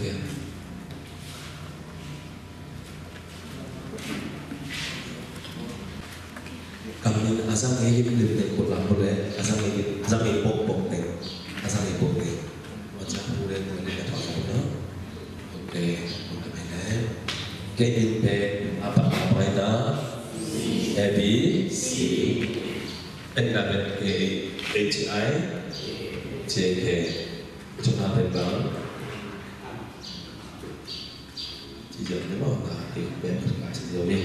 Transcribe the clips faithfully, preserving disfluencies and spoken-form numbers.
Kam in a zang ei lim lim teng khut lam khut le, a zang ei, a zang ei pok pok teng, a zang ei pok teng. Wa zang pu le pu le ka thong pu no. Ok, ok, ok. Kei in pe a pa a pa na. A B C. Pen ka pen K H I J K. Chuna pen bang. Ci ziau ni maw, na, ti pen ka ci ziau ni.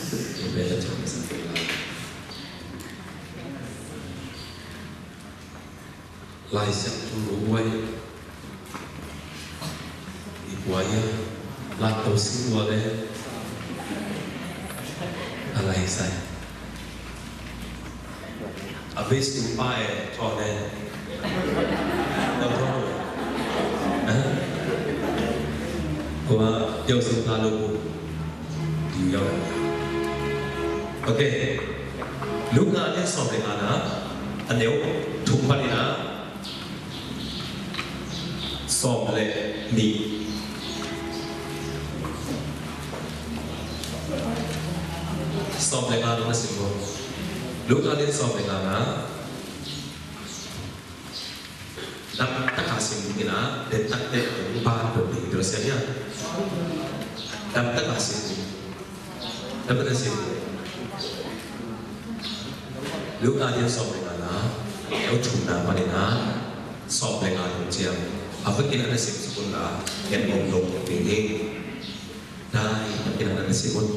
Ti pen ka ci ziau ni. Lai Siangtho Lu Wai. I Wai a, Lai To Sing Wai le. A lai sai. A base tu pa e, thawn e. Thawn thawn. Kua, yau sing pa lo ku. Yau. Ok. Luka a lian sawm le ngana, a neu thum panin a sawm le nih. Sawm le nga na sim maw. Luka lian sawm le ngana. Dam taka sim ina, den tak den kong ban do ding do sia nia. Dam taka sim. Dam taka sim. Luka lian sawm le ngana, a neu thumna panin a sawm le nga tung ciang. A vekin a na sim sukun la, en om dong ding ding. Dai, a vekin a na sim un.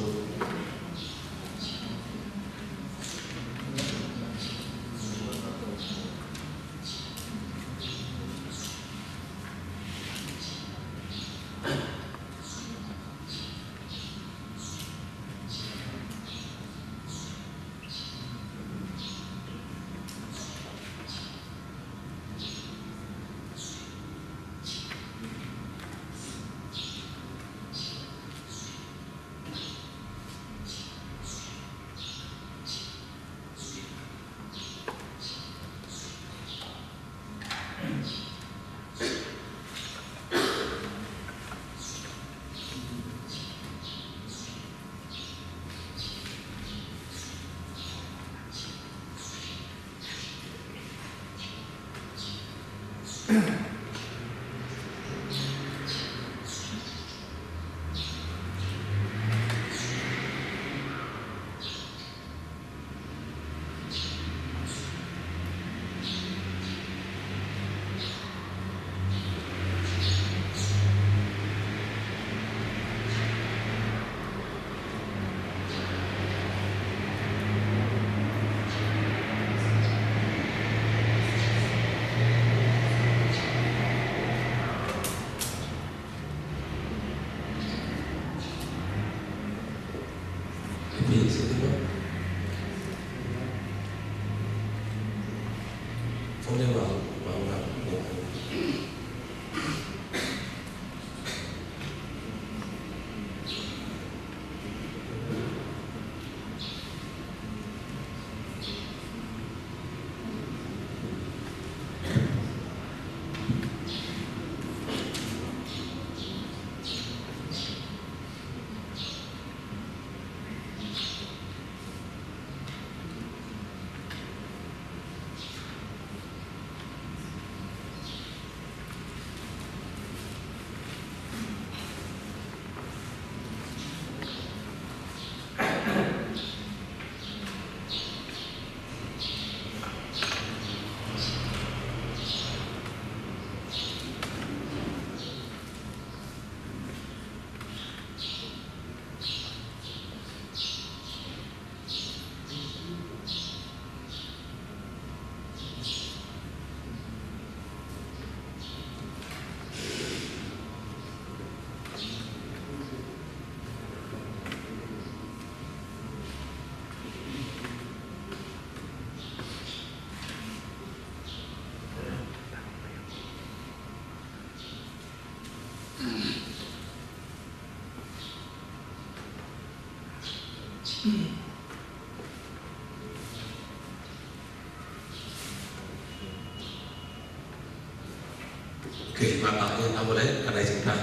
Kei mah ta in a vawlei ka nai zing ta.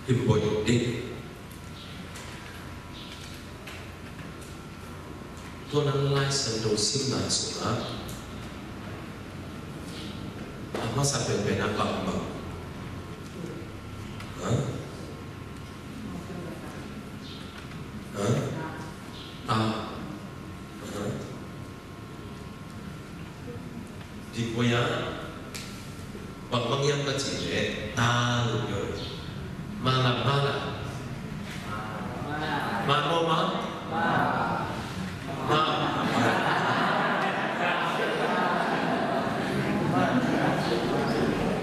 Him boih ding. Tua nan Lai Siangtho simna sungah a masa penpen a bang bang. Ha? Ha? Ta. Ha? Di koya bang bang yang ka ci le ta lu yo. Ma la, ma la. Ma, ma, ma. Ma.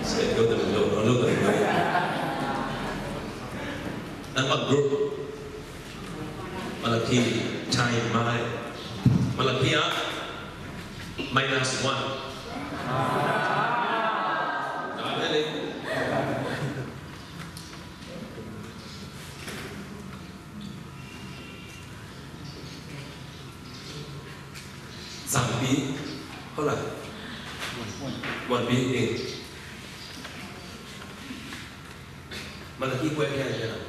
Say, go to the, go, go, go to the. Number group. Malaki, time, mai. Malaki ah, minus one. Zampi, hold on. One B, eh. Malaki, where can I?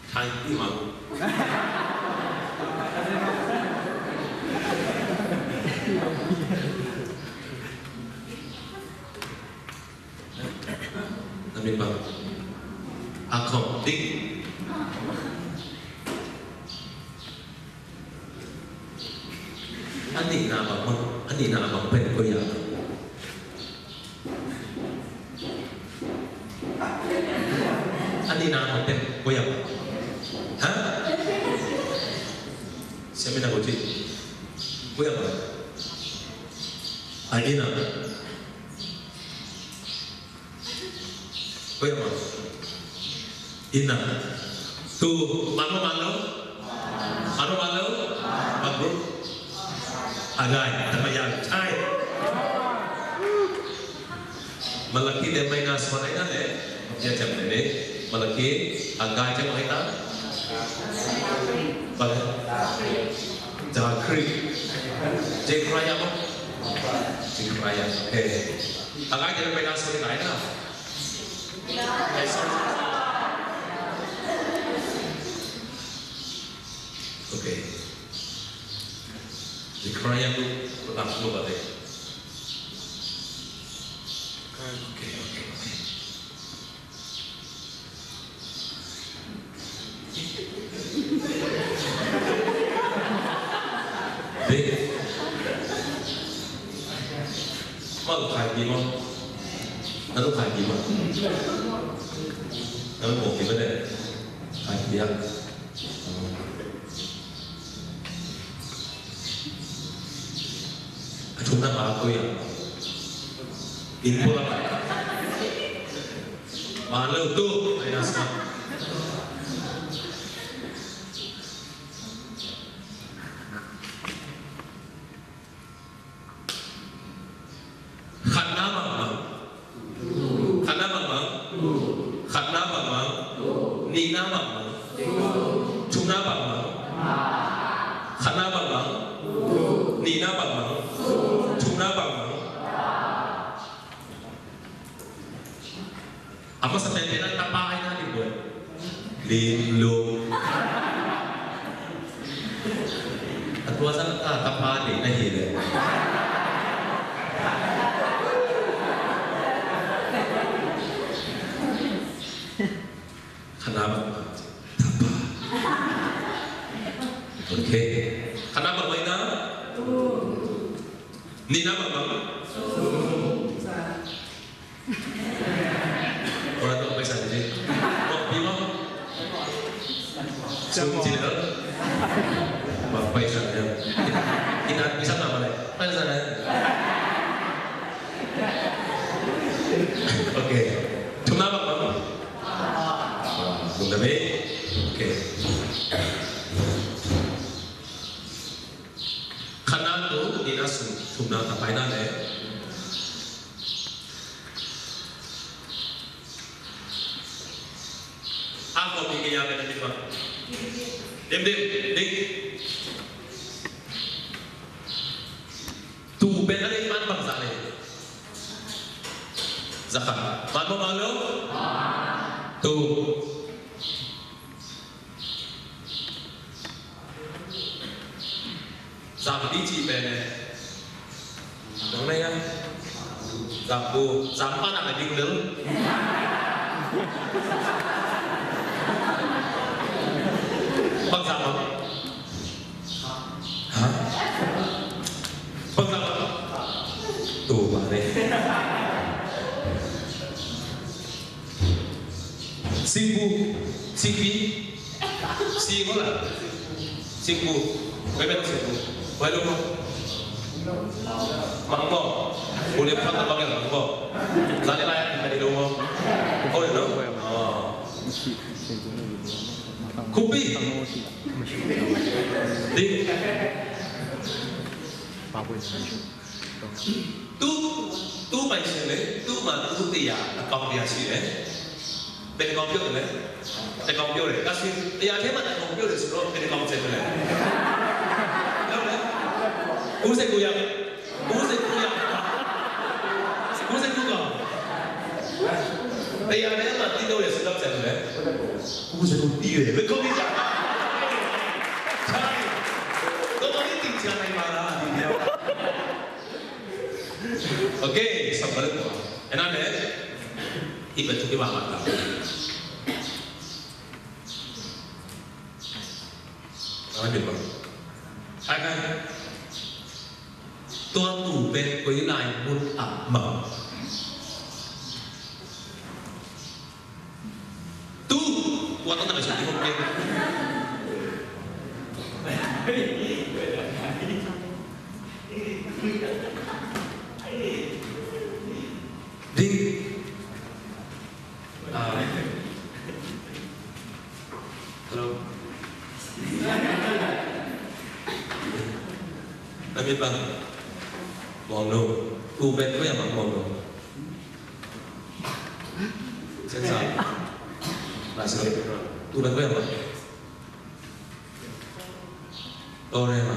Thai pi mang. Na min bang. A khong ding. A nihna bang bang. A nihna bang pen ko ya. A nihna a pen ko ya. Ha? Siapa nak uji? Ko ya. A nihna. Ko ya. Ina. Tu, mano, mano. Mano, mano. Bagus. Agay, tama yan. Ay. Malaki de minus one na le. Ya jam de. Malaki, Agay jam kita. Bale. Jakri. Jekraya mo. Jekraya. Okay. Agay de minus one na. Okay. Zechariah tu, tu tak semua balik. Okay, okay, okay. Dek. Malu kai di mo. Malu kai di mo. Malu mo di mo dek. Kai di ya. A thumna bang ko ya. In pula. Malu tu. Ai nasa. Khatna bangbang. Khatna bangbang. Khatna bangbang. Nihna bangbang. Thumna bangbang. Khatna bangbang. Nihna bangbang. Thumna bangbang. A masa penpen a tapa ai na ding boi. Lim lum. A tua zang a tapa ding na hi le. Khatna bangbang. Tapa. Okay. Khatna bangbang na. Nihna bangbang. Orang tu paisa ni. Oh, bima. Sum cina. Ba paisa ni. Kita bisa nama ni? Paisa ni. Okay. Thumna bangbang. Thumna bangbang. Okay. Khatna tu, nihna sung, thumna tapai na le. A ko mi ke ya ke na ni ma. Dim, dim, dim. Tu pen a dei man bangzah Za khat. Van maw, van lo? Tu. Zampi cih pen e. Nang na ya. Zampu. Zampa na na ding lel. Bang zam a? Ha? Bang zam a? Tu ma ne. Singpu, singpi, sing ko la, singpu, bai bai singpu, bai lo mo, mang mo, bu liam fang ta bang ya mang mo, la ni la ya ni lo mo, oh lo, oh, kupi, ding. Tu, tu pai sin le, tu ma tu tia, a kong bia si le. Pen kong pio le. Pen kong pio le. Kasi, tia te ma kong pio le, suro, pen kong chen le. Lo le. Ku se ku ya. Ku se ku ya. Ku se ku kong. Tia te ma ti do le, suro chen le. Ku se ku ti le. Pen kong ti ya. Chai. Ko ko ni ti ya nai ma la, ti ya. Ok, sambal ko. Ena ne, ibe tu ki ba mata. Ena ne ba. Ai kai. Tua tu pen koi lai mun a ma. Tu, tua tang na ka sa ti ko ke. Ding. Ah. Hello. Kami ba? Mong no. Tu pen ko ya ma mong no. Sen sa. Lai sa. Tu pen ko ya ma. Tore ma.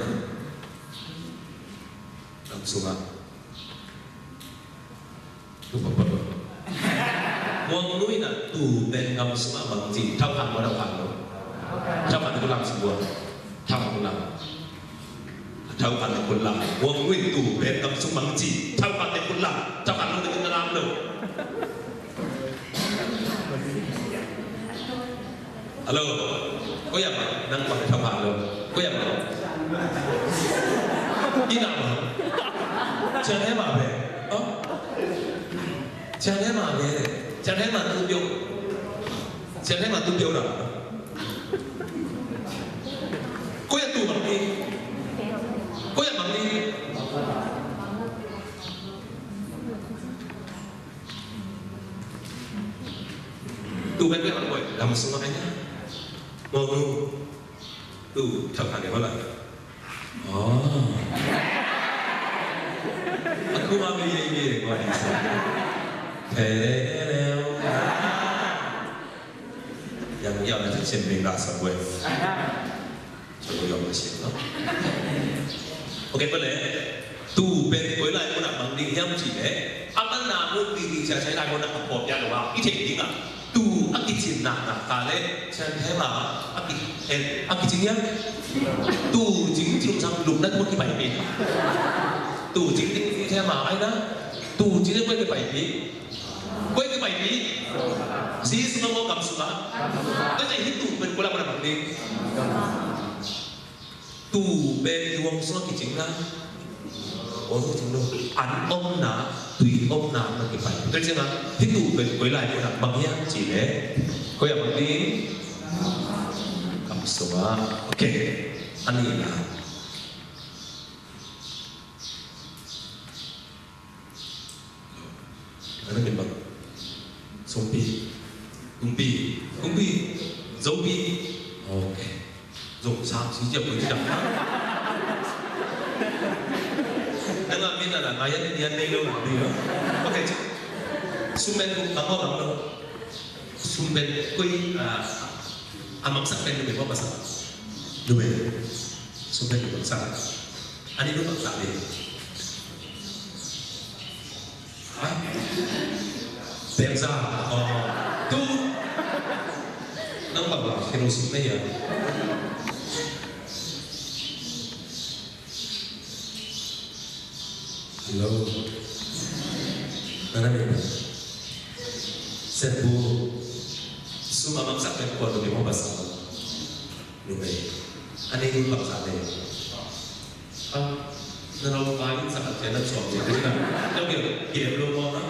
Kam sunga. Tu pa pa. Muang nui na tu pen kam sunga bang ci. Thau kan ma thau kan lo. Thau kan tu lam sungua. Thau kan tu lam. Thau kan tu lam. Muang nui tu pen kam sung bang ci. Thau kan tu lam. Thau kan tu lam lo. Hello. Ko ya ma, nang ma thapa lo. Ko ya ma. Ina ma. Chan he ma be. Oh. Chan he ma be. Chan he ma tu pyo. Chan he ma tu pyo ra. Ko ya tu ma ni. Ko ya ma ni. Tu pen pen bang koi, lam sung ai na. Mo nu. Tu, thap han de ho la. Oh. Aku ma me ye ye ko ni sa. Pe le le. Yang yang na chen chen bing da sa kue. Sa kue yang ma chen no. Ok, pale. Tu pen koi lai mun a mang ding hiam ci le. A man na mun ding ding sia sai lai mun a pop ya lo wa. I thei ding a. Tu a kicin na na ka le. Chan thai ma a ki en a kicin hiam. Tu jing jing sang lum na tu ki pai pi. Tu jing ding ding thai ma ai na. Tu jing ding koi ki pai pi. Koi ka pai pi. Jesu ma mo kam sung a. Ka jai hi tu pen kula mana bang ding. Tu pen i wang sung a kicing na. Wang sung kicing lo. An om na, tui om na, ma ki pai. Ka jai na, hi tu pen koi lai koi na bang hiam ci le. Koi a bang ding. Kam sung a. Ok. Ani na. Ano min bang? Songpi. Kungpi. Kungpi. Zopi. Ok. Zong sang si jia pui jia. Nang a min a la, ngayan ni an nei lo la, nei lo. Ok. Sumben kung tamo tamo. Sumben kui, ah, a maksak pen lu be ko masak. Lu be. Sumben lu maksak. Ani lu maksak ni. Ha? Peksa. Oh. Tu. Nang bang bang khen usik na ya. Hello. Nana mi. Sebu. Suma maksak pek kuat tu mi mau pasal. Numei. Ani ni bangsa te. Ah, na lo pa in sa ka tian na suam tian na. Tau ke, ke lo mo na.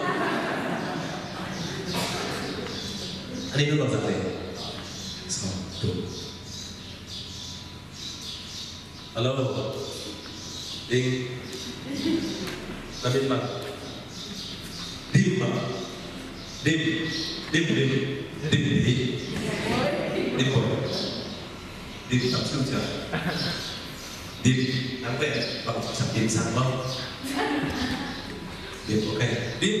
Ani ni bangsa te. So, tu. Hello. Ding. Namin ma. Dim ma. Dim. Dim, dim. Dim, dim. Dim ko. Dim tak siu cia. Dim. Nang pe. Bang sak dim sang bang. Dim, okay. Dim.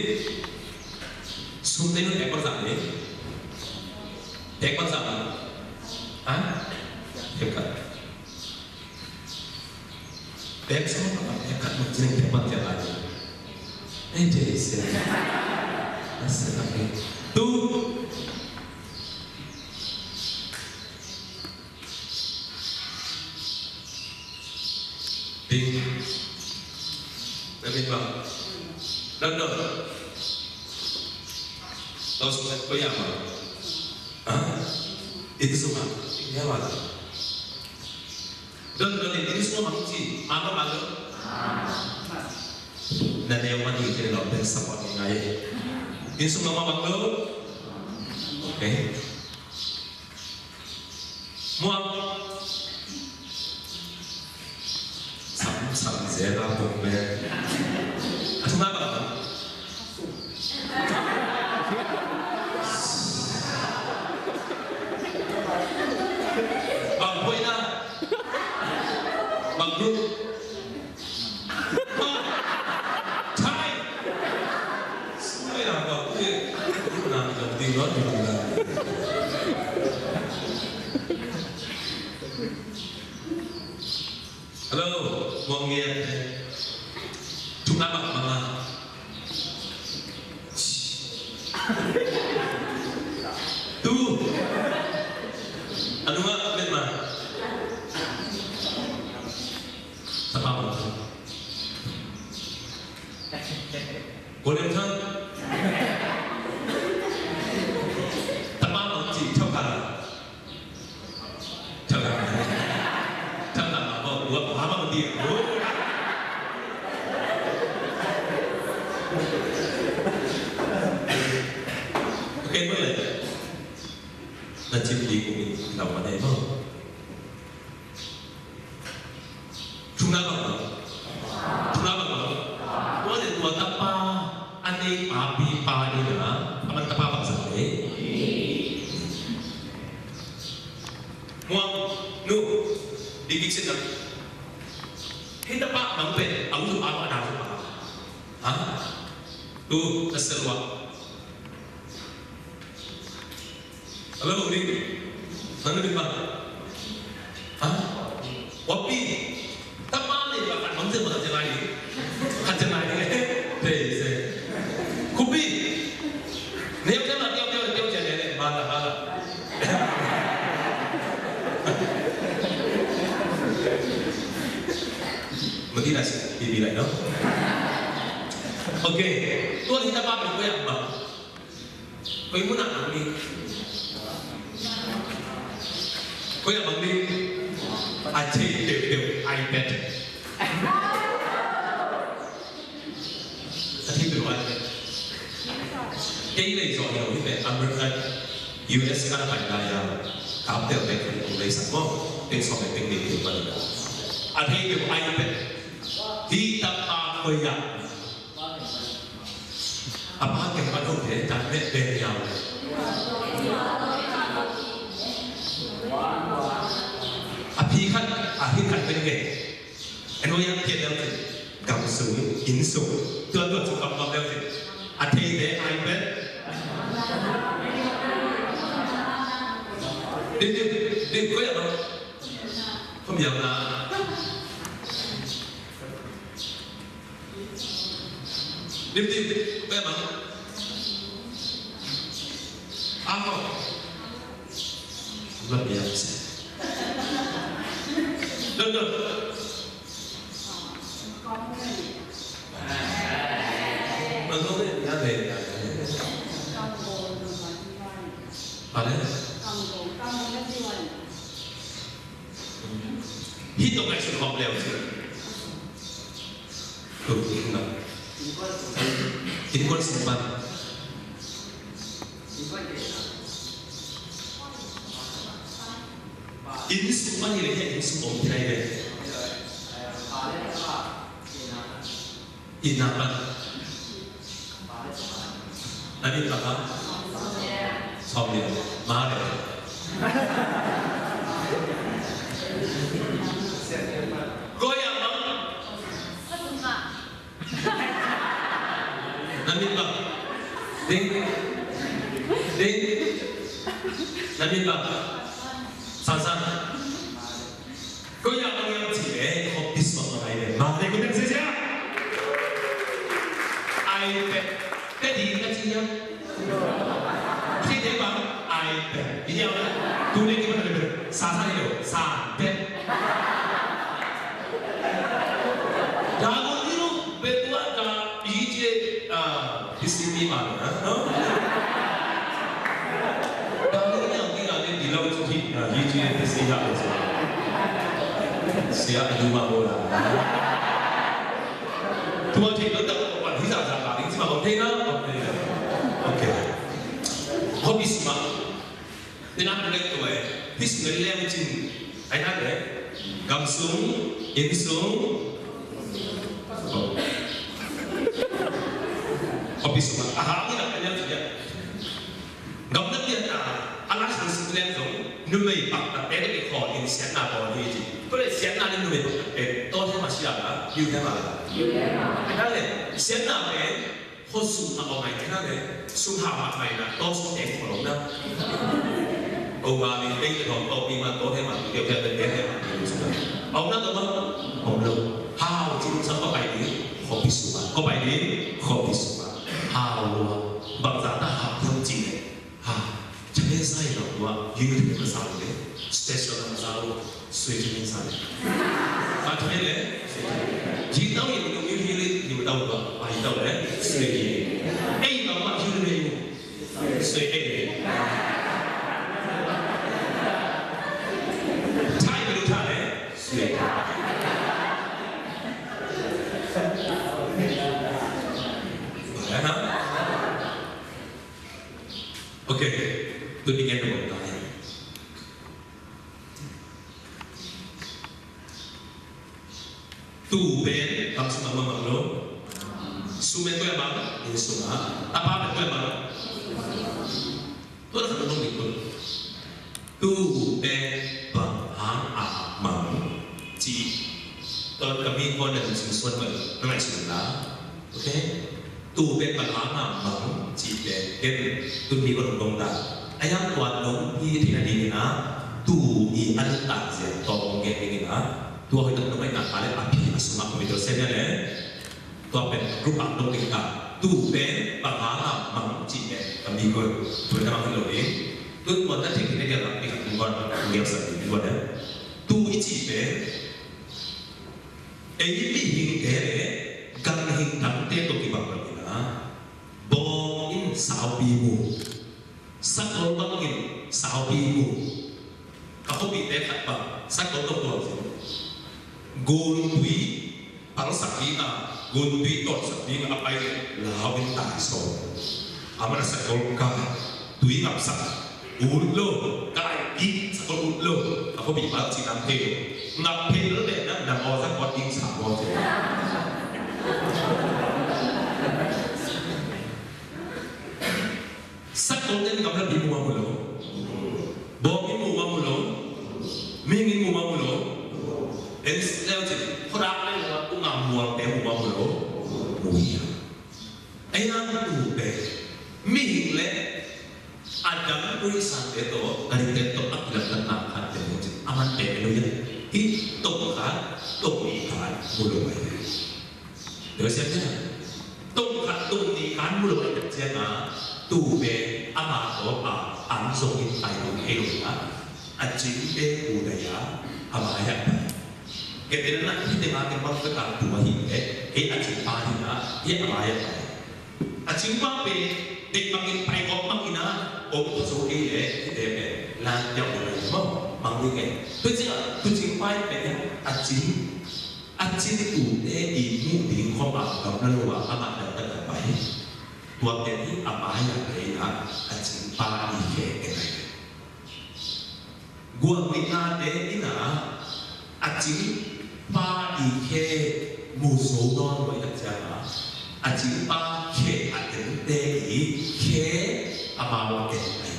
Sum te nun ek bang sak ni. Ek bang sak ni. Ha? Ek bang. Bek sung a bek khat mah ci ning bek bang ci a lai. Eh, jadi sia. Asa kami. Tu. Ding. Namin bang. Don, don. Kau suka kau ya bang. Hah? Itu semua. Ya bang. Don, don, ini semua manusia. Mama, mama. Na neu mani kene lo pen support ni ngai. Ini semua mama, mama. Okay. Muang. Sam, sam, zera, pok, me. Atuma, mama. Bang poi na. Bang group. Bang. Thai. Sumai na bang poi. Group na bang poi na. Hello, mong ye. Thuk na bang mama. Tu. Anu ma, men ma. Tapa ma. Golden Sun. Tapa ma ci, tapa. Cakap. Cakap apa? Buat apa dia? Okay, boleh. Nasib di kumi lawan apa? Tuna bang. Tuna bang. Boleh buat apa? Anei papi pa ni na. Aman tapa bang sa ni. Muang, nu, dikik sin na. Hei tapa bang pen, au tu pa ma na tu pa. Ha? Tu, na selwa. Hello, Uri. Mana di pa? Ha? Wapi. Tapa ni pa kan bang sin ma kan sin lai. Kan sin lai ni. Dei se. Kupi. Neu neu na, neu neu neu neu neu. Bala bala. Mati na si bibi lai no. Okay. Tuan hita pa pen ko ya ba. Ko imu na ang ni. Ko ya bang ni. A thei deuh deuh iPad. A thei peuh a thei. Kei lei zawh hi lo hi peuh, America, U S ka na pai lai a, ka aptel peuh kong lei sak maw, peuh sawm peuh peuh nei peuh pan. A thei peuh a thei peuh. Hi tapa koi a. A pa kei pan hong peuh, dan peuh peuh ni a. A phi khat, a hi khat peuh ni kei. En hoi an thiat leu cin, gam sung, inn sung, tua tua sung gam gam leu cin. A theite ai pen. Dim, dim, dim, koi a bang. Khom yau na. Dim, dim, koi a bang. Ako. Luat biak se. Luat, luat. Ang kong ne, ya ne, ya ne. Pare? Hih tawh ngaihsun khawm leu ci. Tuk, tuk na. Innkuan sung pan. Inn sung pan hi leh, hih inn sung om hi lai ve. Inn na pan. Na min bang hang? Sawm Lian. Ma le. Koi ah bang? Na min bang? Ding. Ding. Na min bang? San San. Koi ah bang hiam cih leh, khuapi sung ah bang hiam. Mangte kong teng sia sia. Ai pet. Pet ding ka ci hiam. Ci te bang. Ai pet. Hi hiam. Tu ne ki bang na pet. Sa sa hi lo. Sa pet. Dagon ni lo. Betua ka. Hi ci. Ah. Hi si mi ma na. Dah ni yang kira ni di lau cu hi, ah, hi ci hi si ya lo si. Sia a yu ma ho la. Tua thei lo dah wan hi za za ka ding ci ma ho thei na. Okay. Khuapi sung ah. Ni na lek tua eh. Hi sung lek lek cin. Ai na lek. Gam sung, inn sung. Khuapi sung ah. Aha, ni na lek lek cin ya. Gam na pian a, a lai sang sung lian zong, numei paktatte tawh kikholh in siatna bawl hi ci. Tua leh siatna le numei paktatte tawh them a sia la, hiu them a la. Hiu them a. Tua leh siatna pen, khuasung a om ngai te na leh, sung hau mahmah na, tawh sung teng kholh om na. O ma mi teng te thawm tawh pi ma tawh them a, tawh them a, tawh them a, tawh them a. Om na tawh ma, om lo. Hau ci sung sa kua pai ding, khuapi sung a. Kua pai ding, khuapi sung a. Hau lo. Bangzah ta hau hiam cih leh. Ha, chale sai lo wa, yu te ma sa lo le, special ma sa lo, sui te ma sa le. Ha, chale le, sui te. Ji tau yin lo yu hi le, yu tau lo, pa yu tau le, sui. Ei tau ma yu le yu. Sui ei. Chai lo chale, sui. Ha? Ok, tuni ngen na bawm ta hi. Tuu pen kam sung a mang mang lo. Sung pen koi a mang, inn sung a. Tapa pen koi a mang. Tua na khat nong dik tua. Tuu pen bang hang a mang ci. Tua ka mi kua na sung suan tua na ngaihsun la. Ok. Tuu pen bang hang a mang cih pen ken tuni kong dong ta. A yang tua dong i theihna dingin a tuu i a nuntak zia tawh kong gen dingin a tua hoih tak dong a i nak a le a phi a sung a kong i tua sen a le tua pen group a dong ding ta. Tuu pen bang hang a mang cih pen ka mi kua tua na mang hi lo ding. Tun tua na theih theih na diak a i khat kong kong gen sa ding tua le tuu i cih pen Ei mihingte le ganhing dangte tawh kibang lo in a, bawng in saupi mu, sakol bangin saupi mu. Ka khuapite khat bang sakol tawh kuang zin. Guntui palsak ding a, guntui tawlsak ding a pai lau in tai sawn. Amah na sakol ka tui ngapsak. Ut lo, kai i, sakol ut lo. A khuapi pal ci nam thei lo. Ngap thei lo le na, na aw sakol ding sa aw thei. Sakol ten gamla bi mu ma mu lo. Bawng in mu ma mu lo. Ming in mu ma mu lo. En leu ci, khodak le mu ma mu lo, te mu ma mu lo. Mu hi a. Ei a mu pen. Mihing le Adam Khrih sangte tawh, Kalite tawh a kilamdanna khat pen hi ci. A man pen hi lo hi a. Hih tong khat, tong nih khat mu lo ahi hi. Deuh siam hi a. Tong khat, tong nih khat mu lo ahi tak ciangin a, tu pen ama tawh a Ang zong in pai lo thei lo na, a cingte uh dai a, a mai-ah pai. Kei te na hih teng a kei bang pek a tua hi leh, kei a cingpa hi na, hih a mai-ah pai. A cingpa pen deih bangin pai gawp bangin a om kha zo kei leh, hih te pen lan kiau uh dai maw, mang ding e. Tua ciang a, tua cingpa in pen a cing, a cing tuute i muh ding khawng a gamla lo a, amah dang dang a pai. Tua pen hi a mai-ah pai na, a cingpa i khe e ngai. Gualnate in a, a cingpa i khe mu zo nawn lo i tak ciang a, a cingpa khe a ente i khe amau a en ai.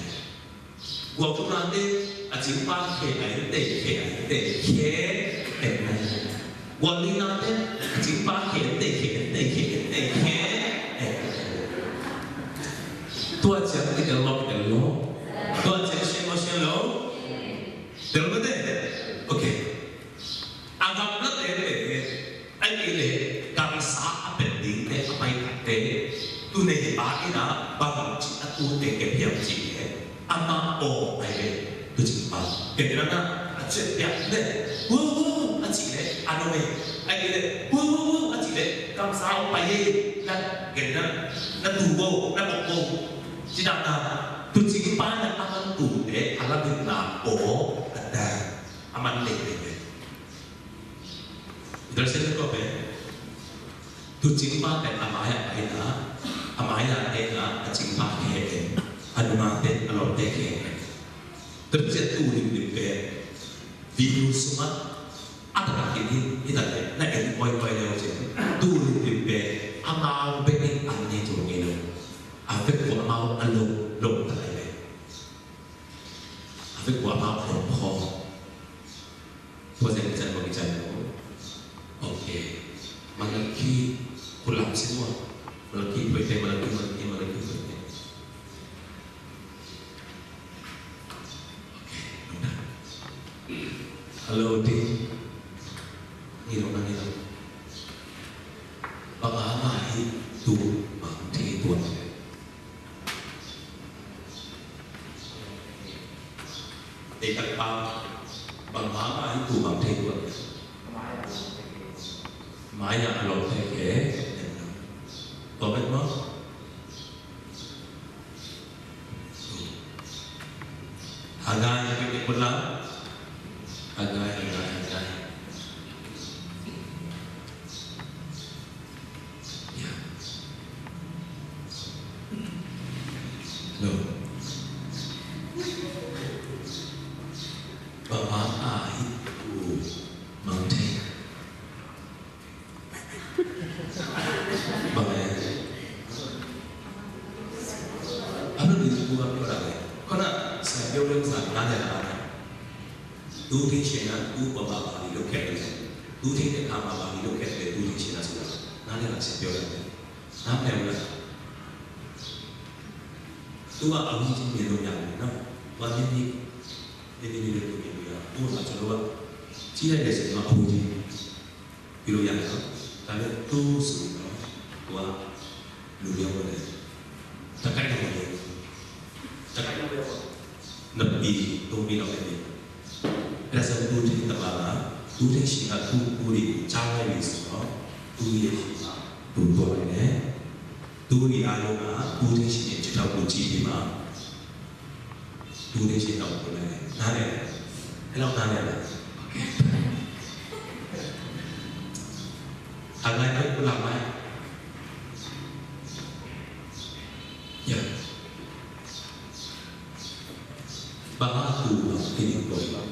Gualnate a cingpa khe a ente, khe a ente, khe en ai. Gualnate a cingpa khe ente, khe ente, khe ente, khe en ai. Tua ciang i tel lo, i tel lo. Tua ciang sian lo, sian lo. Tel mate. Ok. A gamlate pen, ahih kei leh kamsa a pet dingte a pai khatte, tu nei pa in a bangci a tute kep hiam cih leh, amah aw ahi ve, tu cingpa. Kei te na a ciat piak leh, wow, wow, a cih leh a nuam e. Ahih kei leh, wow, wow, wow, a cih leh kamsa aw pai e, na, kei te na, na tu wow, na bok wow. Ci dan a, tu cingpa in a man tute a lametna aw a dan. A man lei lei ve. Tel sian lo pen, tu cingpa pen a mai-ah pai na, a mai-ah pai na, a cingpa khe en, a nungak pen a lawmte khe en. Tel sian tu limlim pen, video sungah a taktak in hi, hi ta leh, na en kawikawi le uh cin. Tu limlim pen, amau bek in an nei tuan ngei lo. A vekpi amau a lom, lom ta lei lei. A vekpi amau a lom khawm. Tua zen zen bang i cai lo. Ok. Malakhi, kulam sin wa. Malakhi, phoih te, Malakhi, Malakhi, Malakhi, phoih te. Ok. Hello, team. Ngi lo, ngi lo. Bang hang a hih tu mang thei tuan. Ei takpa, bang hang a hih tu mang thei tuan. Mai-ah a lawmte khe. Tua bek maw? Haggai, haggai, haggai, haggai. Ya. Hello. Bang hang a hih tu mang thei. Bang e. Ano di tu bang ko dang e. Ko na sa yo lem sa na ne la. Tu ting shen na tu pa ba ba ni lo ket le. Tu ting te ka ba ba ni lo ket le tu ting shen na su la. Na ne la se yo la. Na ne la. Tu ba a wi ting ne lo yang na. Wa ni ni. Ni ni ni lo tu ni lo ya. Tu ba cho lo ba. Ci le le se ma a wi ting. Pi lo ya na, ka le tu su no, tua lu ya mo le. Ta kai no mo le. Ta kai no mo le. Na pi tu pi lo le. Ila sa tu ti ta ba la, tu ti si na tu pu ri cha lai ri su no, tu ye si na, tu tua le ne. Tu ri a lo na, tu ti si ne chi ta pu chi di ma. Tu te chin tau tu le. Na le. Hello, na le. Okay. Haggai pai kulam mai. Ya. Bang a tu bang kini koi bang.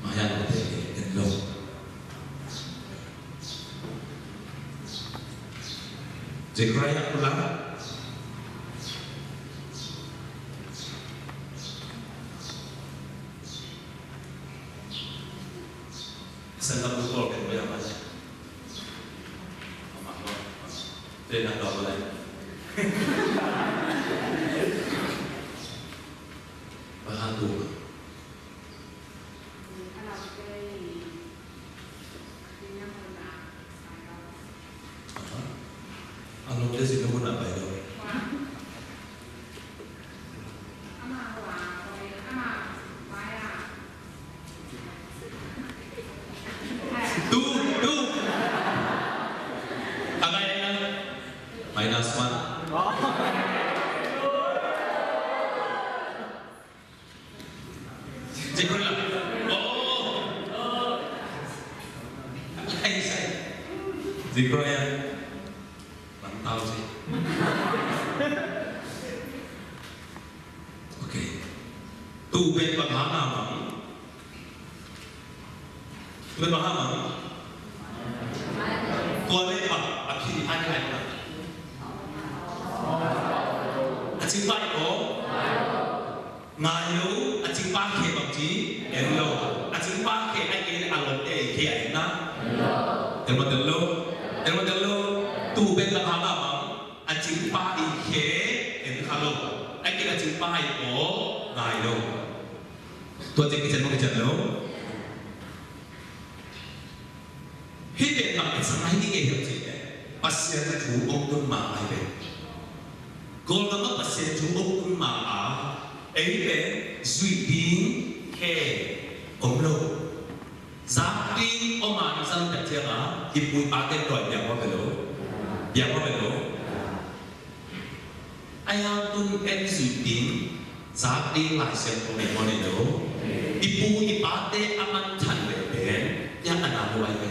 Maya lo te ke en lo. Zechariah kulam. Sangam lu kol ken maya maya. Ama lo. Te na lo le. Bahan tu. Aha. A lawmte sin na mun a pai lo. Zikroya. Oh. Ai sai. Zikroya. Mantau si. Okay. Tu pen bang hang a mang. Tu pen bang hang a mang. Tua le bang a phi ai ai na. A cing pai ko. Ngai lo, a cing pa khe bang ci, en lo. A cing pa khe a en a lom e khe a en na. Tel ma tel lo, tel ma tel lo. Tu pen ka tha na bang, a cing pa i khe, en kha lo. A khe a cing pa i ko, ngai lo. Tua cing kicen ma kicen lo. Hih pen bang et sang ahi ding e hiam cih leh Pasian thu hong tun ma ahi ve. Kawlgam ah Pasian thu hong tun ma a, ei pen zuih ding khe om lo. Zak ding om a, na zang tak ciang a, i pu i pa ten dawi biak maw ve lo. Biak maw ve lo. Ai hang tun en zuih ding, zak ding Lai Siangtho nei maw nei lo. I pu i pate a manthan leh pen, ya a na lo ai ve.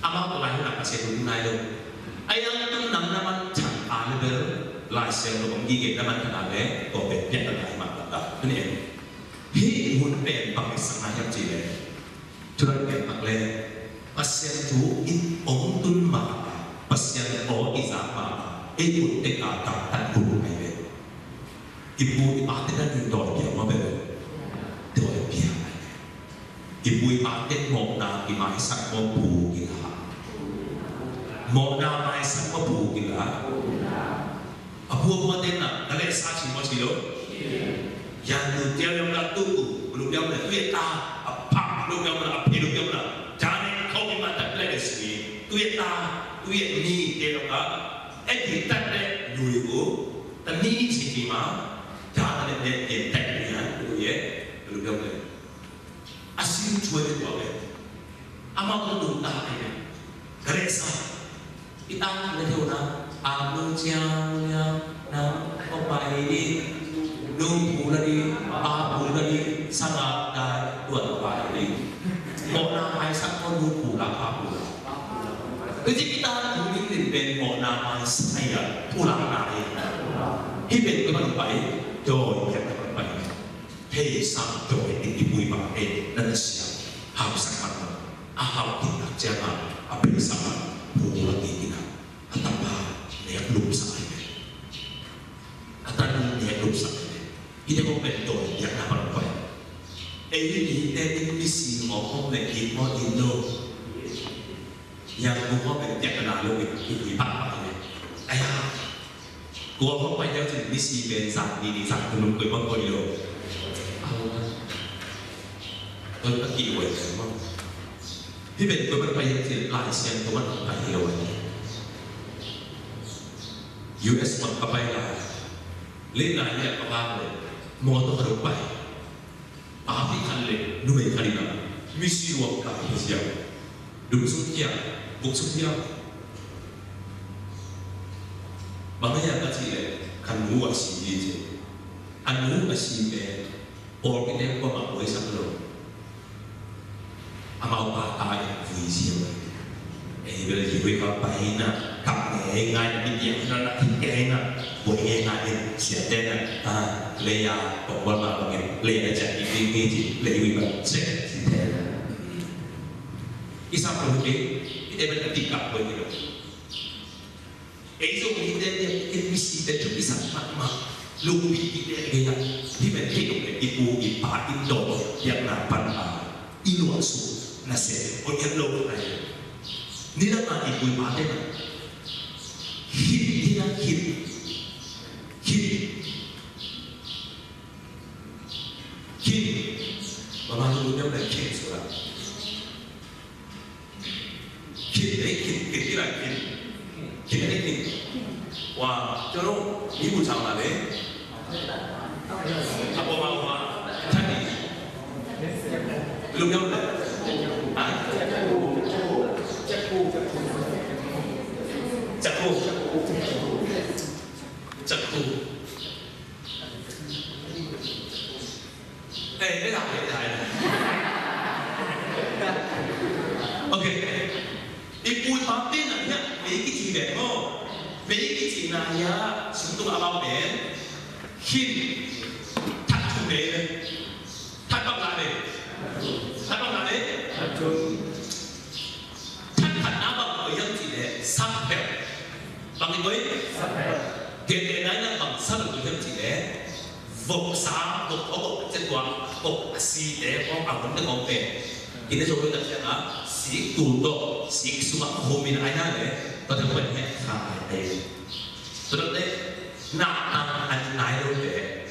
Amau tawh lai hun a Pasian hun nai lo. Ai hang tun nang na manthan a leh bel, Lai Siangtho om gige na manthan a leh, tua pen piak na nai mah ta ta. Hih hun pen bang i sang nai hiam cih leh. Thu lai pen bang leh, Pasian thu in hong tun ma, Pasian aw i zak ma, ei hun tek a gamtat hun ai ve. I pu i pa te na nung dawi piak maw ve. Dawi piak ai ve. I pu i pa te mawhna i maisak maw pu kila. Mawhna maisak maw pu kila. A pu a pu a ten na, na leh sa ci maw ci lo. Yan nu tia yong la tu ku, lu yong la tu ya ta, a pa lu yong la, a pi lu yong la. Jane kau mi ma ta play de sui, tu ya ta, tu ya ni tia yong la. E di ta de lu yu, ta ni ni ci ci ma, jane de de de ta ni ya, lu ye, lu yong la. A sin cua de tua be. Amau ka tung ta ai ne. Ka leh sa. I ta na thiu na. A nu ciang liang na. Ko pai ni. Nu pu la ni. Pa pu la ni. Sa la dai. Tuan pai ni. Mawhna maisak ko nu pu la pa pu la. Ka ci kita tu ni ni pen mawhna maisak ai a. Pu la na ai. Hih pen ka man pai. Doi ka man pai. Hei sang dawi in i pu i pa te na na siam. Hausak man. A hau kik tak ciang a, a bei sak man. Pu pu la kik in a. A tapa nek lum sak ai ve. A tanu nek lum sak ai ve. Hih te kong pen dawi biakna pan koi. Ei hih te in misi ngawk hong le kik ngawk in lo. Yang kong hong pen biakna lo in i pu i pa pa ai ve. Ai ha. Kua hong pai hiau cin misi pen zan ni ni zan kua lum kua hong pai lo. Au na. Tun ka ki wai kan mong. Hih pen kua hong pai hiau cin Lai Siangtho hong pai lo ai. U S mah ka pai lai. Lei lai lei ka pai lo. Mawtaw ka dong pai. Papi khat le numei khat in a misi luang kai hi sia. Dum sung kia, buk sung kia. Bang hang hiam ka cih leh ka nu a si hi ci. A nu a si pen pawlpi te kuamah buaisak lo. Amau pa ta in vui sia. Ei bel hi hui ka pai na, kap ngei ngai na, mi piang na na, thik ngei na, buai ngei ngai in, sia te na, a, lei a, kong bual ma bang in, lei a ciah i ding ni ci, lei hui bang, ciah ci te na. I sam lo hi kei, i te bel a ti kap buai ni lo. Ei zong hi te, i misi te, tu i sam ma ma, lu pi i te, i te, i te, i te, i pu, i pa, i dong, i na pan a. I luah suk na se, o ngiat lo na ye. Ni na ma i pu i pa te na. Khit, ni na khit. Khit. Khit. Mama lu lu na khit so la. Khit, eh, khit, khit, khit la khit. Khit, eh, khit. Wa, chalo, ni bu chang la le. Apo ma wa, chani. Lu nyam le. Ha? Chaku. Chaku. Eh, eh, eh, eh, eh. Ok. I pu i pate na hiah mei kici ve maw? Mei kicina hiah sung tung a bang pen khin that thum ve. That bang la ve. That bang la ve. That khatna bang koih hiam cih leh sak bel. Bang i koih? Sak bel. Gentehna in bang sak bel koih hiam cih leh voksa, vok, vok, vok, cih tua, vok a site, vok a hun te vok te. Kine zo koih tak ciang a sik tul tawh sik sungah khum in a aina leh tua te koih hiam kha ai. Tua te na tang an nai lo te.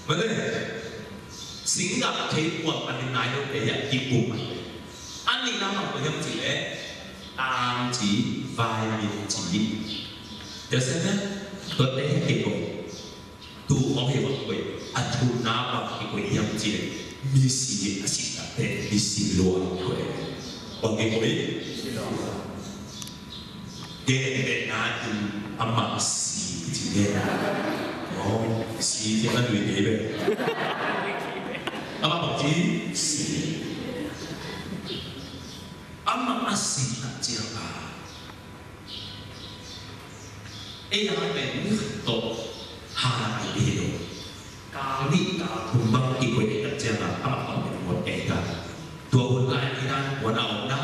Mate, singgah thei puang a min nai lo te hiah ki-um a. A nihna bang koih hiam cih leh tangci, vaiminci. Tua ciang tua te hiah kikoih. Tu hong hi bang koih. A thumna bang kikoih hiam cih leh misi a sih takte misi luang koih. Bang kikoih? Gentehna in amah si ci gen. Oh, si ci a lui kei ve. Amah bang ci si. Amah a si tak ciang a. Ei a pen ni khat tawh hana ai dih lo. Kal nih kal thum bang kikoih tak ciang a amah bang pen muat kei ta. Tua hun lai ni dan muat a om na.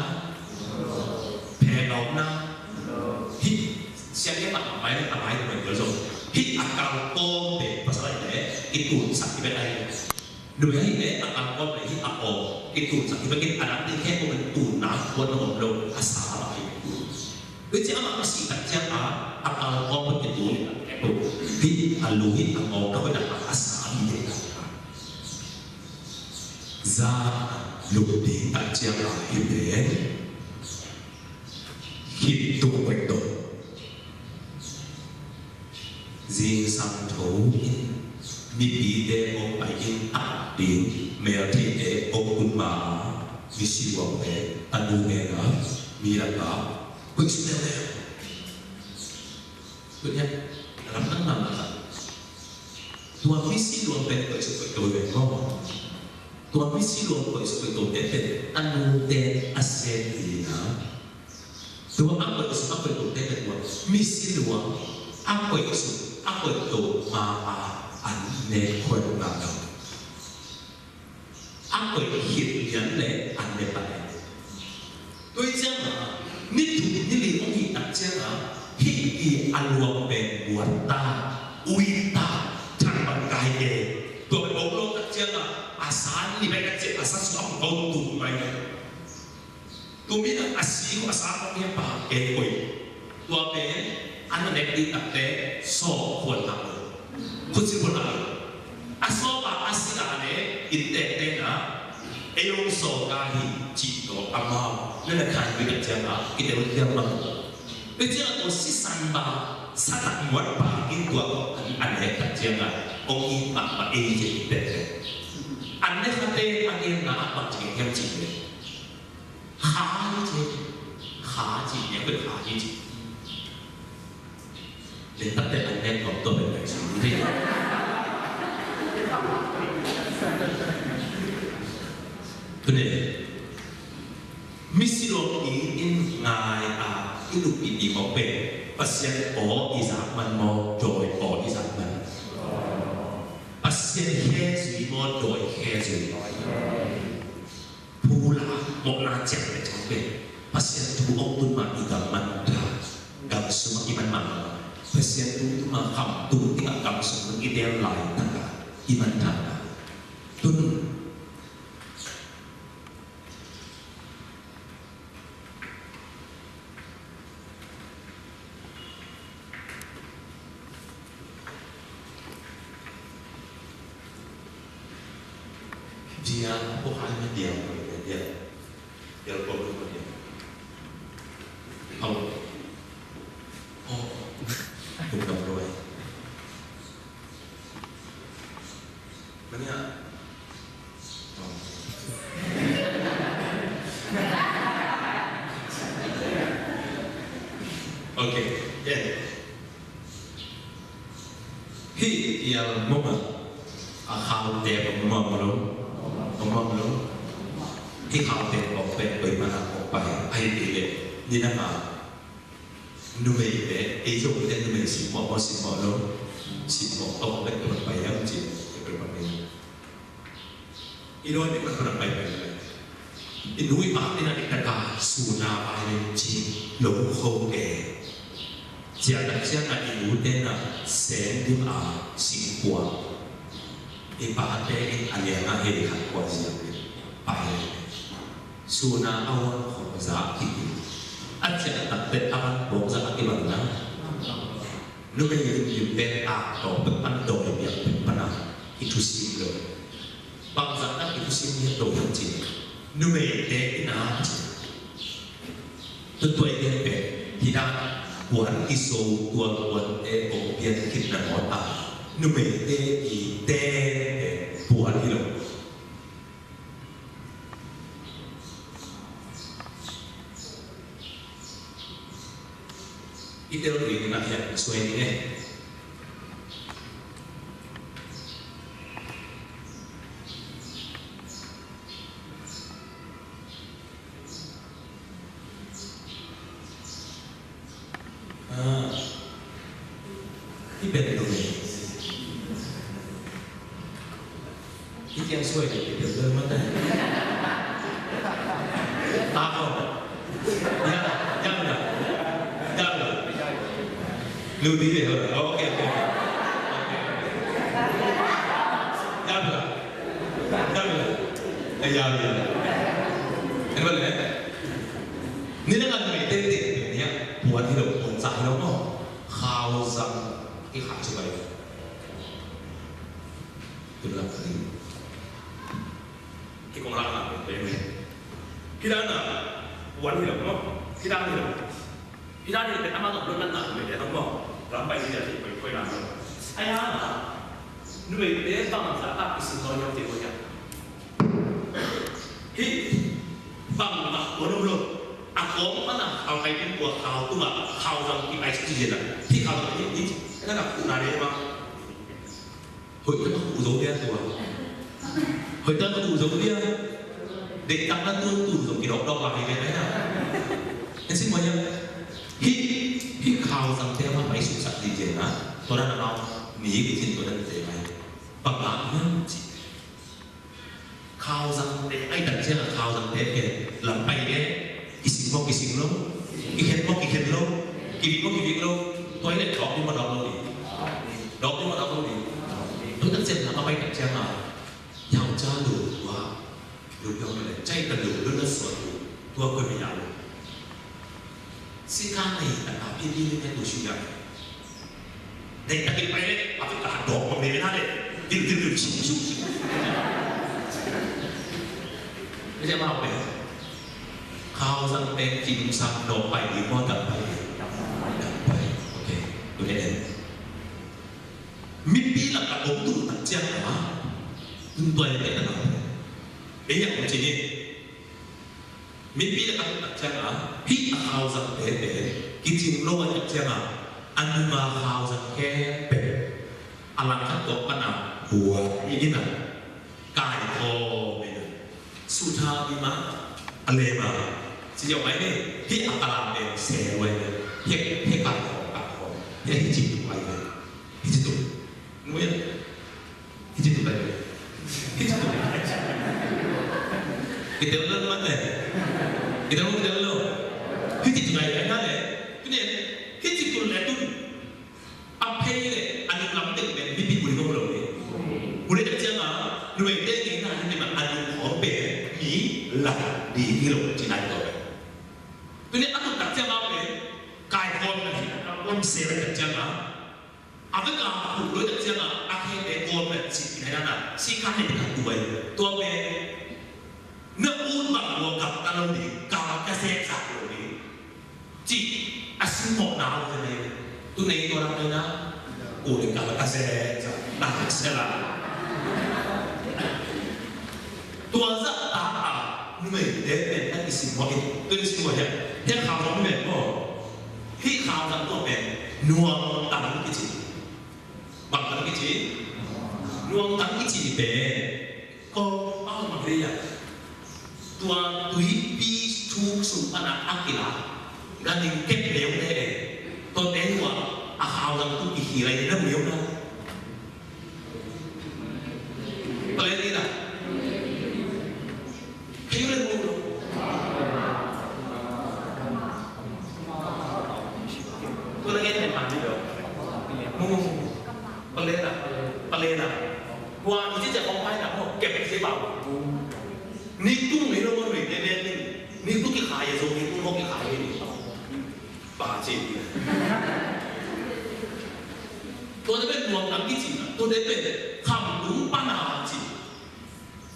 Phek a om na. Hih siang nih a mai a mai tua tua zong hih a kal kawm pen pasal ai leh i tunsak i pen ai. Nui ai leh a kal kawm leh hih a kawm i tunsak i pen a dang ding khe ko pen tunna kuan om lo a sa a ai. Tua ciang amah a sih tak ciang a, a kal kawm pen i tun i tak ciang a, hih a lu hih a ngawng a hoih tak a sa a mi te tak a. Za luk ding tak ciang a hih pen khit tuk koih to. Zingsang tho in mipite kong pai in tak ding, meltheite kong tun ma a, misi luangte tanu ngen a, mi lakah koih suk leuleu. Tua hian a lam nang nang lakah tua misi luang pen koih suk koih to ve maw? Tua misi luang koih suk koih to te pen tanute a sen hi na. Tua a koih suk a koih to te pen tua misi luang a koih suk a koih to ma a an ne khuan ngah lo. A koih khit lian le an ne pah. Tua ciang a ni thum ni li hong hih tak ciang a hih i a luang pen muat ta, ui ta, thang bang kai e. Tua pen hong lawh tak ciang a a san ni bai tak ciang a sa suk a hong kau tuk mai. Tumi na a si ko a sa ko ni pa ke koi. Tua pen an na nek di tak te so kuan na ko. Khut si kuan na ko. A so pa a si la ne in te te na. E yong so ka hi ci to a ma. Na na kan wi tak ciang a i te wi ciang ma. Wi ciang a to si san ba sa tak muat pa in tua ko an an nek tak ciang a. Ong i ma ma e je te te. An ne ka te a gen na a pa ci ke ci te. Kha hi ci, kha ci, nia pen kha hi ci. Len tak te an nek ngawm tua pen ngai ci. Tuni, misi lawm i in ngai a, i lup i ti mawk pen Pasian aw i zak man maw, dawi aw i zak man. Pasian khe zui maw, dawi khe zui. Phula mawhna ciang le ciang pen Pasian thu ong tun ma i gam man ta, gam sung i man ma. Pasian thu tun ma kham tung ting a gam sung i del lai ta i man ta. Tun Dia, oh, hai na dia, dia, dia, dia, dia, dia, dia. Hau. Oh, tung dam ruai. Mania. Ok, yeah. Hih ial mong a, a khau te mong lo. Hih khau teng kong pen koi pan a kong pai, ahih kei leh nidang a numeite, ei zong te numei simmawh maw, simmawh lo, simmawh, a kong pen koi pan pai hiam ci, koi pan pai. I dawi pen koi pan pai pai. I nu i pa te na diktak a sun a pai len ci lo kho e. Ciangtak ciang a i nute na seng dim a singkua, i pate in a liang a hei khat kua ziang in pai. Sun a a huan khawng za a kikim. A ciangtak teh a van tuak za a kibang na. Numei limlim pen a tawh pek pan dawi piak pek pan a i thusim lo. Bangzah tak i thusim hiam lo hiam cih leh, numeite in a cih. Tutuai hiam pen, hih dan puan i so tua puante kong pian khit na ngawt a, numeite i ten pen puan hi lo. I tel ding na hiam suai ni e. Ah, i bel lo ni. I tiang suai ni, i bel lo mata. Tako. Ya, ya, ya. Ya, ya. Lu di deh, okay, okay. Ya, ya. Ya, ya. Ya, ya. Kan boleh, eh? Ni na ngan mei tete ni a puan hi lo, puan sa hi lo maw. Khau zang i khak ci bai. Tula kari. Ki kong lak na mei tete. Ki dan na puan hi lo maw. Ki dan hi lo. Ki dan hi lo, ama zong lon na mei tete maw. Lam bai hi lo, koi koi na. Ai ama. Numei te bang sa ta ki sin lo yau te ko ya. Hih bang mah kua nuam lo. A kawng pan a khau kai tung kua khau tung a khau zang kipai suk ci zian a. Hih khau zang hih hih na na kua na de mah. Hoih tak a kua zo dia tua. Hoih tak a kua zo dia. Dek tak na tuan tu zong kidok dok a hih dia na. En sin mah ya. Hih hih khau zang te mah pai suk sak ci zian a. Tua na na mah ni ki sin tua na te mai. Bang mah ni ci. Khau zang te, ai tak ciang a khau zang te, lam pai te, kising maw kising lo, kikhen maw kikhen lo, kivik maw kivik lo, tua i le dawk ding maw dawk lo ding, dawk ding maw dawk lo ding, tua tak ciang lam a pai tak ciang a, yau ca lo tua, lo yau le, cai ta lo, lo na suan lo, tua koi mi ya lo. Sika nei tak a phi phi ni ne tu shu ya. Nei tak in pai le, a phi ka dawk bang nei na le. Til til til shu shu shu. Ni le mau le. Khau zang pen ki nung sak dawk pai ni ko tak pai. Tak pai. Okay. Tu ne en. Mipi lak a om tu tak ciang a. Tun tua le pen na. Ei ya om ci ni. Mipi le a tak ciang a, hih a khau zang te pen, kicing lo a tak ciang a, a nung a khau zang khempeuh, a langkhat tuak pan a, hua i ina, kai khawm ina, sutha i ma, a le ma, ci yau mai ni, hih a kala pen se lo ina, hih, hih kai khawm, kai khawm, hih, hih ci tu mai ina, hih ci tu, nui ina. Hih ci tu lai. Hih ci tu lai. Kitel lo mate. Kitel lo, kitel lo. Hih ci tu lai, lai na le. Tu ne, hih ci tu lai tu. A phei le, a nung lam teng pen, hih pi kuli ko lo ni. Kuli tak ciang a, nuai te ni na, ni ma a nung khawng pen, mi la di ni lo, ci nai to pen. Tu ne, a tu tak ciang a pen, kai khawng na hi, a khawng se la tak ciang a. A vek a khuh lua tak ciang a, a khete kawm le cih khin ai dan a, si kha hei ka tuai. Tua pen, na ut bang lua gam ka lo ding, gam ka se sak lo ding. Cih, a si mawh na lo ding. Tu nei tua lam ai na, u le gam ka se sak, na ka se la. Tua zah tak a, numei te pen na kisim mawh in, tua kisim mawh hian, hian khau zang numei maw. Hih khau zang tua pen, nuam tang kici. Bang tang kici? Nuam tang kici pen. Ko, a hong mak lei a. Tua tuipi thuk sung pana a kila ganhing kep leute, tuate tua a khauzang tu kikhil a i na meuh na. Palen i na. Kei le mu lo. Tua na gen pen pan di lo. Mu. Palen a. Palen a. Tua i ci cia kong pai na mo kep i ci bau. Ni tung ni lo mo ni ne ne ni. Ni tung ki khai zo ni tung mo ki khai ni. Ba ci. Tua te pen nuam tam ki ci na. Tua te pen kham tung pana ci.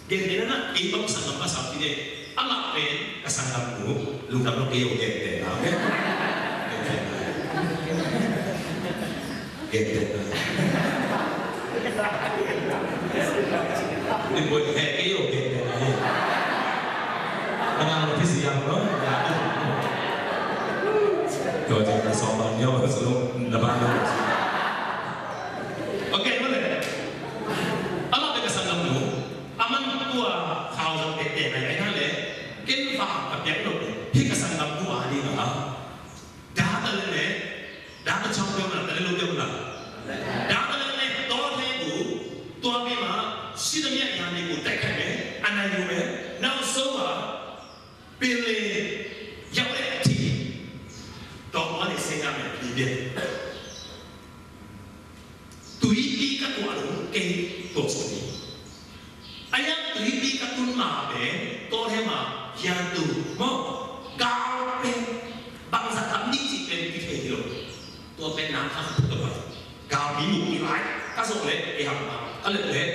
Gentehna na, kei bang sanggam pasal kine. Amah pen ka sanggam nu, lungdam lo kei o gentehna. Gentehna. Gentehna. Ni boy he kei o gentehna. Mana lo pisi yang lo, ya. Kau jangan sombong yo, selalu lepas lo. Okay, boleh. Amah pen ka sanggam nu. Aman tua khauzang tete nai nai na le, ken va ka piak lo, hih ka sanggam nu a ding a. Da ta le ne, da ta chang pia ma, ta le lo pia ma. Da ta le ne, to te gu, tua mi ma, si da mi a ya ni gu, tai kai me, a nai gu me, nau so ma, pin le, yau le ti. To ma le se ya me, pi pia. Tuipi ka tuah lo kei tuak sawm ni. A yang tuipi ka tun ma pen tawlhem a hian tu maw? Gal pen bangzah tam ding cih pen kithei hi lo. Tua pen na kha ka tuk ka pai. Galpi mu i lai ka zawh leh i hak ma ka leh leh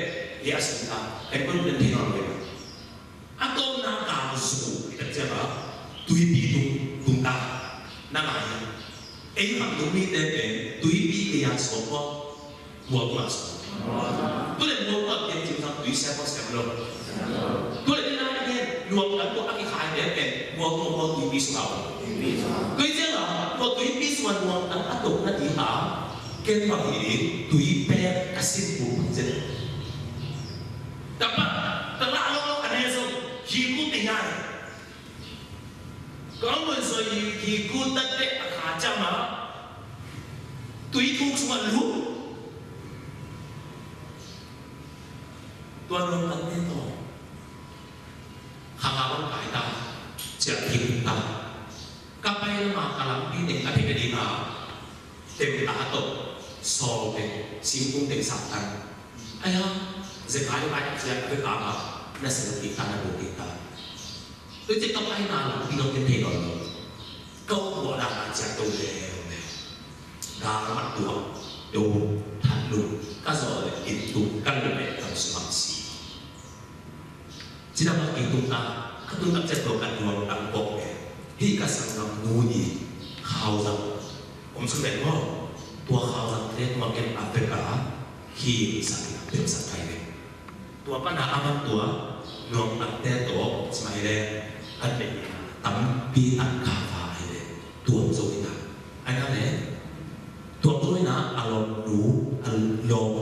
i a sin ta. Pen pun pen thei nawn lo. A tawpna gal zu i tak ciang a tuipi tung tung ta na ngai hi. Ei kham tung mite pen tuipi kei a sawt maw? Mual tung a sawt. Tu le mual tung a pian cing sang tui siam maw siam lo. Tu le ni na ni gen nuam kan tua a kikhai pen pen mual tung maw tuipi sung a. Kei ciang a tua tuipi sung a nuam kan a tok na ti ha. Ken bang hi ding tui pek ka sin pu pu ciang. Tapa, tala lo lo ane zong, hi ku te ngai. Kau mun so hi, hi ku ta te a kha chama. Tui thuk sung a lu. Tua nuam kan te to. Kha nga bang kai ta. Cia hi ku ta. Ka pai lama ka lampi teng ka thei ka ding a. Tem ta tawh sawl teng, singkung teng sak tan. Ai ha, zekai pai ciat a bek a ka na sel kik ta, na bu kik ta. Tua ciat ka paina lampi dong ken thei nawn lo. Ka uk buah dan a ciat to leuleu. Gal mat tuak, do, that lum, ka zawl le kin tum, ka lum le kam sumang si. Cidam a kei tung ta, ka tun tak ciat tua ka nuam tang kawk e. Hih ka sanggam nu i khauzang om sung leh maw? Tua khauzang te tua ken a pek a, hi sak in a pek sak kai ve. Tua pan a a man tua nuam tang te tawh ci mai le, kan neih tampi tak kha va hi le, tuam zo in a. Ai na le, tuam zo in a, a lawmnu, a lawm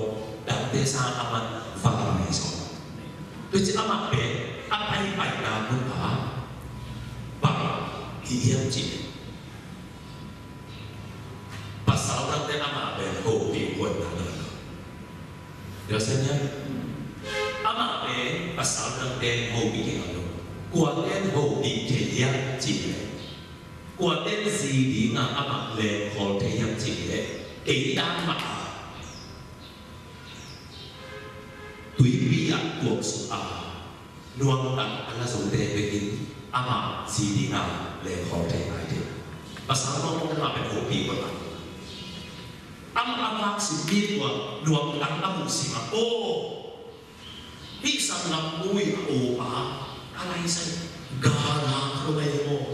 dangte sang a man vak a mai sawm. Tua ci amah pen a paipaina mun a bang hi hiam cih leh, pasal dangte amah pen hopih kuanna lo. Tua sia nia, amah pen pasal dangte hopih kei lo. Kuaten hopih kei hiam cih leh, kuaten zi ding a amah lengkhawl thei hiam cih leh, kei dan mah a tuipi ah tuak suk a nuamtang a la zote bekin amah zi ding a lengkhawl thei nai thei. Pasal mawngmawng amah pen hopih kua ta. Amah a vak sim mi tua nuamtang a muh sim a, aw, hih sanggam nu i a aw pa a lai sai gal hang lo mai maw?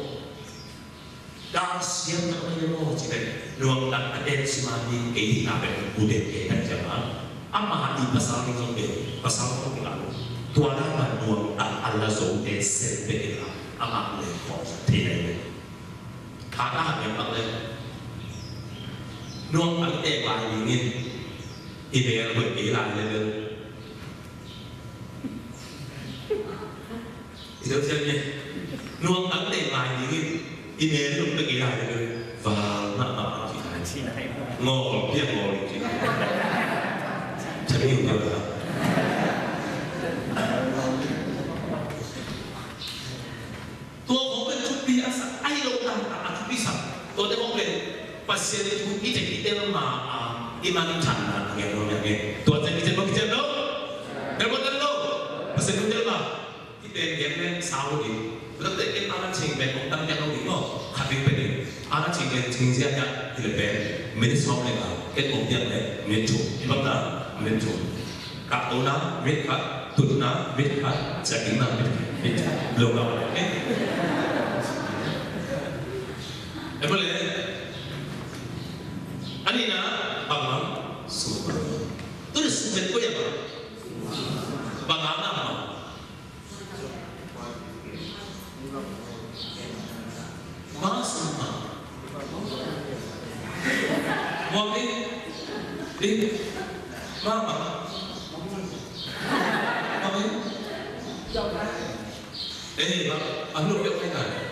Gal siam tak mai maw? Ci pen nuamtang a den sima ni kei hih na pen bu den kei tak ciang a, amah i pasal ding zong pen pasal kong kila lo. Tua dan mah nuamtang a la zote sem pen in a, amah le kong sa thei lai pen. Kha ka hak pen bak le nuamtang te vai ding in i mel hoih kei lai le pen. Sial sial ni. Nuang tang te ngai ding in. I mel lum pek i lai ding. Val mahmah ci. Ngol piang ngol ci. Cami ung piang. Tua khong pen thupi a sak, ahi lo dan a thupi sak. Tuate khong pen Pasian i thu i tek i tel ma a, i manthanna a ngen lo, ngen lo. Tua tek i tel lo, i tel lo. Tel lo, tel lo. Pasian i thu tel ma. I pen gen pen sau lo ding. Tua tek i pen a na cing pen kong tam piak lo ding lo. Khat ding pen ding. A na cing pen cing zia zia i le pen. Minit sawm le nga. Ken kong piak le minit thum. I bang na minit thum. Kah tona minit khat, tutna minit khat, ciah dingna minit khat, minit khat. Lo na, eh? Em le. A nihna, bang bang, sum bang. Tu le sum bang ko ya bang. Bang bang na bang. Mah sum mah. Muang ding. Ding. Mah mah. Mah ding. Eh, mah. Anu, yuk, yuk, yuk.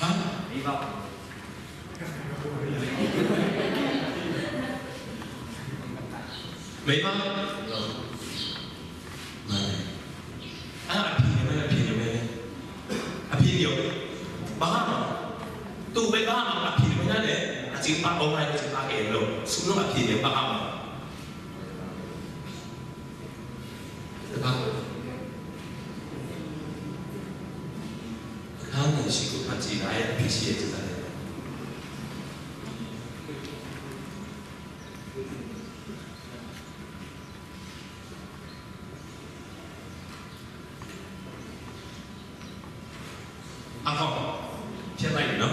Hah? Meibak. Meibak. Mai. Ah, a phi ni mai, a phi ni mai. A phi ni o. Bang hang. Tu bai bang hang, a phi ni mai na le. A cing pa o mai, a cing pa ke lo. Sum lo a phi ni bang hang. A hong, phiat lai no.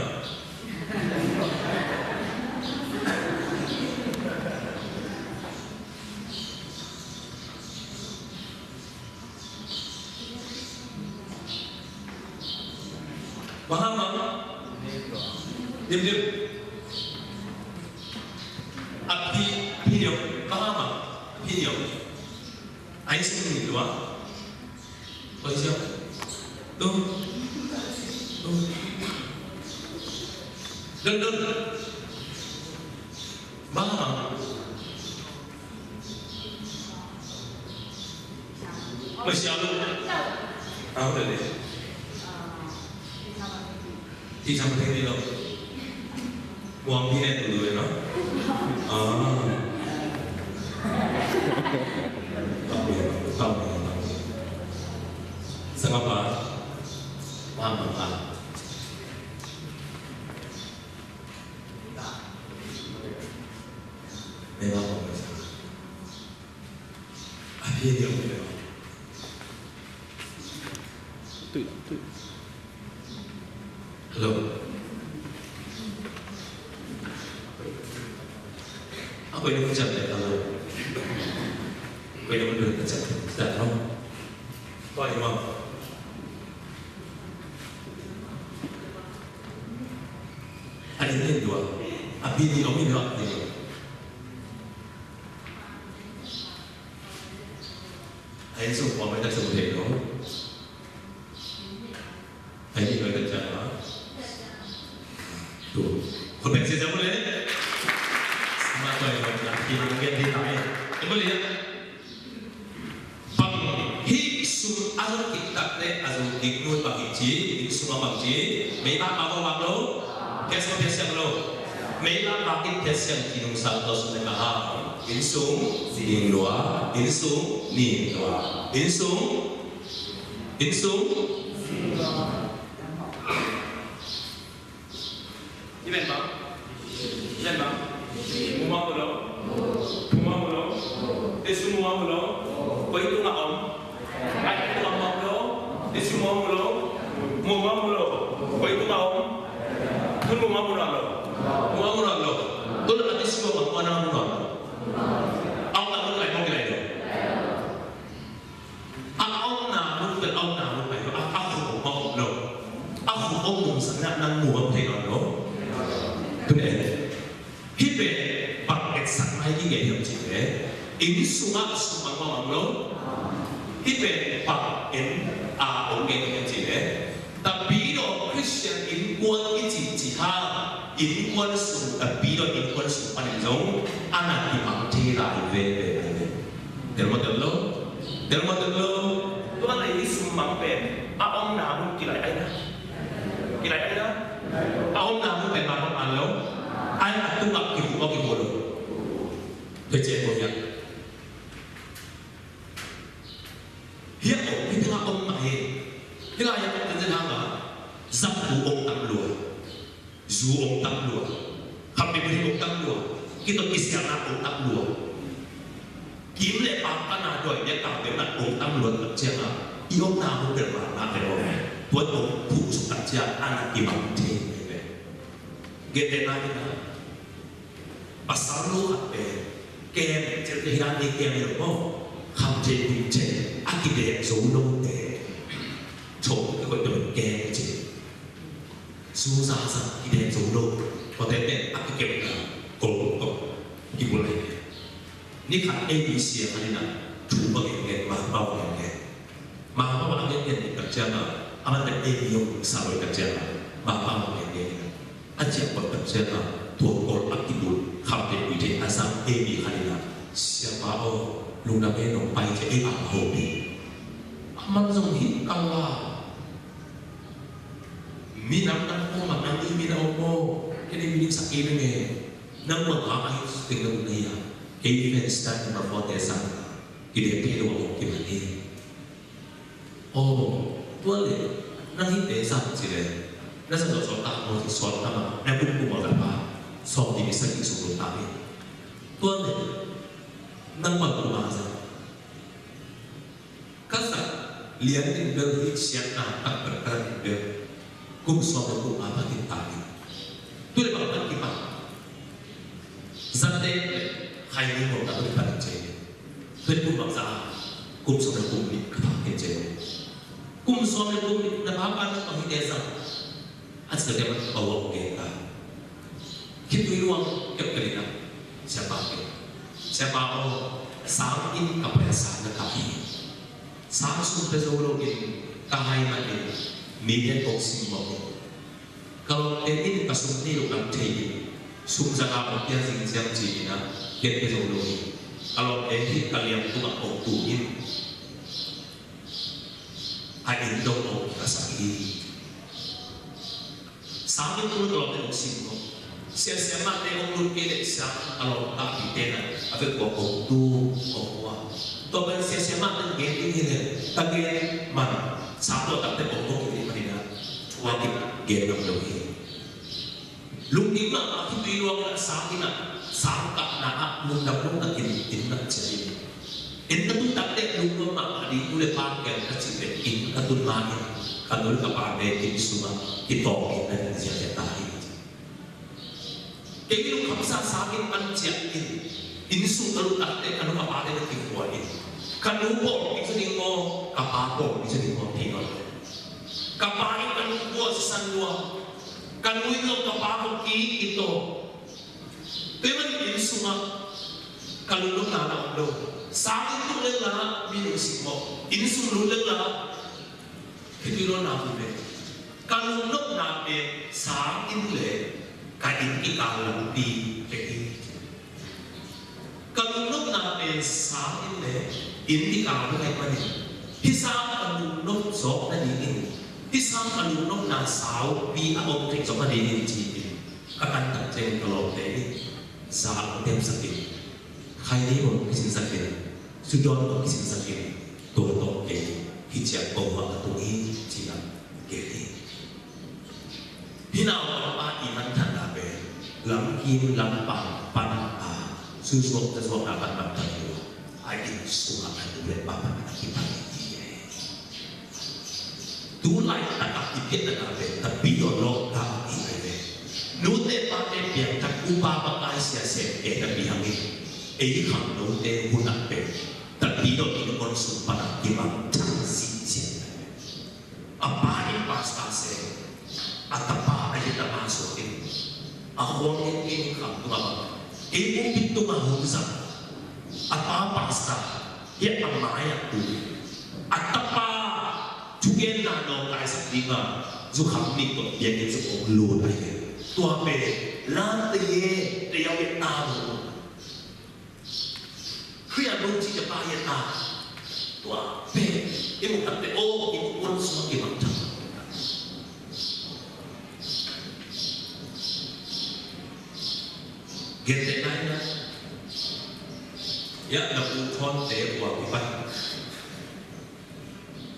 Bang hang, bang hang. Dim, dim. A phi, a phi ni o. Bang hang, bang hang. A phi ni o. Ai sum ni dua. Oi, siapa? Tuh. Tuh. Dun, dun. Bang hang. Masih ada. Ah, udah deh. Di sama tadi lo. Buang bilet dulu ya, no? Ah. Tahu ya, tahu ya, tahu ya. Sangapa? Paham, paham. Memang paham. A phi ni om hi lo. Tui, tui. Hello. A koi na ka ciah le hello. Koi na ka ciah le hello. Koi ma. A ni ni dua. A phi ni om hi lo, a phi ni. A inn sung kua mah i tak sung thei lo. A inn i tak ciang a. Tu. Khut beng sia sia mah le. Sama tuai lo na hi ang gen hi tai. Em mah le. Bang hih sum a zong kik tak le a zong kik nun bang hih ci, inn sung a bang ci. Mei bang bang bang lo. Kias bang kias siang lo. Mei bang bang kik kias siang ci nung sang to sum le ka ha. Inn sung, ning lua, inn sung, ning lua. Inn sung, inn sung. I ven bang, i ven bang. Mu ma mu lo, mu ma mu lo. Te sum mu ma mu lo. Koi tung a om. Ai tung a mu lo. Te sum mu ma mu lo, mu ma mu lo. Koi tung a om. Tun mu ma mu lo. Mu ma mu lo. Tun a misuang a kuana mun a om lo. A omna mun lai mawk i lai lo. A omna mun pen a omna mun lai lo. A, a khum om a om lo. A khum om mun sang na nang mu om thei lo. Tun e. Hih pen bang etsak mai ding e hiam cih leh, inn sungah sum a om a om lo. Hih pen bang en a om ngen hiam cih leh, Tapidaw Khristian innkuan i cih cih hang, innkuan sung, Tapidaw innkuan sung panin zong a na kimang thei lai veve ahi ve. Tel maw tel lo? Tel maw tel lo? Tua leh hih sum mang pen a omna mun kilai ahi na. Kilai ahi na. A omna mun pen mang mang lo. Ahi a tungah kihu maw kihu lo. Tua ciang ko hiam. Hiah om, hih tengah om mah hi. Hih lai-ah om zenzen hang a, zat bu om tam lua. Zu om tam lua. Khamte buri om tam lua. Kitot kisialna om tam lua. Kim le pam kana doi bia tam bia nat om tam lua tak ciang a, i omna mun bel ma na bel om. Tua om phu suk tak ciang a na i bang thei bel. Gentehna in a, pasal lo khat pen kem, cil te hi dan ni kem hi lo maw. Khamthei bun cen a kidek zo lote, thong kikoih pen kem cin. Zu zaza kidek zo lo, kote pen a kikepna kol kol kibulai. Ni khat A B C a khat in a, thu bang en ngen, ma bang en ngen. Mangpau a ngen ngen tak ciang a, a man pen A B hong sa loi tak ciang a, mangpau a ngen ngen in a. A ciang kol tak ciang a, tua kol a kibul, khamte ui thei a zang A B khat in a, siapa aw, lungdam e nong pai ci a, ei a ho pi. A man zong hi kal la. Minam nang ko mak nang i minam ko, kei ni minam sak i nang e. Nang mak a ai ting nang na ya. Kei pen stand number four te sang. Kidek thei lo a kong kiman hi. Aw, tua leh, nang hihte zang ci leh, na sa zawh zawh tak maw ci suak tak maw, na kum kum maw tak maw, sawm nih nih sagih sung lum tak hi. Tua leh, nang maw kum a zang. Ka zat lian in bel hih siatna tak tak tak in bel, kum sawm leh kum nga tak in tak hi. Tu leh bang tak kipan. Zate leh khai ni maw tak kipan in ci. Tua kum bang za, kum sawm leh kum nih ka phak kei ci. Kum sawm leh kum nih na pa pan bang hihte zang. A ci tua man ka wang gen ka. Khitui luang kep ka li na. Siapa kep. Siapa aw, sang in ka pai a sang na ka hi. Sang sum pia zo lo in ka hai man in mi nen kong sim mawk in. Ka lawmte in ka sum nei lo lam thei in, sum za nga ong pia zing ciang ci in a, gen pia zo lo hi. Ka lawmte in ka liam tungah ong tu in, a inn dong ong kikasak hi. Sang in tul ka lawmte ong sim ko. Siasia mahte ong lut kei leh sang a lawm ka pite na, a vek ua ong tu, ong ua. Tua pen siasia mahte ong gen ding hi leh, ka gen man, sang tua takte ong ong kei leh man in a, tua kik gen lam lo hi. Lungkim mahmah khitui luang in a sang in a, sang kahna ah lungdam lungdam in, in nak ciah in. In ka tun tak teh lungdam mahmah ding, nu le pa kiang ka cih leh in ka tun ma in, ka nu le ka pa nek in sungah kitawng in na in ziahziah ta hi. Kei lungkhamsa sang in pan ciah in, inn sung ka lut tak teh ka nu ka pa te na kikhua in. Ka nu pawl kisa ding maw, ka pa pawl kisa ding maw, thei nawn lo. Ka pa in ka nu khua sisan lua. Ka nu in zong ka pa ko kik in taw. Tua ahih manin inn sungah ka lungnopna na om lo. Sang inn lut leng la mi nungsim mawk. Inn sung lut leng la khitui lo na om ve. Ka lungnopna pen sang inn le ka inn kikal lampi pek hi. Ka lungnopna pen sang inn le inn kikal hi ahih manin, hih sang ka lungnop zawk nadingin, hih sang ka lungnopna saupi a om thei zawk nadingin ci-in ka kan tak ciangin ka lawmte in za a hong temsak in, khaini bawm kisinsak in, sudawn bawm kisinsak in, tua tawh kei hih ciang ko hua ka tung hi ci-in a gen hi. Hih naupangpa i manthanna pen lamkim lampang pan a, susuak tasuakna pan manthan hi lo a, a inn sungah a nu le pa pan a kipan hi. Tu laitak a i pianna pen Tapidaw lawhtak hi ve. Nute pate piangthak Upa makai sia sem kei napi hangin ei khangnote hun ah pen Tapidaw innkuan sung pan a kimangthang sitset. A pa in pastor sem, a tapa a yetama suak in, a khuang in kei kham tung a bang, kei pulpit tung a hun zang. A pa pastor, hiah a mai ah tu. A tapa thugenna nawngkaisak ding a zukham nih tawh biakinn sung hong lut ahi ve. Tua pen lam teye, teye a wet ta lo. Khrih a nungcih tapa hi a ta. Tua pen i muh takte aw, i muh kuan sung a kimangthang. Gentehna in a, ya na pu Thawnte ua kipan,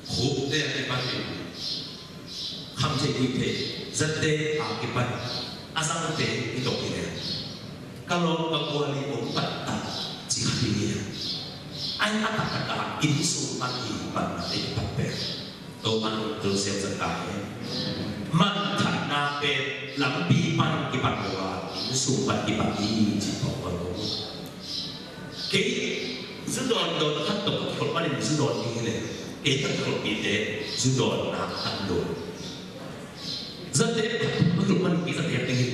Khupte a kipan in, Khamthei, Guihthei, Zate a kipan, a zangte i tawh hi leh, ka lawm ka gual i om taktak ci kha hi leh, ai a taktak a inn sung pan i pan a i pan pen Topa in Joseph Zakaria manthanna pen lampi pan kipan lo a, inn sung pan kipan hi ci pawlpawlh lo. Kei zu dawndawn khat tawh ka kikholh panin zu dawn ding hi leh, kei ka kikholhpihte zu dawnna tam lo. Zate khat tawh ka kikholh panin kei zate ding hi,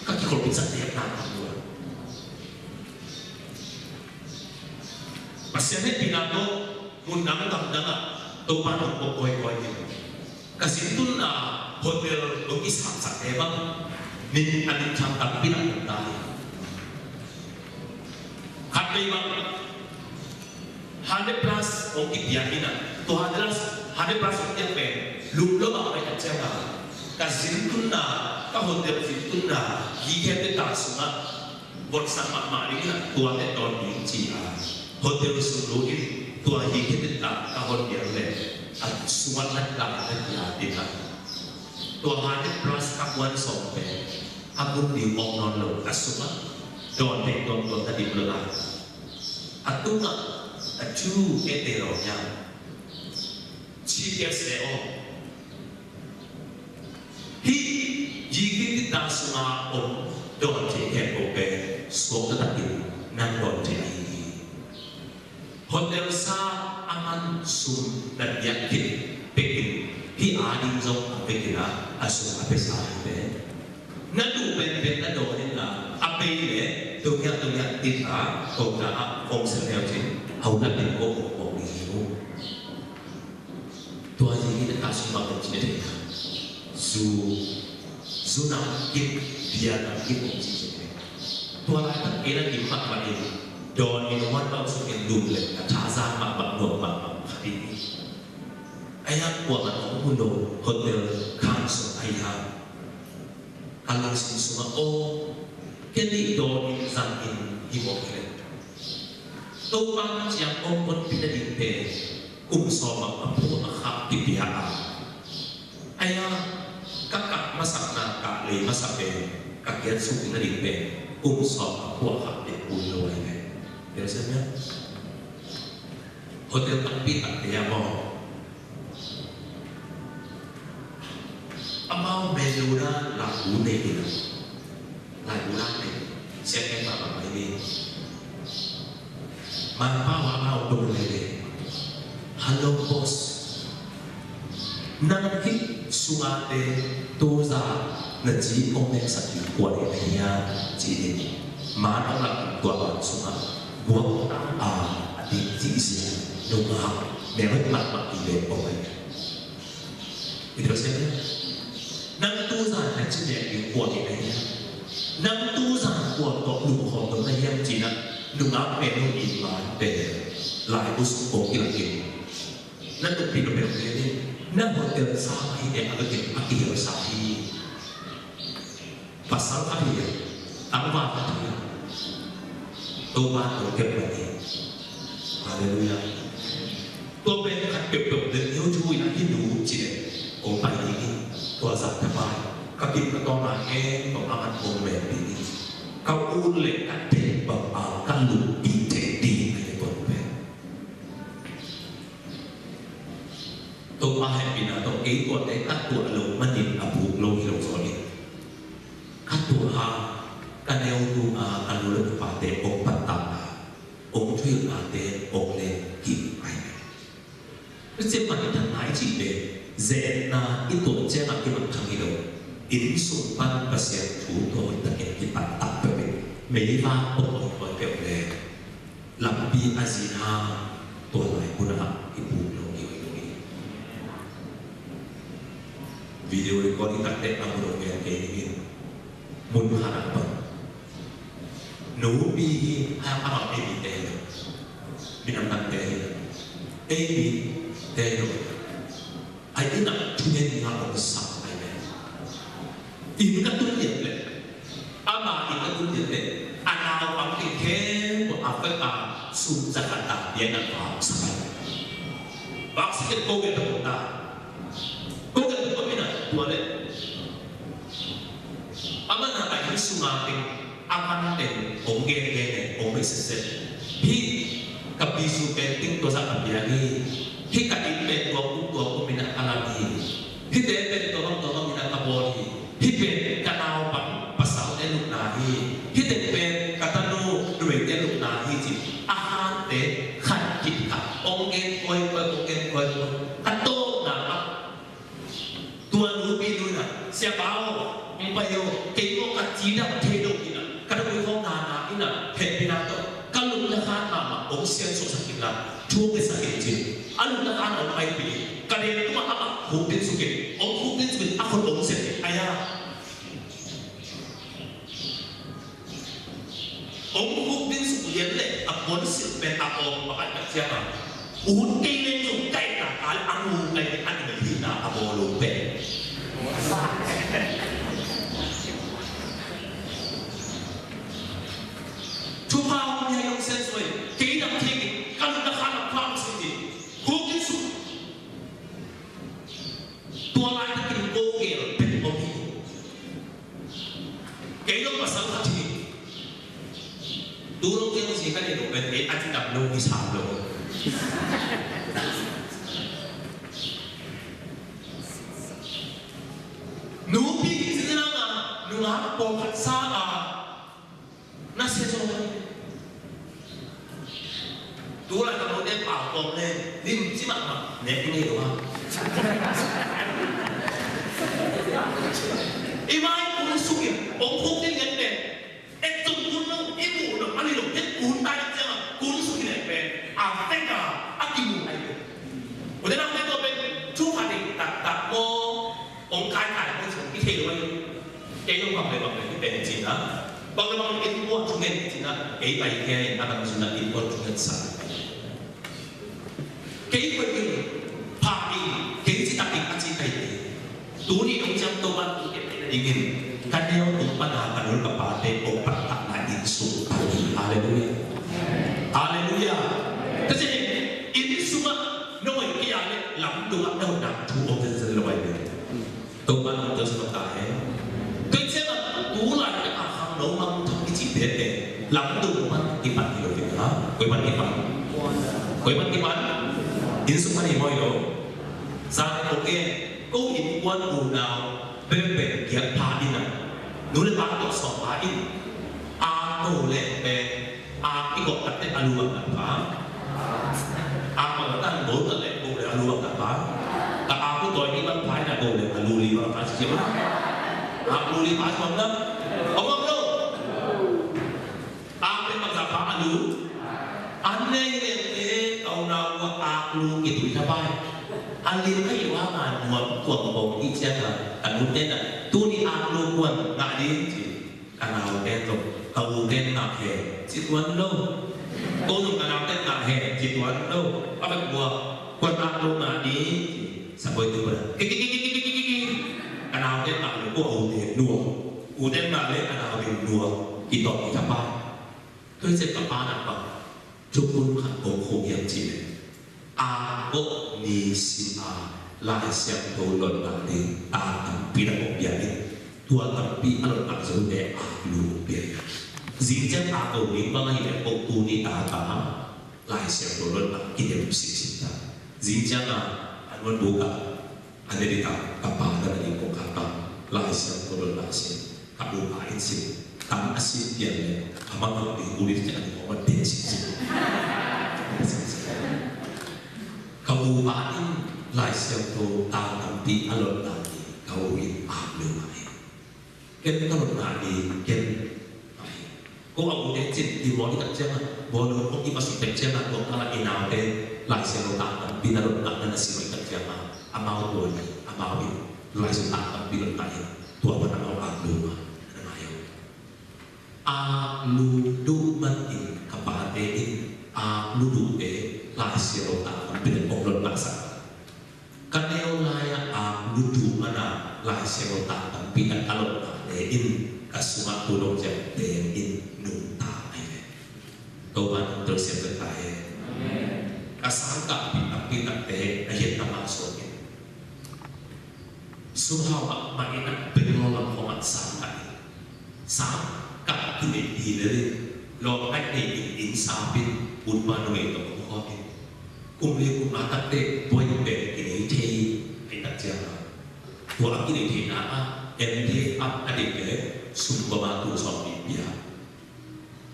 ka kikholhpih zate na tam lo. Pasian hehpihna tawh mun dang gam dang ah Topa in hong pawk kawikawi hi. Ka zin tunna hotel hong kisaksak te bang, min a minthang tampi tak om ta hi. Khat vei bang hundred plus hong kipia hi na, tua hundred plus, hundred plus hong piak pen lum lo bang a vei ka ciang a, ka zin tunna, ka hotel zin tunna hi khempeuh ta sungah votsak mahmah ding in a, tuate dawn ding ci a, hotel sung lut in, tua hi khit in ta ka hon piak leh, a sungah na ta na pia ding a. Tua hundred plus ka kuan sawm pen a mun ding mawk nawn lo, a sungah dawn thei tuamtuam na dim lo a. A tungah a thu ete lo hiam? Ci piak se aw. Hih yi kiti ta sunga om dawn thei khempeuh pen suak taktakin nang dawn thei ahi hi. Hotel sa a man sum na biak khit pekin hih ading zong a pekin a, a sum a pesa hi pen. Na duh penpen na dawn in la, a pei leh, tung hiah, tung hiah, ti ta, kong ta ah, kong sel neu cin, hau na pen kong kong kong ni hi mu. Tua hi hi na ta sum bang kong ci na thei na. Zu, zu na kip, bia na kip kong ci ci na thei. Tua lai tak kei na kim mak mak in, dawn in wan bang sum in lum leh, na tha zang mak mak, nuam mak mak, kha hi hi. Ai a kua mak mak, hun lo, hotel, khan sum ai ha. Ka lungsim sungah aw, ken nih dawn in zang in hi mawk hi leh, Topa na ciang kong honpih nading pen kum sawm bang a phu a khak kipia a. Ai a, ka kah masakna kah lei masa pen ka kiat suk nading pen kum sawm a phu a khak pen kun lo ahi pen. Hotel tampi takte ah maw, amau menu na laibu nei hi lo. Laibu na nei. Siang khen mah bang mai ni. Mangpau ah amau dong nei ni. Hello boss. Nang hih sungate tuza na ci kong neksak ding kua nei na hiam ci ni. Man a lak tua bang sungah buang a a dik ci sia nungak mel hoih mahmah i ven kong nei. I tel siam hiam? Nang tuzan na ci nek ding kua hi na hiam? Nang tuzan kua tawh lungkhawm dong na hiam ci na, nungak pen hong it man pen laibu sung kong kilak in. Na nungpih nungpih nungpih in, na hotel sa hi nek a ka kem a kihel sa hi. Pasal khat hi, tangval khat hi. Topa in hong kep mah hi. Halleluiah. Tua pen khat peuhpeuh le neu thu in a hi nu ci leh kong pai ding hi. Tua zah thapai ka kim ka tawng a heng tawh a man kong men ding hi. Ka ut le ka tek bang a ka lungpih thei ding hi tua pen. Topa hehpihna tawh kei tuate ka tuah loh manin a buk lo hi lo zaw hi. Ka tuah ha. Ka neu nunga ka nu le ka pate hong pattahna, hong thuhilhnate hong len kik ahi ve. Tua ciang manthanna i cihte, zetna i tuah ciangah i mangthang hi lo. Inn sung pan Pasian thu tawh takin kipattah peuhpeuh, meivak pawh hong pawi peuh le lampi a zin hang tua lai munah i puk lo hi, hi, hi. Video record i tak teh a mun hong gen kei ding in, mun khat ah bang nupi hi, a, a bang ei mite hi lo, minam dangte hi lo, ei mite hi lo. Ai, inn ah thungen ding a hong sak ahi ve. Inn ka tun lian leh, ama inn ka tun lian leh, a naupang te khempeuh a fek a, sum za khat a biakna vak sak ahi ve. Vak sak in ko gen ta, ko gen ta, ko gen ta, tua leh Amah na a inn sunga teng, a man teng hong gen gen e, hong bei sese. Hih ka pi zu pen teng tua zah a piang hi. Hih ka inn pen tua kum tua kum in a lam hi. Hihte pen tua bang tua bang in a ka bawl hi. Hih pen ka naupang pasalte lupna hi. Hihte pen ka tanu numeite lupna hi ci. A hante khat khit khat hong gen koi koi, hong gen koi koi. Ka tawpna ah Tua nupi nu in a, "Siapa aw, hong pai aw, kei maw ka cidam thei lo in a, ka dawh khawng nana in a, hehpihna tawh ka lungdam mahmah, hong siansuahsak in la, thu hong ngetsak in," ci. A lungdam a hong paipih in, ka deng tungah amah khukdin suk in, hong khukdin suk in, a khut hong sem in, aya. Hong khukdin suk lian leh a puansilh pen a awng pakhat ka ciang a, ut kei leng zong kaihna ka leh a ngu kai leh a nung hihna a bawl lo pen. Thupha hong pia hong siansuah in, kei dam thei kei, ka lungdam a hong pha hong sih in, khukdin suk. Tua laitakin ko gel pen om hi. Kei dong pasal khat hi. Tu dong kei dong si ka nei lo pen kei a cidam lo, kisam lo. Nupi hi ci nang a, nungak pawlkhat sa a, na sia zaw hi. Tu lai ka note pau kawm le lim ci mahmah, nek i nei lo a. I mai kun suk in, ong khuk ding ngen pen. Et zong kun lo, i muh lo, a ni lo, et kun tai ciang a, kun suk in et pen. A tek a, a kimu ai pen. Ute naute, tua pen thu khat in taktak maw, ong kaikai maw, i thei lo ai. Kei zong bang le bang le i pen cihna, bang le bang le in puan thungen cihna, kei pai kei a in a dang zun a in puan thungen sa. Kei koih in, pha in, kei citak in a ci kai te. Tuni dong ciang Topa'n ong kep na dingin, ka neu tung pan a ka nu ka pate ong pattahna inn sung pan hi. Halleluiah. Halleluiah. Ka ci hi, inn sungah nong oi kei a leh lamdung ah na hotna thu om zenzen lo ai ve. Topa'n ong telsiam ta hen. Tua ciangin tu laitakin a khangno mangthang i cihte pen lamdung pan kipan hi lo ding a. Koi pan kipan? Koi pan kipan? Inn sung pan hi maw, hi lo. Zan kong gen, ko innkuan unau peuhpeuh kiang pha in a, nu le pa tawh sawm pha in. A ko leh pen, a i gawh tak teh a lu bang tak pha. A bang tak, go tak leh go leh a lu bang tak pha. Ka a ko tawi ni bang pha in a, go leh a lu li bang pha ci ci bang. A lu li pha ci bang na. Om om lo. A pen bang tak pha a lu. An nei leh te ka unau a lu kitui ta pai. A lim a i wa ma nuam tuam bawng i ciang a, ka nu te na. Tuni a lu kuan ngah ding ci. Ka naute tawh, ka ute ngah hen, ci tuan lo. Ko zong ka naute ngah hen, ci tuan lo. A bek bua, kuan ngah lo ngah ni, ci. Sakoi tu pada. Ki, ki, ki. Ka naute ngah lo, ko a ute nuam. Ute ngah le, ka naute nuam. Ki tawh, ki tapa. Tua ciang ka pa na pa. Thukhun khat kong khuk hiam cih leh, a kawh ni sim a Lai Siangtho lotna ding ta tampi na kong pia in, tua tampi a lotna zote a lu kong pia in. Zing ciang a ko ning bang ahi leh kong tu ni ta ta Lai Siangtho lotna kidem sik sik ta. Zing ciang a an wan bu ka America ka pa na ding kong khat ta Lai Siangtho lotna sin ka bu pa in sin. Tam a sin pian le a mang a ui ui te an hong a den sin sin. Ka u pa in Lai Siangtho tang tampi a lotna ni ka u in a leu mai. Ken ka lotna ni ken mai. Ko a u te cin ti mo ni tak ciang a, mo lo ko i ma si tak ciang a, ko ka la i nau te Lai Siangtho tang tampi na lotna na na si mai tak ciang a, amau tua ni, amau in Lai Siangtho tang tampi lotna in tua pan amau a leu mai. Na mai. Ak lu duh manin ka pate in ak lu duhte Lai Siangtho tang tampi in hong lot mahmah. Ka neu lai-ah ak lu duh mana Lai Siangtho tang tampi in a lotnate in ka sungah tu dong ciang teng in nungta ahi ve. Topa nungtel siam ta hen. Ka sangkah pi tampi takte a hiat tama suak in. Sum hau mahmah in a Bangalore lam khawng ah sang kah in. Sang kah kinei hi lel in, lawmngaih nei in inn sap in, utma numei tawh hong hawm in. Kum li kum nga takteh buai pen kinei thei hi, ahi tak ciang a, tua a kinei theihna ah M D F a deih leh sum gawm a tul sawmli pia.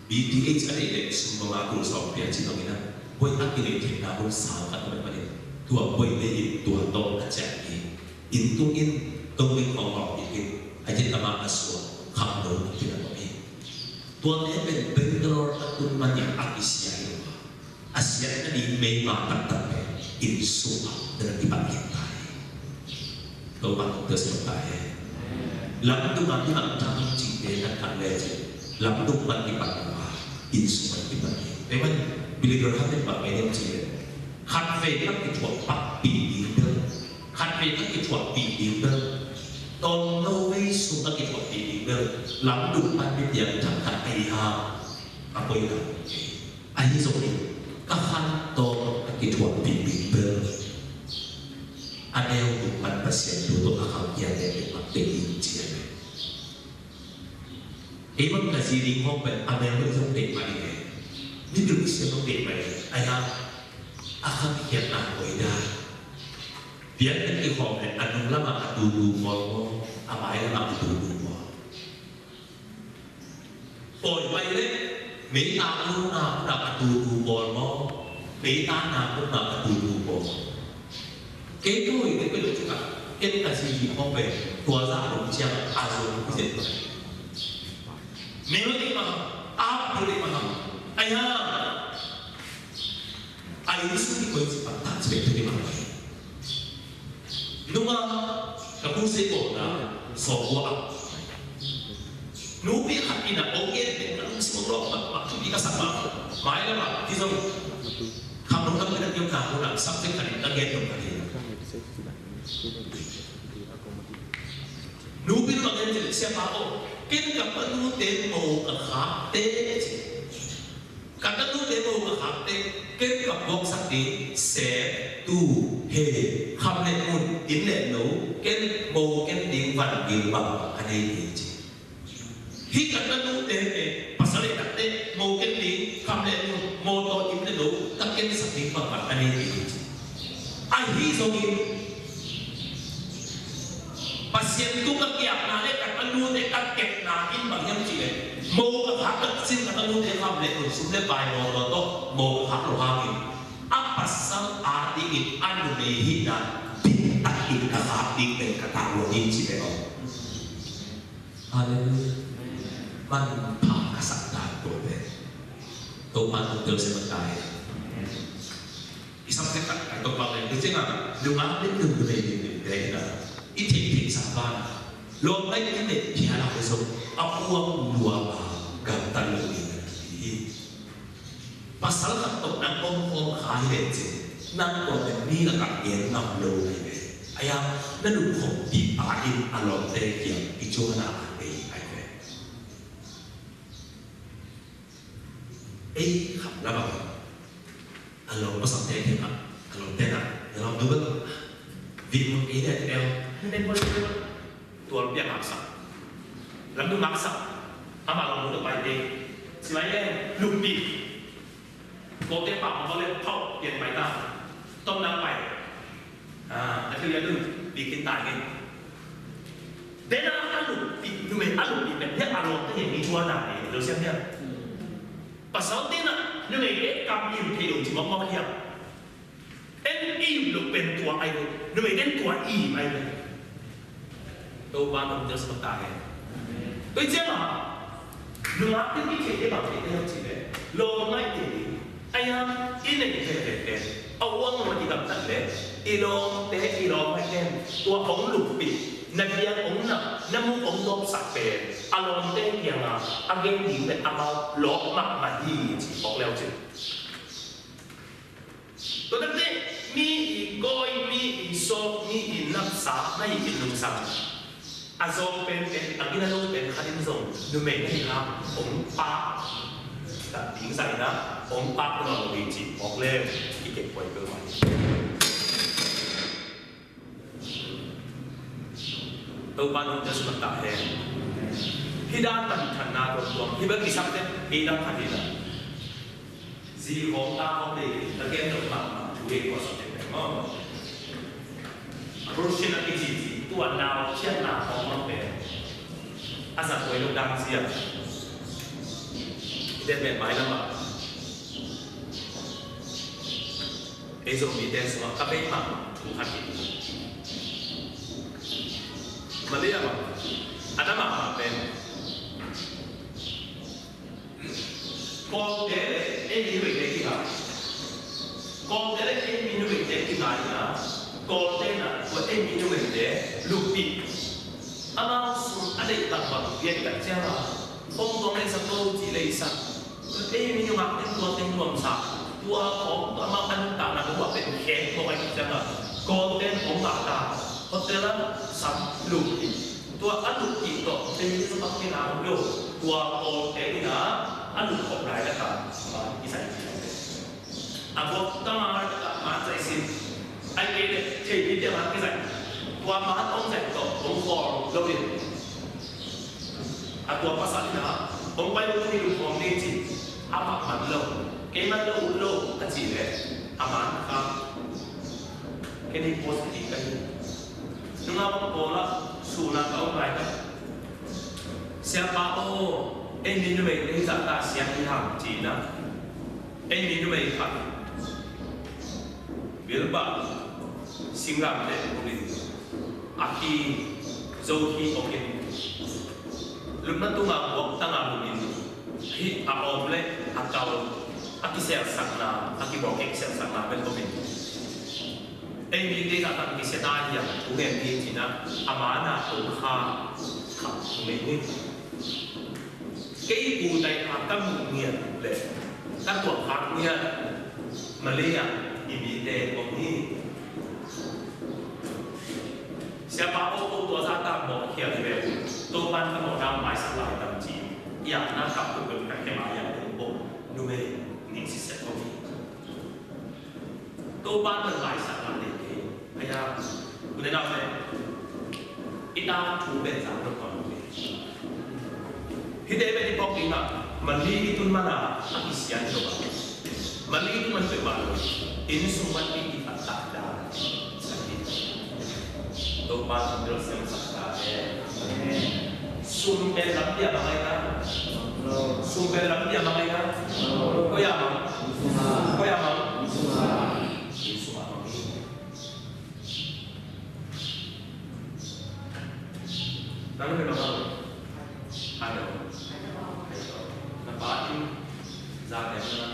B Th a deih leh sum gawm a tul sawm pia ci bangin a, buai a kinei theihna hun sang khat a man manin, tua buai lei in tua tawh a ciah hi. Inn tung in, tung in hong hawm hi in, a yin a mah a suak, khangno a kinei hi. Tuate pen Bangalore a tun manin a kisia hi lo a. A siatna ding meima taktak pen inn sungah na kipan khin ta hi. Topa nungtel siam ta hen. Lamdung a tun a thang cihte na khat lecin, lamdung pan kipan lo a, inn sung pan kipan hi. Tua ahih manin Billy Graham in bang gen hiam cih leh, khatvei pan kithuahpih ding bel, khatvei pan kithuahpih ding bel, tawmno vei sung pan kithuahpih ding bel, lamdung pan mi piangthak khat ahi hang a poi lo. Ahi zongin ka khan tawm a kithuahpih ding bel a neu nung pan Pasian thu tawh a khang kiate pen mak te in ci a ve. Ei bang ka zi ding hong pen a neu nung zong deih mah i ve. Middle East zong deih mah i ve. Ahi hang a khang khiatna koi dan. Pian pen i khawm leh a nung lamah a tutu mual maw, a mai lamah a tutu mual. Pawi pai leh, meita nunna munah a tutu bawl maw? Meita na munah a tutu bawl. Kei ka hoih dek bek lo cakah, ken ka zi hih khawng pen tua zah a dong ciang a zong hi zet lo. Mel dek maham, ap dek maham. Ahi hang a inn sung i koi ci pah tak ci bek dek maham. Nunga ka pu sei kawmna sawm kua ah nupi khat in a ong gen pen ka lungsim ong lawh mahmah, thupi ka sak mahmah. Mai lamah hi zong kham lungdam pen a kiamna hunah subject khat in ka gen dong ka hi. Nupi in bang gen ci leh, siapa aw, ken ka tanute mo ka khakte ci. Ka tanute mo ka khakte, ken ka puaksak ding sem, tu, he, kham le mun, inn le lo, ken mo ken ding van gil bang a nei ding ci. Hih ka tanute pen pasal le takte mo ken ding, kham le mun, mawtaw, inn le lo, ka kensak ding bangbang a nei ding ci. Ahi zongin Pasian thu ka kiamna le ka tanute ka kepna in bang hiam cih leh, mo ka khak taktak in ka tanute kham le mun, sum le pai, mawtaw tawh mo ka khak lo hangin, a pasal adingin a numei hihna dik takin ka khak ding pen ka tavuan hi ci ve aw. Halleluiah. Manpha ka sak dan tua pen Topa nungtel siam ta hen. I subject khat ka tawh pang leng, tu ciangin nungak limlim, numei limlim te in a, i theihtheihsa banah lawmngaih i neih phial a, zong a puak lua a gamtat lo ding hi. Pasal khat tawh nang om khawm kha hi lecin, nang tawh pen mi lakah gen ngam lo ahi ve. Ahi hang na lungkham pih pa in a lawmte kiang i cuan a, a nei ahi ve. Ei kham lamah a lawm pasal te kiangah a lawmte na, na lawm duh bek. Vim ei le tel, tual piak ngaksak, lamdung ngaksak, amah lawm duh pai te. Simai le luppi. Kote pah mawk le phauh pian pai ta. Tom nang pai. Ah, a thil ya dun bikin tai ngin. Dena a luppi Numei a lupih pen hiah a lawmte hi, mi thuana hi lo siam hiam? Pasalte in ah numeite kam im thei lo ci mawkmawk hiam? En im lo pen tua ai ve. Numeite in tua im ai ve. Topa nong tel sawm ta hen. Tua ciang a nungak te i theih te bang theih te hiam cih leh lawm ngaih te ding. Aia, i neih veve pen a uang lo i gamtat leh i lawmte, i lawm ngaih ten tua hong lupih, na biang hong na, na muk hong dawpsak pen a lawmte kiangah a gen ding pen amau lawp mahmah hi ci phawk leu cin. Tua takte mi i kawi, mi i sawk, mi i napsa na hi in lungsang a zawng penpen a gina lo pen khat in zong numei na hi hang hong pak tak ding zah in ah hong pak nawn lo hi cih phawk leng i kek puai peuhmah hi. Topa nong tel sawm ta hen. Hih dan manthanna tuamtuam hih bek kisam te, hih dan khat hi na. Zi hawm ta hawm dei ka gen lo mahmah thu hi kua sam te pek maw. Abortion a kici ci tua nau khiatna hawm mah pen a zat huai lo dan sia. Hih te pen mailam ah ei Zomite sungah ka bei mahmah thu khat hi. Malaysia mah a na mahmah pen Kawlte le ei mi numeite kingai. Kawlte le ei mi numeite kingai in ah Kawlte in ah tua ei mi numeite lupih. Amau sum a deih bangbang piak tak ciang a hong tuang leisak lo cih leisak. Ei mi nungak teng tua teng nuamsa. Tua khawng tua amau a nuntakna tua pen khek mawk ahih ciangin Kawlten hong ngah ta. Hotel ah sam lupih. Tua a lupih tawh ei mi nungak teng a om lo. Tua Kawlte in a lupkhop lai lak ah man i zai cih. A buak tang a man zai sin. Ai kei le thei mi te man kizai. Tua man hong zai tawh hong khawl lo ding. A tua pasal in a hong pai lo ding, hong ding ci. A mak man lo, kei man lo, ut lo a ci le a man kha. Kei ni post ding ka hi. Nunga bang pawl ah sun a ka om lai ka. Siapa aw, ei mi numei ei zahta siang hi hang ci na. Ei mi numei khat Bilbao, Singam le Bumin, a khi, Zo khi awkin, lupna tunga buak tanga lumin, hih a awm le a kal, a kiselsakna, a kibawlkik selsakna pen awmin. Ei mite zahtak kisia ta hiam, thu ngen hi cina, a mana om kha, kha thu ngen hi. Kei pu tai a ka muh ngiat le ka tuak khak ngiat Malay ah i mite kong hi. Siapa aw ko tua zahtak mawh khial hi ve. Topan ka mawhna maisak lai tam ci. I akna kap tuk tuk ka khe mai ah kong pom numei ning siset kong hi. Topa na laisakna nei kei. Aya, u te nau te, i ta thu pen zang lo kong hi. Hih te pen i pawk ding a, Mali i tun man a, a kisian lo a. Mali i tun man peuhmah lo. Inn sung man i i tak tak dan. Sa hi. Topa na mil sem sak ta e. Sum pen lam pia bang ai ta. Sum pen lam pia bang ai ta. Ko ya bang. Ko ya bang. Inn sung a bang hi. Nang pen bang. Hai lo. Na pa in za pen na.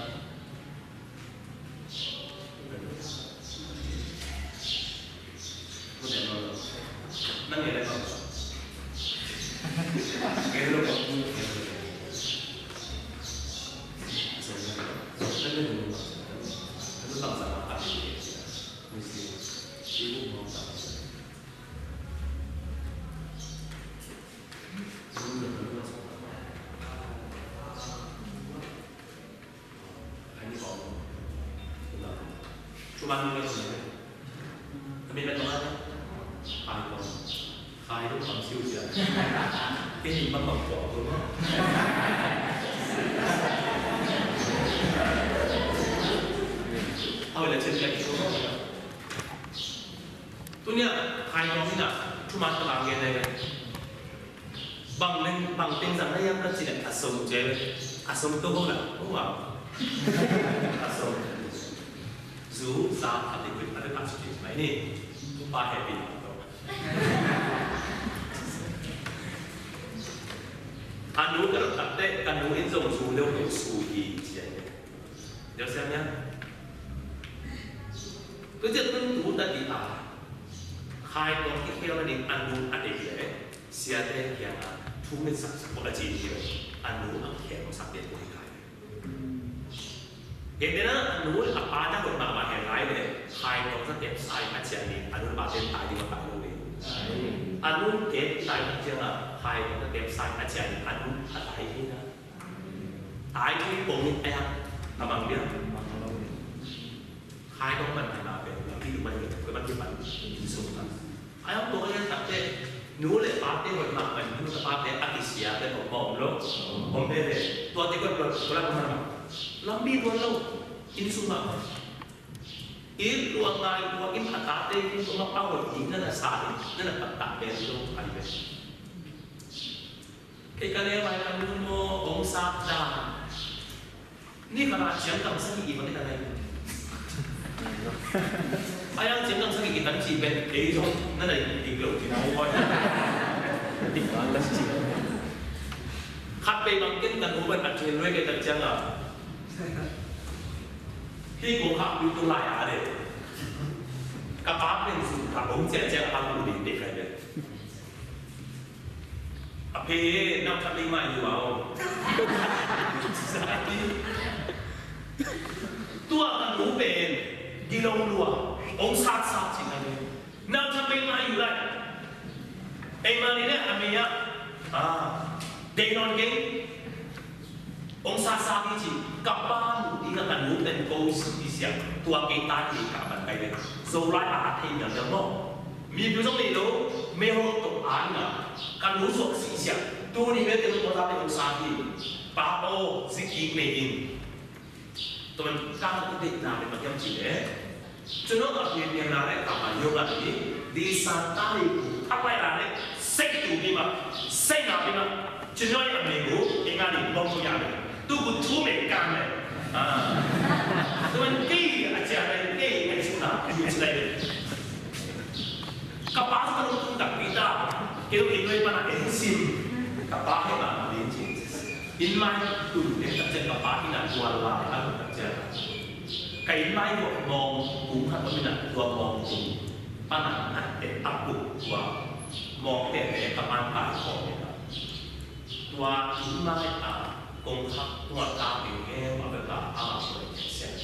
Hai ni kong. Thuman ni kong. Kami met kong. Hai kong. Hai kong kong siu sia. Kini bang bang kong kong. Au la chen kai kong. Tunia hai kong ni na. Thuman kong ang gen lai. Bang leng, bang teng zang na hiam ka cih leh a song ci ve. A song to ho la, ho wa. A song. Zu za a ti kuih a ti ta su ti mai ni. Pa happy to. A nu ka lo tak te, ka nu in zong zu leu to su hi ci ai. Deu siam ya. Tu ciang tun tu ta ti a. Khai kong ki khel na ding a nu a dei le. Siate kiangah thu ngetsak sak bawk a ci hi lo. A nu a kikhel sak te pawh hi khai. Kei te na a nu a pa na hoih mahmah hen lai le khai tawh za tep sa in a ciah ni a nu pa ten tai ding a tai lo ve. A nu tep tai a ciangah khai tawh za tep sa in a ciah ni a nu a tai hi na. Tai hi pong in a yak a mang dia. Khai tawh man a na pen lampi lu man in a koi man hi pan in sung pan. Ai hong tua ka lian takte, nu le pate hoih mah pen, nu le pate a kisia pen om mah om lo. Om veve. Tuate koi tua, tua la kong mah. Lampi tuan lo. Inn sung mah. Inn luang ngai tua in a tate inn tua mah pa hoih ding na na sa in, na na pat tak pen lo ai pen. Kei ka leng lai ka nu maw, hong sat dan. Ni khat ah ciangkang sagih i bang i ta lai. A yang ciangkang sagih i tan ci pen, ei zong na na dik lo ci na hong koi. Dik bang dan ci. Khat pei bang ken ka nu ban a cin luai kei tan ciang a. Hi kong khak pi tu lai a de. Ka pa pen su ka hong ciang ciang a hang lu dik dik kai pen. A phe nau khat lei mai lua om. Tua ka nu pen gilong lua. Hong sat sat ci ngai. Nau khat lei mai lua. Ei mah ni le a mi a. Ah. Dei non geng. Hong sat sat hi ci, ka pa mu ding a ka nu ten ko si i siak, tua kei ta kei ka ban kai ve. Zolai a a thei mial mial maw. Mi piu zong nei lo, me hong tok a ing a, ka nu zuak si i siak, tu ni ve ten ko ta ten hong sat hi. Pa aw, zik kik nei in. Tua man ka mu deihna pen bang hiam ci le. Cunong a pianpianna le kammal hiau la hi, di san ta hi ku a paina le sei tu pi ma, sei na pi ma. Cunong a mei ku i nga ni bom ku ya le. Tu ku thu mei kam le. Ah. Tu man kei a cia le kei ngai su na yu ci lai le. Ka pa ka lungtum takpi ta. Kei lung in noi pana en sim. Ka pa he ma ma din ci. Inn mai tun dek tak ciang ka pa inn ah tual lai a lung tak ciang ka inn mai tuak mawng kung khat om in ah tua mawng kung pan a ngat tek a kuk tua mawng tete ka pan kai khawm in ah tua inn mai a kongkhak tua ta keng hem a bek a ama suai tek siang.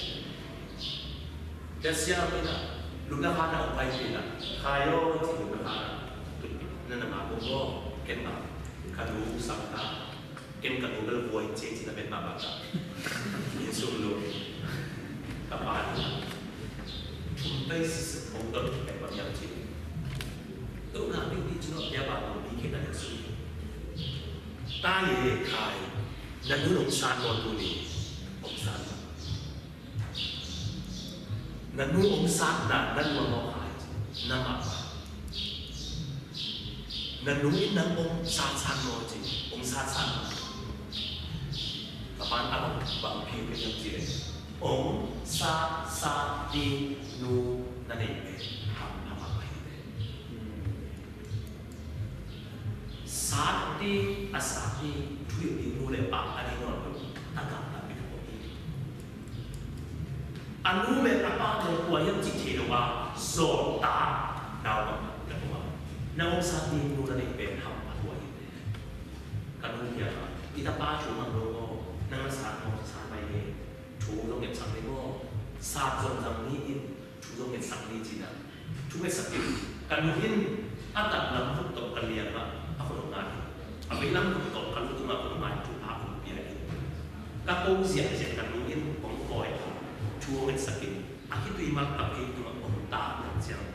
Tek siang in ah lupna khan a ong pai in ah khai aw ci lupna khan a na na ma kong aw ken ma ka lu sang ta. Ken ka nu bel buai cia ci na pen mah bangzah. Inn sung lo. Ka pa ni. Thum pei sisik hong don pen bang hiam ci. Tuna pei ni cunok bia ba nu ni kei na na sui. Ta ye khai. Na nu nong san mo tu ni. Nong san mo. Na nu hong satna na lua mawk hai ci, na mah mah. Na nu in nang hong satsat maw ci, hong satsat maw. Ka pan a bang bang phiu ka hiam ci leh hong satsat ding nu na neih pen ham ham a hi ve. Sat ding, a sat ding, thuhilh ding nu le pa a ding nawn lo, a gamta pen a om hi. A nu le a pa tawh kua hiam cih thei lo a, zawhta nau bang na om a. Na hong sat ding nu na neih pen ham a tua hi. Ka nu hiam a, i tapa thu mang lo maw, nang na sat maw, sat mai hi. Thu zong ngetsak ni maw, sat zong zang ni in, thu zong ngetsak ni cina. Thu ngetsak in, ka nu in a taklam vut tawh ka liam ah a khut hong ngai hi. A veilam vut tawh ka lu tungah a khut hong ngai, thupha hong pia hi. Ka ko ziahziah ka nu in hong kawi a, thu hong ngetsak in, a khitui mal ka vei tungah hong tak nak ciang.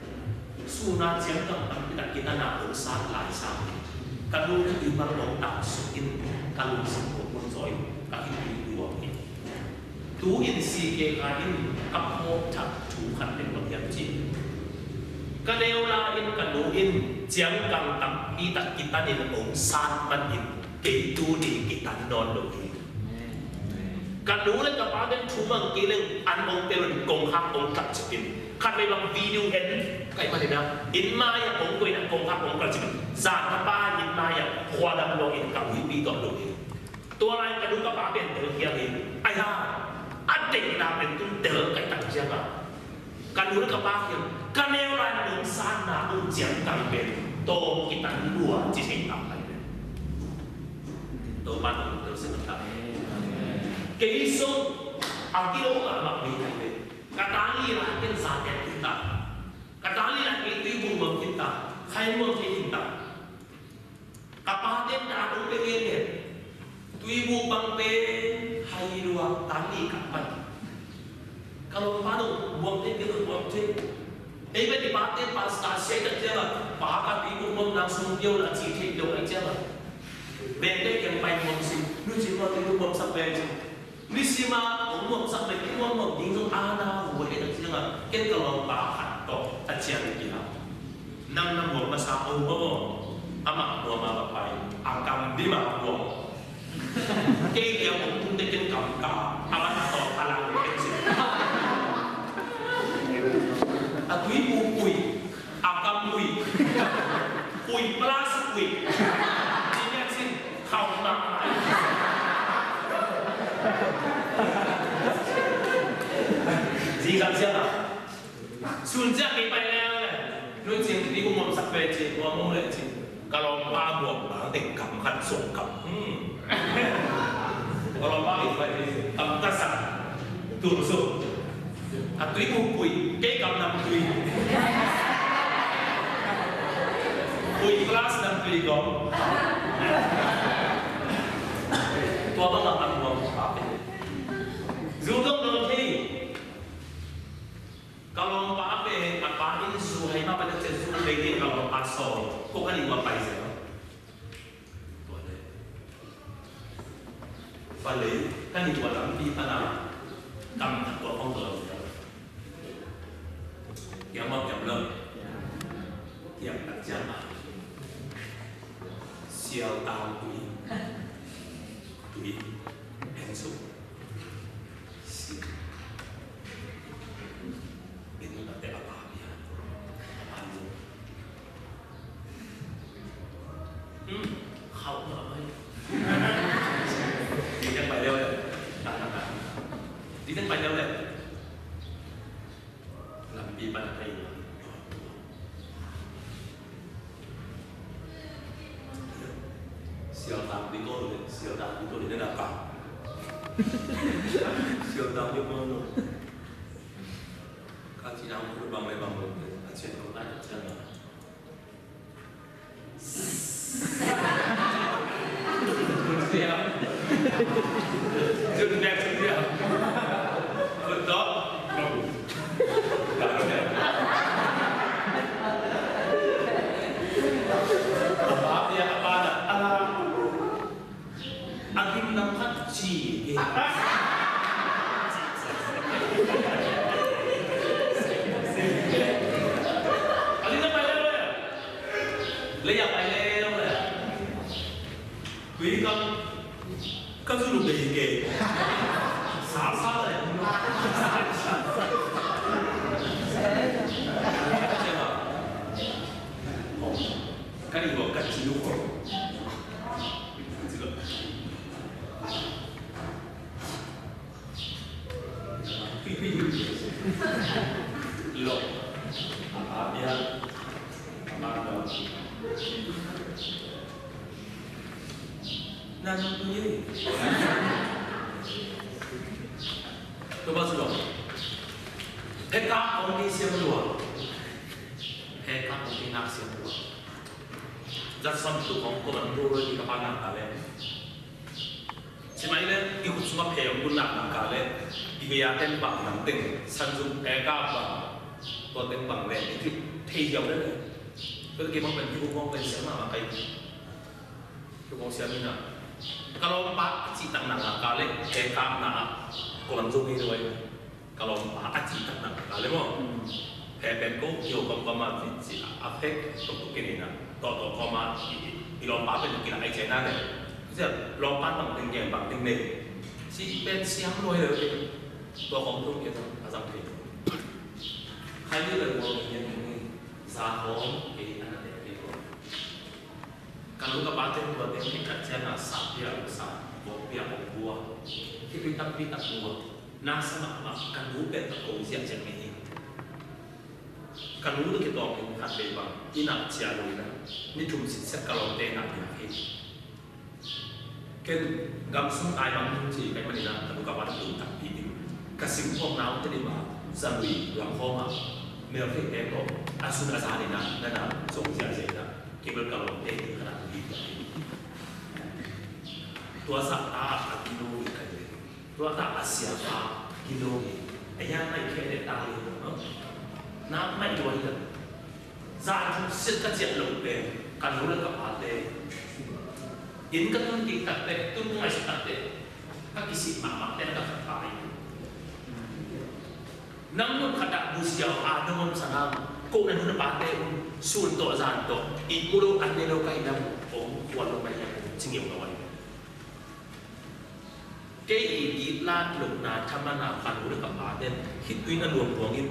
Suna ciang kam pan kita kita na hong sat lai sang hi. Ka nu khitui mal hong tak suk in, ka lungsim hong hun zaw in, ka khitui duam hi. Tu in si ke ka in ka phawk thak thu khat pen bang hiam ci. Ka neu la in ka nu in ciangkang tam Ih tak kitanin hong sat manin kei tuni kitan nawn lo hi. Ka nu le ka pa ten thu mang kei leng an hong tel un kongkhak hong tlat ciapin. Khatvei bang video en ka hih manin ah inn mai-ah hong koih in ah kongkhak hong tlat ciapin. Zan ka pa inn mai-ah khua dam lo in ka uipi tawh lo hi. Tua lai ka nu ka pa pen tel khial hi. Ai ha, a deihna pen tun tel ka hih tak ciangin ka nu le ka pa kiang ka neu lai nong sanna um ciang ka hih pen tawm kitan lua ci thei tak ka hih pen. Topa nong tel sin tak. Kei sung a kilo mahmah mi ka hih pen. Ka ta li lai ken sa ken khin ta. Ka ta li lai kei tui bung bang khin ta. Khai muang thei khin ta. Ka pa ten dah hong pe ngen ngen. Tuibuk bang pen hai lua tan ni kap pan. Ka lawmpa dong buang thei, kei dong buang thei. Ei pen i pa ten pastor sia i tak ciang a, pa ka tuibuk nuam nang sung pio na ci thei lo ai ciang a. Beng te kiang pai nuam si, nu ci nuam tuibuk nuam sak beng ci. Nisim a hong nuamsak pen i nuamnuam ding zong a na hu a et a ciang a, ken ka lawmpa khat tawh a ciang i kila. Nang na nuam masa a um a maw? Amah nuam a va pai a kam dim a nuam. Kei kiang hong tun te ken kam ka a man a tawh a lang ken cin. A tui pu pui. A kam ui. Ui plus ui. Ci ngiat sin khau mahmah. Zi kam siang a. Sun siang kei pai lel le. Nun cin ni ku mom sak pe cin, mom mom le cin. Ka lawmpa buang bang teng kam khat sung kam. Hmm. Ka lawmpa kei pai kam khat sak. Tur sung. A tui ku pui, kei kam nam tui. Pui plus nam tui kong. Tua bang a kam kong. Zu dong dong kei. Ka lawmpa pen a pa in zu hai mah pen a cian zu pen in ka lawmpa sawl. Ko ka nih ua pai zel. Tua le. Fa le, ka nih ua lampi pan a kam khat tua khong tua lo zel. Kiam mah kiam lo. Kiam tak ciang a. Sial tang tui. Tui. Heng suk. Lampi pan a kai. Sial tang pi to le, sial tang pi to le na ka. Sial tang pi to le. Ka ci nang pu bang le bang le, a cian ko na cian na. Sial. Sial. Sial. A pa bia a pa na a la. A kim nam khat ci. A li na pai leu le. Le ya pai leu le. Tui kam. Ka zu lu bei ke. Sa sa le. Ka ni lo ka ci lu ko. Lo. A bia. A ma lo. Nang tui. Tua bang silo. Peka kong kei siam lua. Peka kong kei nak siam lua. Zat sam tu kong ko man tu lo di ka pa nak ka le. Ci mai le, i khut sungah phe om kun nak nak ka le. I bia ten bang nang teng. San sung peka bang. Tua teng bang le. I thei hiau le. Tua kei bang pen i khut kong pen siam nak nak kai. Tua kong siam ina. Ka lawmpa a cihtak nak nak ka le, he kam na a, ko lam zo kei lo ai. Ka lawmpa a cihtak nak nak ka le maw. He pen ko, kio kam kam a cih cih a, a phek tok tok kei ni na. Tawh tawh kawma i, i, i lawmpa pen kila ai ciai na le. Sia lawmpa bang teng gen bang teng nei. Si pen siam loi le. Tua kawm tung kia tung a zang thei. Khai ni le wang gen ni. Za kawm kei ana te kei kawm. Ka lu ka pa teng tua teng ni ka cian a sa pia sa. Kawm pia kawm bua. Ki pia tak pia tak bua. Na sa mak mak ka lu pen ka kawm siam siam ni. Ka lu tawh kitawng in khat vei bang inn ah ciah lo in ah ni thum sitset ka lawmte in ah piak hi. Ken gam sung ai bang hong ci ka hih manin ah ka lu ka pa tawh tum takpi in ka singphuang naute ding ah za lui lam khawng ah mel theihte tawh a sun a zan in ah na na zong ziahziah in ah kei bel ka lawmte in khat ah tum hi piak hi. Tua zah ta a kilo hi ka hi. Tua ta a sia pa kilo hi. A yang mai khe le ta hi. Na mai tua hi. Za thu sil ka ciat lo pen ka lu le ka pate. In ka tun kik takte, tun ka ngaihsut takte. Ka kisih mahmah te na ka khat ta hi. Nang nun khat ah bu siau a dong on sanang. Ko na nun a pate un sun tawh zan tawh. I mu lo an ne lo ka hi nang. Ong kuan lo mai ya. Cing yau ka wai. Kei i itlat lohna thaman a ka lu le ka pa ten khitui na luang luang in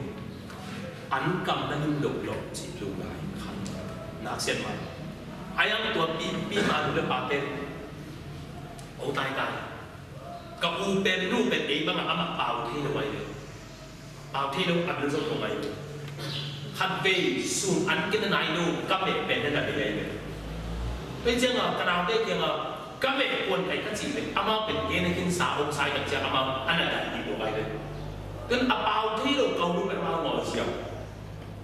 an kam na lim lo lo cih lo lai khan nak sian mai. A yang tua pi pi ma lu le pa ten o tai tai ka u pen nu pen ei bang a amah pau thei lo ai le. Pau thei lo a bil zong ko ngai lo. Khat vei sum an kina nai lo ka meh pen na na bei ai lo. Pen ciang a ka nau te kiang a ka meh kuan kai ka ci le amau pen kei na kin sa ong sai tak ciang amau an a dan i lo ai lo. Tun a pau thei lo ka u pen amau ngol siam.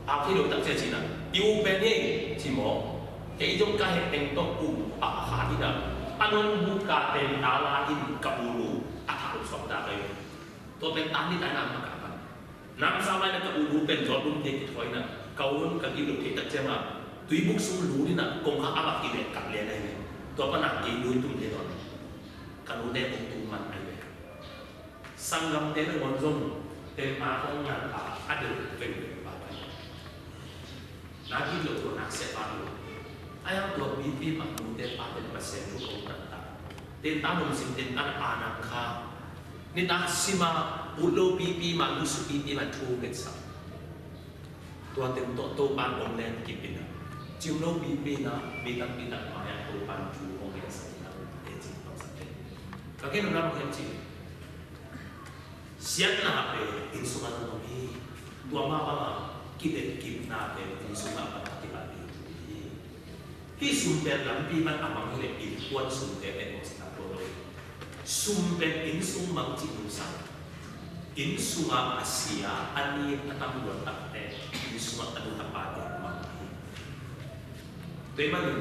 Pau thei lo tak ciang ci na i u pen hei ci maw. Kei zong ka heh teng tawh u pa kha hi na a non bu ka ten ta la in ka u lu a thak lo suak ta kai lo. Tua pen tan ni tai na ma ka pan. Namsau lai na ka u lu pen zawt lum thei kithawi na ka u lum ka gilo thei tak ciang a tuibuk sung lu ni na kong kha a bak ki leh kap lian ahi. Tua pan a kei lu tum thei tawn. Ka lu ne kong tum man ahi ve. Sanggam te na ngon zong pen a kong ngan a a del veng veng ba pai. Na gilo tua nak sia pa lo. A yang tua pipi ma nu te pa te Pasian thu kong tak tak. Ten ta nung sim ten ta na a nang kha. Ni tak sima ut lo pipi ma nu su pipi ma thu nget sa. Tua ten to to pan ong len kipina. Cim lo pipi na mi tak mi tak ma yang to pan thu ong len sa na. E cim tong sa te. Ka ken nung na ong len cim. Siatna pen inn sungah zong om hi. Tua mah bangah kidetkipna pen inn sungah bangah kibat ding thu hi. Hih sum pen lampi pan a mang hileh innkuan sumte pen hong sitak lo lo. Sum pen inn sung mang cih nungsang. Inn sungah a sia a nin a tam luat takte inn sungah a nu a pate mang hi. Tua ahih manin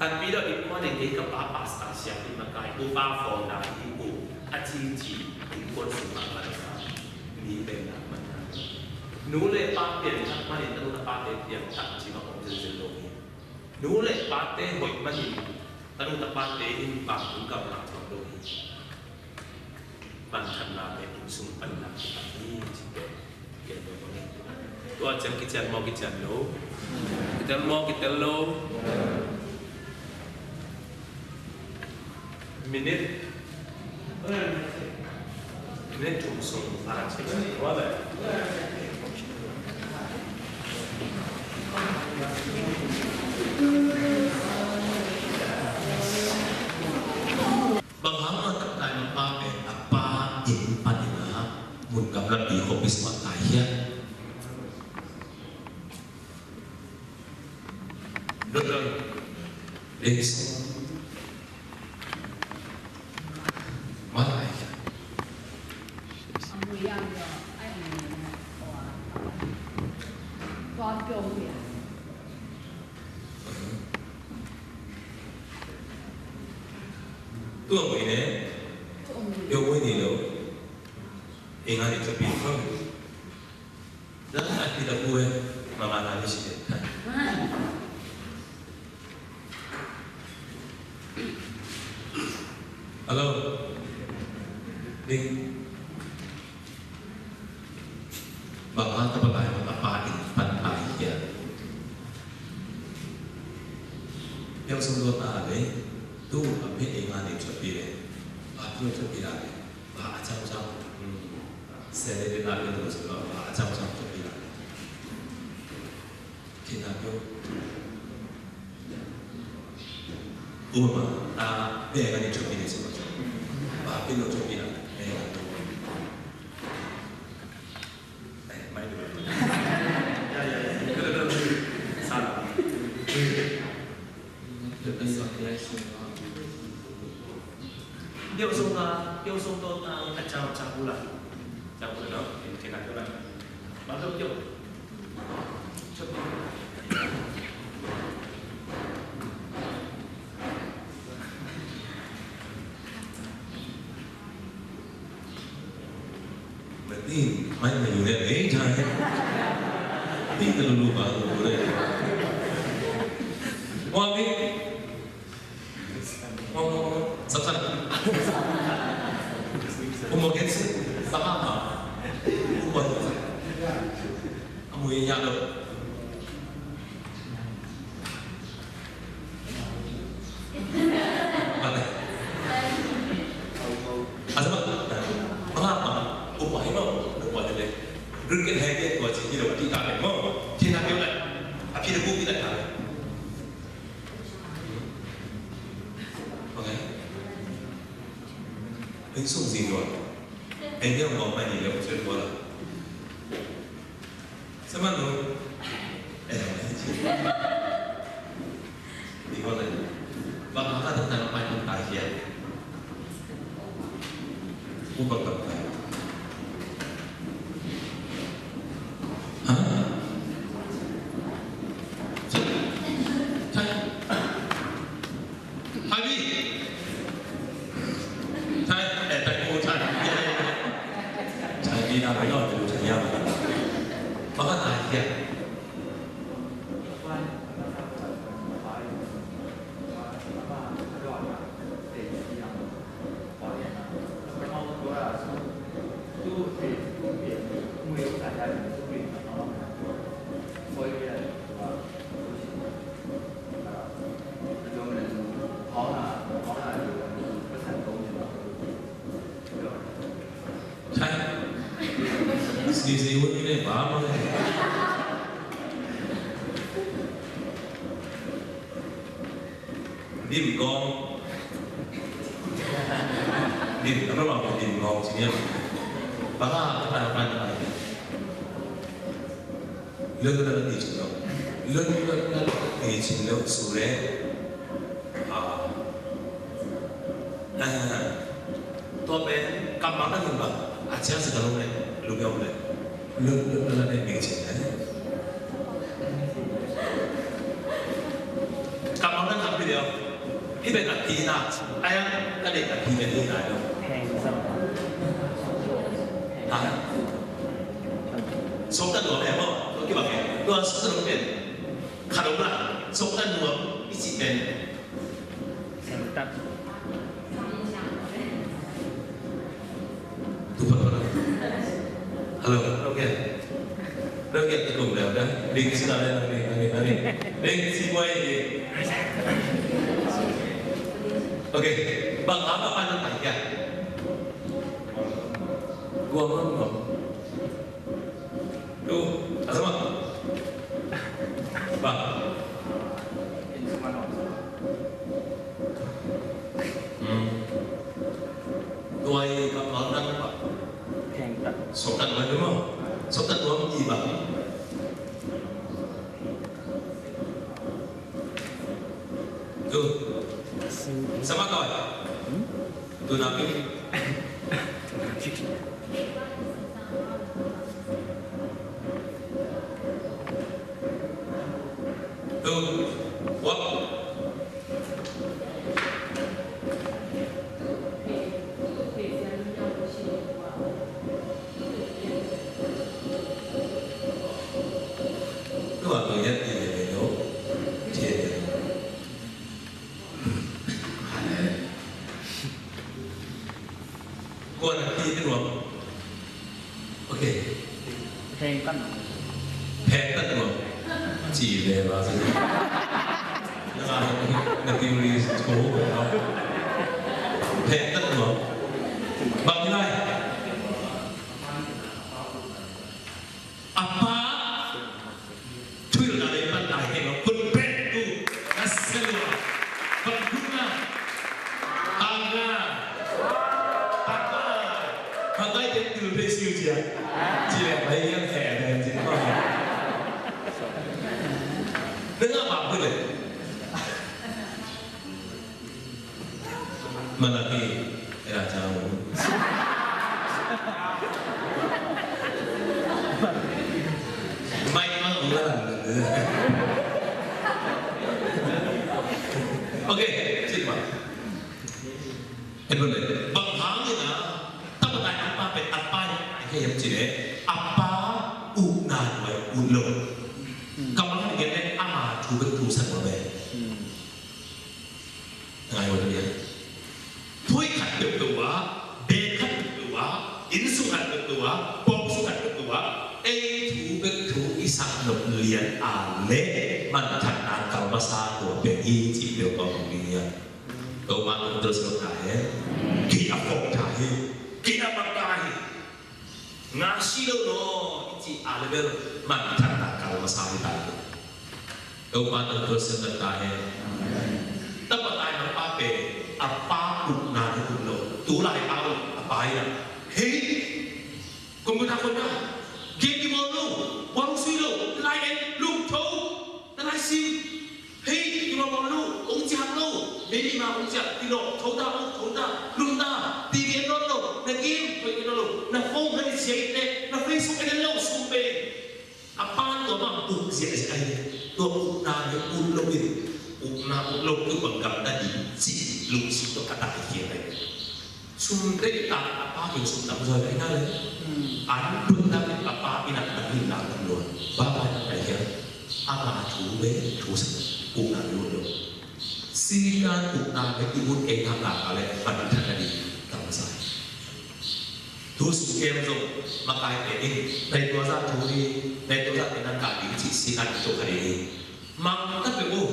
Tanpi dawh i kuan in kei ka pa pastor siam in makai upa founder hi uh a cici in kuan sung mah man sa mi pen nak man na. Nu le pa pian thak man in tanu tapa te pian thak ci mah om zenzen lo hi. Nu le pa te hoih man in tanu tapa te in bang tung gam nak lo hi. Manthanna pen inn sung panna kipan hi ci pen. Tua ciang kician maw kician lo? Kitel maw kitel lo? Minute. Minute thum sung a ci. Bang hang a tak tai ma pa pen a pa inn panin a mun gamla pi khuapi sungah tai hiam? Dot dot. Ding sung. Ma tai hiam? Tua mui ne. Yo mui ni lo. Inga ni tua pi khang. Dah ati dah mui. Mama nangis dia. Hello. Ding. Bang hang ka pakai ma ka pa in pan pai hiam? Sung do ta le, tu a pe e nga ne chot pi le, ba tu chot pi la le, ba a chang chang, hmm, se le le la le tu sung do ba a chang chang chot pi la le. Kina pyo. Uma ta pe nga ne chot pi le sung do. Ba pe lo chot pi la le, pe nga. Mati, mai mai yu ne, eh, jai. Ti ta lu lu ba lu lu ne. Wa mi. Wa wa wa. Sa sa. Umo get si. Sa ha ha. Umo. Amu ya lo. Sama no. Eh, di ko na. Baka ka tentang apa yang tak siap. Upah tak. Hah? Cak. Cak. Hai bi. Cai, eh, tai ku cai. Cai bi na bai no, cai ya. Baka tai ya. Sai. Sisi wun ne ba ma. Dim gong. Dim, apa bang dim gong sini ya. Baka, apa, apa, apa. Lun lun lun i cin lo. Lun lun lun i cin lo sure. Ah. Ah. Tua pen kammal na lun ba. A cia si ka lun le. Lun le. Lun lun lun lun i cin le. Kammal na kampi leo. Hih pen a pi na, a yang ka deih a pi pen hih na lo. Ha? Soktan nuam em maw? Tua kibang em. Tua soktan nuam pen. Khat om la. Soktan nuam i cih pen. Hello, okay. Ding si na, ding, ding, ding. Ding si buai ding. Okay. Bang haba pan nang tai kia. Guam, guam. Tu, a sama. Bang. Hmm. Tuai kammal nang ba. Soktan ba duma. Soktan duma i ba. Tu. Sama kau. Tu napi. Tu. Wap. Tua tua yat ti le lo. Ti le lo. Kua na ti ti ruang. Okay. Pheng kan. Pheng kan ruang. Ci le ba. Materials ko. Pek tak lo. Bang nilai. A pa, thuhilhna lei pan lai heng lo, kun pen tu, na selua, bang huna, anga, anga, anga ite til pe siu cia, cia bai yang he bai cia ko. Nanga bang tu le. Malaki, eh, dah jauh. Mai, mai, ulang. Okey, cik, Pak. Eh, boleh. Bang hang ina, tapa tai apa pe, apa ya, okey, yang cik, eh. Apa, u, na, wai, u, lo. Kamang ni, eh, ama, tu, betul, satu, eh. Ngai ua nia. Thui khat peuhpeuh ah, bek khat peuhpeuh ah, inn sung khat peuhpeuh ah, pawng sung khat peuhpeuh ah, ei thu bek thu i sak nop lian a leh manthanna kal masa tua pen hi cih peuh kong hong hi a. Topa tungtun sung ta hen. Kei a fok ta hi. Kei a mak ta hi. Ngah si lo lo i cih a leh bel manthanna kal masa hi ta hi. Topa tungtun siangtho ta hen. Tapa tai mangpa pen a pa ukna hi uk lo. Tu lai a pa uk a pa hi na. Hei, computer khol na. Game kibawl lo. Bawl sui lo. Lai en lungtho. Na lai sim. Hei, kibawl bawl lo. Ong ciah lo. Baby ma ong ciah. Kilo. Tho ta, ong tho ta. Lum ta. T V en lo. Na game. Koi en lo. Na phone na ni siai te. Na Facebook en lo. Sum pe. A pa tua bang uk ziahziah ahi. Tua ukna hi uk lo in. Ukna uk lo tua bang gamta ding cih lungsim tua ka ta hi ahi. Sum te ta a pa kin sum tam zoi ahi na le. An tua ta a pa ina ta hin na tam lo. Ba ba na ahi. Ama thu ve thu sa ukna hi uk lo. Sikan ukna ve i ut ei na ta ka le ban ta ka ding tam sa. Thu sung kem zong makai pia in, nai tua zah thu hi, nai tua zah pen nang kah ding cih si kan tuk kha ding hi. Mang ta peuh uh,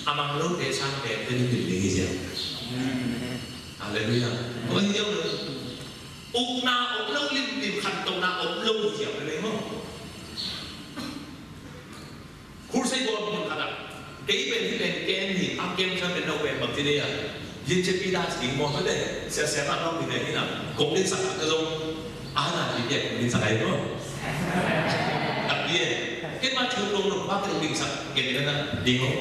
a mang lote sang pen tua ding lim ding hi ziau. Halleluiah. Tua hi ziau lo. Ukna om lo limlim, khantohna om lo hi ziau lo maw. Crusade bawl mun khat ah. Kei pen hi pen ken hi, a kem sa pen no pen bang ci dei a. Yin che pi da ci ding maw, tua te. Sia sia ma no pi ne hi na. Kong din sak ka zong. A na pi pen kong din sak ai maw. Tak ye. Ken ma chu dong no, ba ken ding sak, ken na ding maw.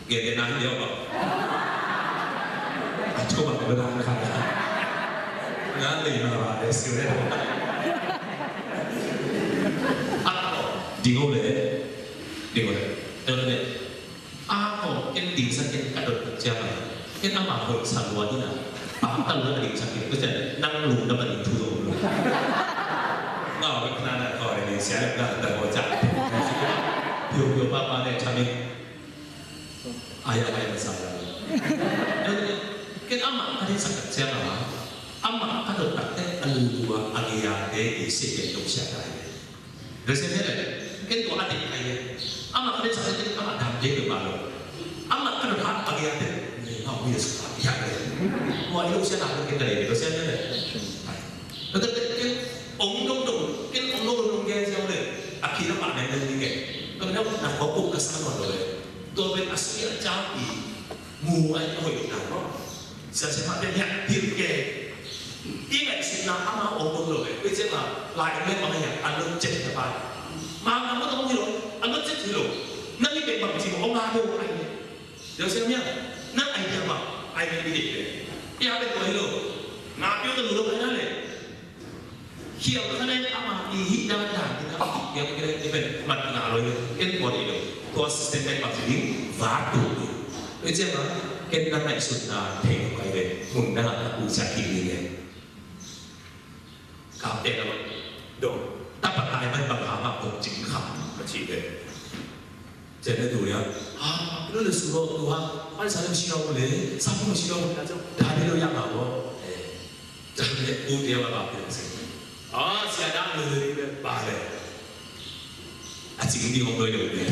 Gede na hi deuh bang. A thu bang bang na khat. Nga lei na ba de si le. A ko ding o le. Ding o le. Ding o le. A ko ken ding sa ken ka dot cia ba. Ken ama hoi sa lua ni na. Pa ka lua ding sa ken ko cia nang lung na ba ding thu dong. Nga ba na na ko le ni sia le na da ko cia. Piu piu pa pa ne cha mi. Ai, ai, ai, Messiah. Ken amah ka deihsak tak ciang a, amah ka dot tak teh a lulua a gei-ate i si pen dong siat ai. Dong siat ai. Ken tua a deih ai. Amah ka deihsak tak teh amah dam dei bek mah lo. Amah ka dot tak a gei-ate. Ni hau mi sa ya. Tua i lo siat a ken ka dei dong siat ai. Ken ong dong dong, ken ong dong dong gen siang le. A ki na pa neng dong ni gen. Ka na na ko ko ka sa no le. Tua pen a sui a ca i mu ai a hoih na maw. Sia sia mah pen hiah hilh kei. I ngaihsutna amau ong dong lo ve. Pei ciang a lai ong leh bang hiah a lot cet ta pai. Mang a mah ong hi lo, a lot cet hi lo. Nang i pen bang ci ong a dong ai. Sia sia mia, nang idea bang ai i dek ve. I a pen tua hi lo. Nga piu ta lu lo ai na le. Khial kha le amah i hih dan dan ding a, khial kha le i pen mat na lo i ken pawt i lo. Tua system pen mat ding va tu. I ciang a ken na ngaihsutna thei lo kai ve. Mun dang a u sa ki ding e. Ka pen a dong. Tapa tai man bang ha ma kong cing kham ma ci ve. Cia le tu ya. Ha, lo le su lo tu ha. Pan sa le si lo le, sa pu si lo le, da le lo ya ma lo. Eh. Cia le pu dia ma ba pu se. Ah, sia da le le ba le. A cing ding ong lo le.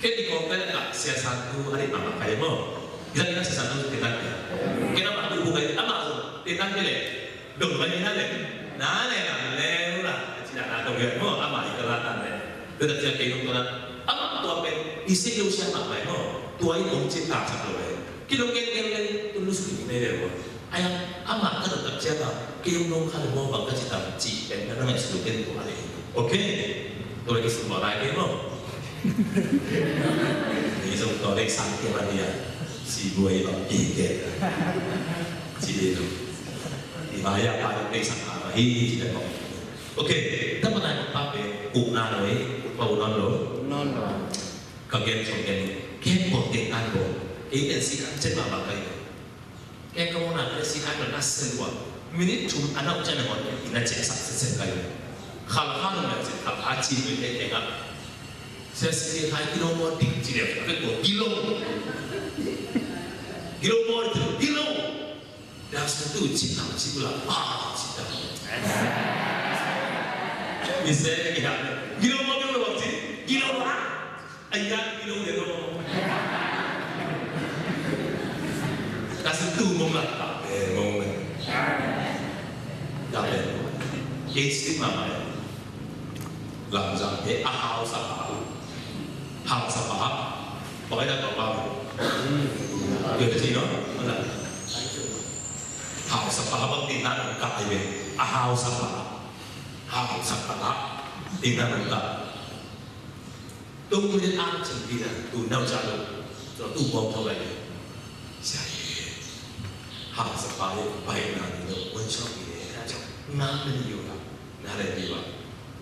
Ken i kawmte na ka Sia Santu a deih mahmah ka hi maw. Ken na Sia Santu ken na ken na mahmah tu bu ka hi, amah zong ken na ken leh dong ka hi na leh, na leh na leh ula a ci na na dong hi maw, amah i ka la tan leh. Tua ta cia kei dong tua na amah tua pen i sih lo sia mahmah hi maw. Tua i kong ci ka sak lo leh. Kidong gen gen leh tu lu suk i nei leh ua. Ai, amah ka dot tak ciang a, kei hong nong kha le maw bang ka ci tam cih pen na na ngaihsut lo ken tua le. Ok. Tua le kisum tua lai kei maw. Ni zong tua le sang kei ma ni a. Si buai bang kei kei. Ci le lo. Ni ma ya pa le sang ma hi ci le maw. Ok. Ta ma nai pa pe, uk na lo e, uk pa uk non lo. Non lo. Ka gen song gen. Ken ko te an bo. Ei en si kan cen ma ba kai. Ken ka mawhna pen si ai pen a sel ua. Minute thum a na uh ciang a hon in a ciah sak setsep ka hi. Khalkha nung leh cin khalkha cin nung leh tengah. Sia si hai kilo maw dik ci leh a pek tua kilo. Kilo maw dik kilo. Dah sentuh cin tak cin pula. Ah, cin tak. Bisa ya, kilo maw kilo maw cin kilo ah. Ai, yan kilo de lo. Kasi tu mong la ta pe mong la. Ta pe. Kei stigma mai. Lam zang pe a hau sa pa. Hau sa pa. Pakai dah kau pa. Yo te sino. Hau sa pa bang tina ka ai be. A hau sa pa. Hau sa pa. Tina ka. Tung minute ang cin dina tu nau ca lo. Tua tu bawm tau lai. Sia ye. Hang sa pa ye bai na ni lo wan shop ni le na ca. Na na ni yo la. Na le ni wa.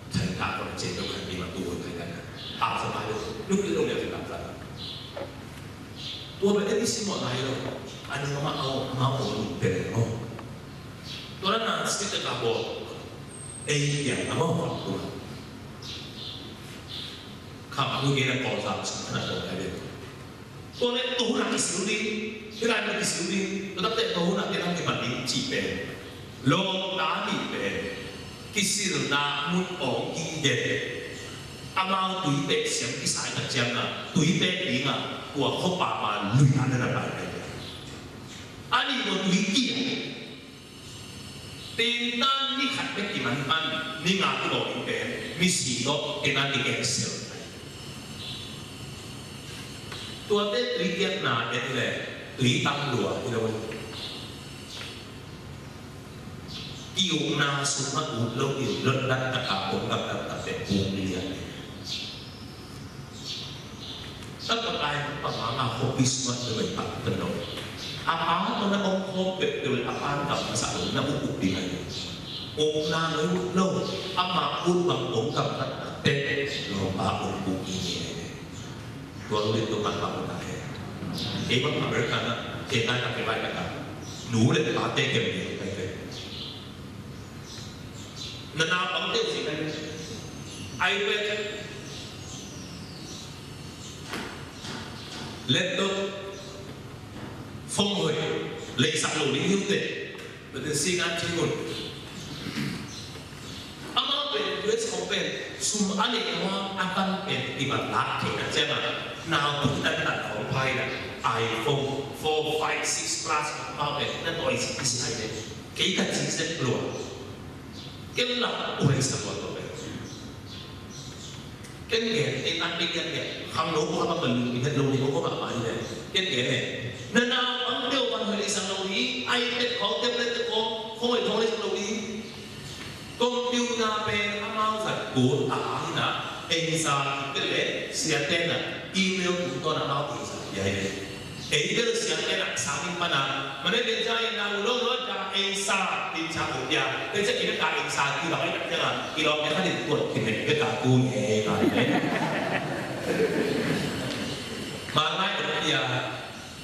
Cai ta ko na cen lo kan ni ma tu wan kai kan na. Hang sa pa ye. Lu ki lo le kan ta. Tua ba ni si mo lai lo. Ani ma au ma au lu pe mo. Tua na na si te ka bo. Ei ya na mo ko. Kham a nu gen a kawlzang sung khana kawlzang ai ve. Tua leh tua hun a kisil ding, hih lai mun a kisil ding, tua tak teh tua hun a ken a kipan ding cih pen. Lawmta nih pen kisilna mun awng i den. Amau tuite siam kisai tak ciang a, tuite ding a, tua khuapa ma lui a na na pai pen. A nih tua tui kiang. Tintan ni khat bek kiman pan, ni nga kibawl in pen, misi tawh tintan kigen sel. Tuate tui kiatna et le, tui tam lua hi lo. Ki-ukna sungah ut lo, ki-uk lo, dat tak a, pom gam dat tak te, pum lian. Taktak ai panganga hobbies mat na mai pak tenong. A pa tawh na om khawm peuhpeuh le a pa'n gam na sak lo na uk uk ding ai. Ukna lo uk lo, ama ut bang om gam na tek lo pa uk uk ding ai. Tua lo le tua man bang na he. Ei bang America na, he na ka ke bai ka ka. Nu le pa te kem ni ka ke. Na na bang te si ka ke. Ai pe. Laptop, phone hoih, lei sak lo ding hi uh teh. Bete sing an thing un. Amau pen U S khong pen sum a neih hua a kan pen i bat lak theihna ciang a, nau tuk tan tan khong phai na iPhone four, five, six Plus amau pen na tawi si i si ai le. Kei ka ci zek lua. Ken la u hei sa lua tawh pen. Ken gen, en an ding ken gen. Khang lo ko hapa ka lu, i het lo ni ko ko ba ma ni le. Ken gen e. Na na ang deu ban hoi sang lo ni, iPad ko, tablet ko, ko hoi ko le sang lo ni. Computer pen amau zat ko ta hi na, ei sa ki le, sia te na, email ko to na amau ei sa ya hi le. Ei bel siang te nak sang in pana. Mana bel ja in na u lo lo ja ei sa in cha u ya. Bel cha in ka ei sa ki ba ei tak ja. Ki lo me ka din tuan ki me bel ka ku ne ka ne. Ma lai ya.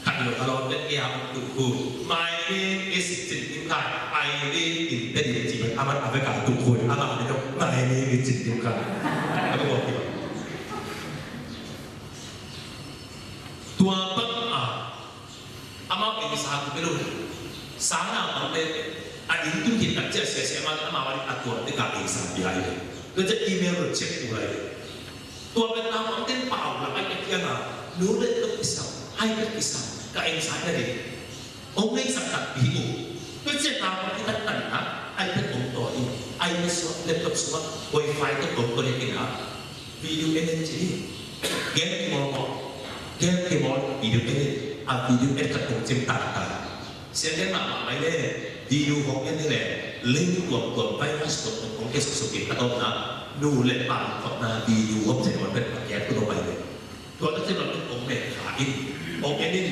Ka lo ka lo bel ya tu ku. My name is Cin Kim Kai. I live in Teddy Jiban. Amat apa ka tu ku. Amat apa tu. My name is Cin Kim Kai. Apa kau? Tua bang a amau ei sa ku pelo. Sana bang te a inn tung khin tak cia sia sia ma amau a tua te ka ei sa pia hi. Tua cia email ro check ku lai. Tua pen na bang ten pau la ai ka kia na. Nu le tok kisam ai ka kisam ka ei sa ka ding. Ong nei sak tak pi u. Tua cia na bang kita tan na ai ka ong to i ai na suak laptop suak wifi to ong to le kina. Video edit ci. Gen ki mawl mawl. Gen ki mawl video edit. A video edit ka tung cim tak tak. Sian gen mahmah mai le video hong gen ni le link tuam tuam virus tuam tuam hong kes suk in ka tom na. Nu le pa khop na video hong cem mawl pet pa kiat ku no mai le. Tua ta cem mawl pet hong mek kha in. Hong gen in.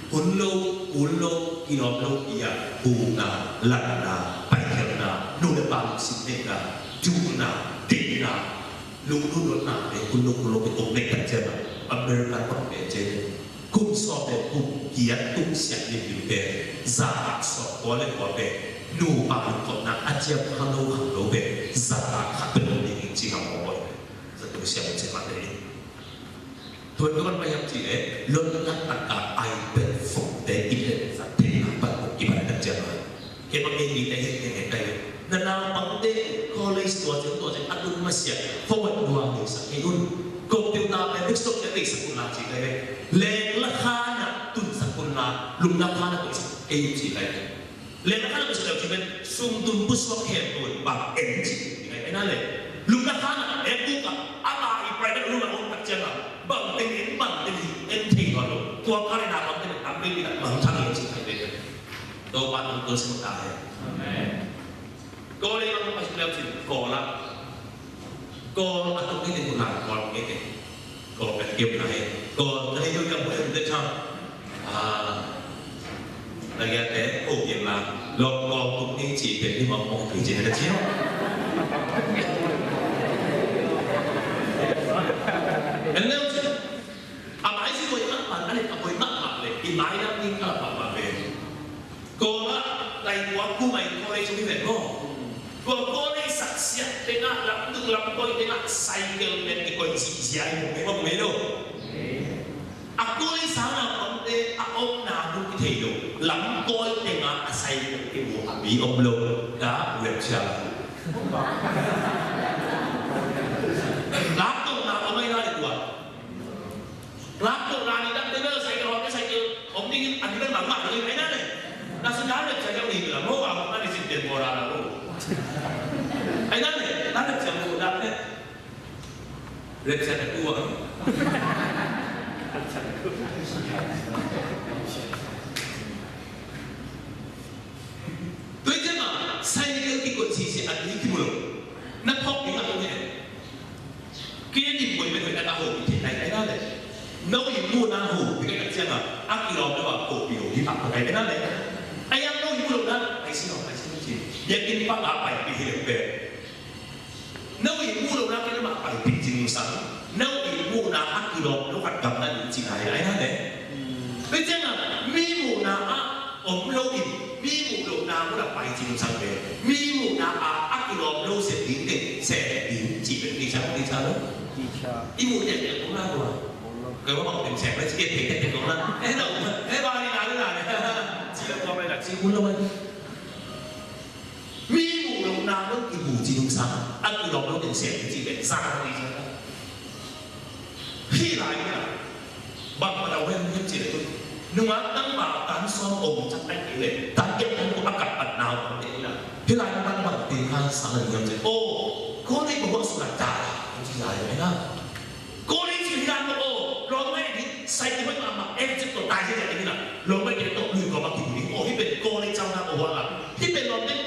Hun lo, hun lo, kilawm lo, ia, huna, lanna, paikhelna, nu le pa lungsim neihna, duhna, deihna, lungnu dotna, eh, kun lo, kun lo, kun lo, kun lo, America, kun lo, kun kum sawm le kum giat tung siat lim lim pen, za ah sawm kua le kua pen, nu pa lungkotna a ciam kha lo kha lo pen, za ah khat pen om ding ci ngam om om. Za tung siat lim ciat mah te in. Tuan tuan mayam ci le, lon lak tak ka ai pen fong te in le, za te na pan kum ki pan tak ciam mah. Kei bang ei mi te hek hek hek kai. Na naupang te college tua ciang tua ciang a tun masiah forward dua nei sak kei un. Computer te desktop te nei sak un la ci kai. Leng la khana tun sak un la lung la khana tun sak kei un ci kai. Leng la khana tun sak kei un ci kai. Sum tun pusuak khem tun bang en ci kai. Ena le lung la khana en tu ka ama i private room la ong tak ciang la bang teng en bang teng hi en thei lo. Tua ka le naupang te tam pe mi la bang thang en ci kai. Topa tungtawn sim ta hen. Amen. Kawl ei bang pai sim leu cin Kawl ah. Kawl a tung ngei te kun la Kawl ngei te. Kawl pek kiam na hen. Kawl ka hei yoi ka buai te cha. Ah. Na gia te ko kiam la. Lo Kawl tung ngei ci pek ni mong mong ki ci na ka ci. En leu cin. A mai si buai mak mak, a le a buai mak mak le. I mai lam ning ka la mak mak le. Kawl ah lai kuak ku mai college mi ven maw. Tua college saksiat tengah lamdung lamkoi tengah cycle pen i koih zihziah i mong mei mong mei lo. A college sang a omte a omna mun kithei lo. Lamkoi tengah a cycle i mu a mi om lo. Da web siang. Lamdung na om ai na le tua. Rak tuk rani dak tebe cycle hawte cycle om dingin a ding mangmang dingin ai nane. Na sun dale cycle ni la mo wa na ni sin den mo la la mo. Ai nane, na le cycle mo dak ne. Rep cycle tu wa. Tui jema cycle ki kot sisi a ding ki mo. Na phok ni ma tu ne. Kei a dim buai pen hoih tak a hopi thei nai nai na le. No i muhna hopi ka tak ciang a, a kilawm lo a hopi hopi pak ka nai nai na le. A yang no i muh lo na, pai sin lo, pai sin lo ci. Biakinn pak a paipih hi leh pen. No i muh lo na kei na mah paipih ci nusang. No i muhna a kilawm lo khat gam na ding ci nai nai na le. Pai ciang a, mi muhna a om lo in, mi muh lohna mun a pai ci nusang ve. Mi muhna a, a kilawm lo sem ding teng sem ding ci pen ding sa, ding sa lo. Ding sa. I muh dek dek kong na tua. Kong lo. Kei wa bang teng sem la ci dek dek dek kong na. Eh, no. Eh, ba ni na, na, na. Ci la tua mai la ci mun lo mai. Mi muh lohna mun kibu ci nusang. A kilawm lo teng sem ding ci pen sa, ding sa. Hih lai in ah, bang pada wen hiam cih leh, nungak tangval tan sawm om cak ai kei leh, tan giat tan kua a kap pat nau bang te in ah, hih lai in bang bang te kha sang a ding hiam cih leh, oh, kua nei kua bang sung a ta la, hiam cih lai in ah. Kua nei cih hih lai in oh, lawm mai ding, sai kua mai ma ma, em cih tua tai cih lai in ah, lawm mai ding tua lui kua bang kibui ding, oh, hih pen kua nei cang na oh, hua la, hih pen lawm ding,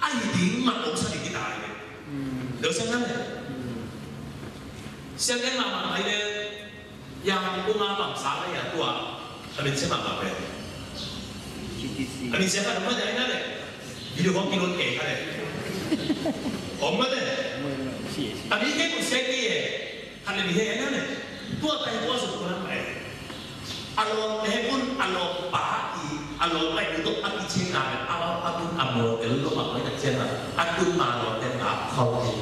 a hi ding mah ong sa ding hi ta hi. Lo siang na le. Siang gen mahmah hi le. Yang kong a bangsa na ya tua. A min sia mahmah ve. A min sia ka dong ma jai na le. Video kong kilon ke ka le. Om ma le. A min ke kong sia ki ye. Khat le mi he na ne. Tua tai tua suk tua nang pai. A lawm le he kun a lawm pa i a lawm pai tu tok a kiching na le a lawm a kun a model lo ma pai tak chiang na a kun ma lawm le na khau he.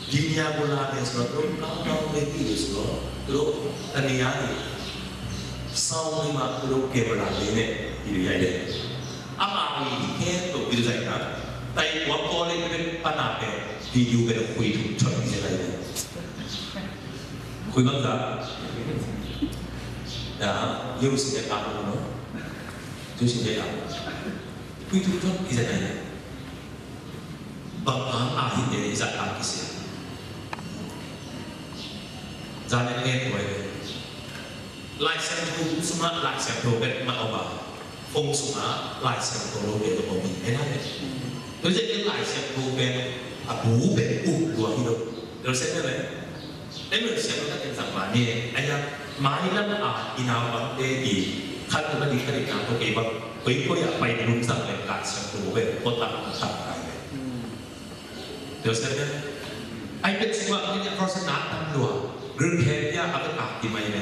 Dinya gula ne sura lo kau kau ne ti sura lo tania ni. Sau ni ma lo camera ne ne iri ai de. Ama wi ke to iri zai na. Tai wa ko le ne pana pe video ke lo kui tu chot iri zai de. Kui bang za. Ya, yo si ne pa no. Yo si ne ya. Kui tu chot iri zai de. Bang hang a hih te i zat a kisia. Zan en ngen koi. Lai Siangtho sungah Lai Siangtho bek mah om a, phone sungah Lai Siangtho lo te lo om hi. Hei na le. Tua zia ken Lai Siangtho bek a bu bek uh lua hi lo. Tua zia ken le. Ei, siam lo tak ken sang mah ni. Ai ya, mailam a i naupangte i khat tu na ding khat i na to kei bang. Koi koi a pai na lum sang le Lai Siangtho ve, ko tak tak kai ve. Tua siam le. Ai pet sua ni a process na tam lua. Group head ya a ka ki mai ve.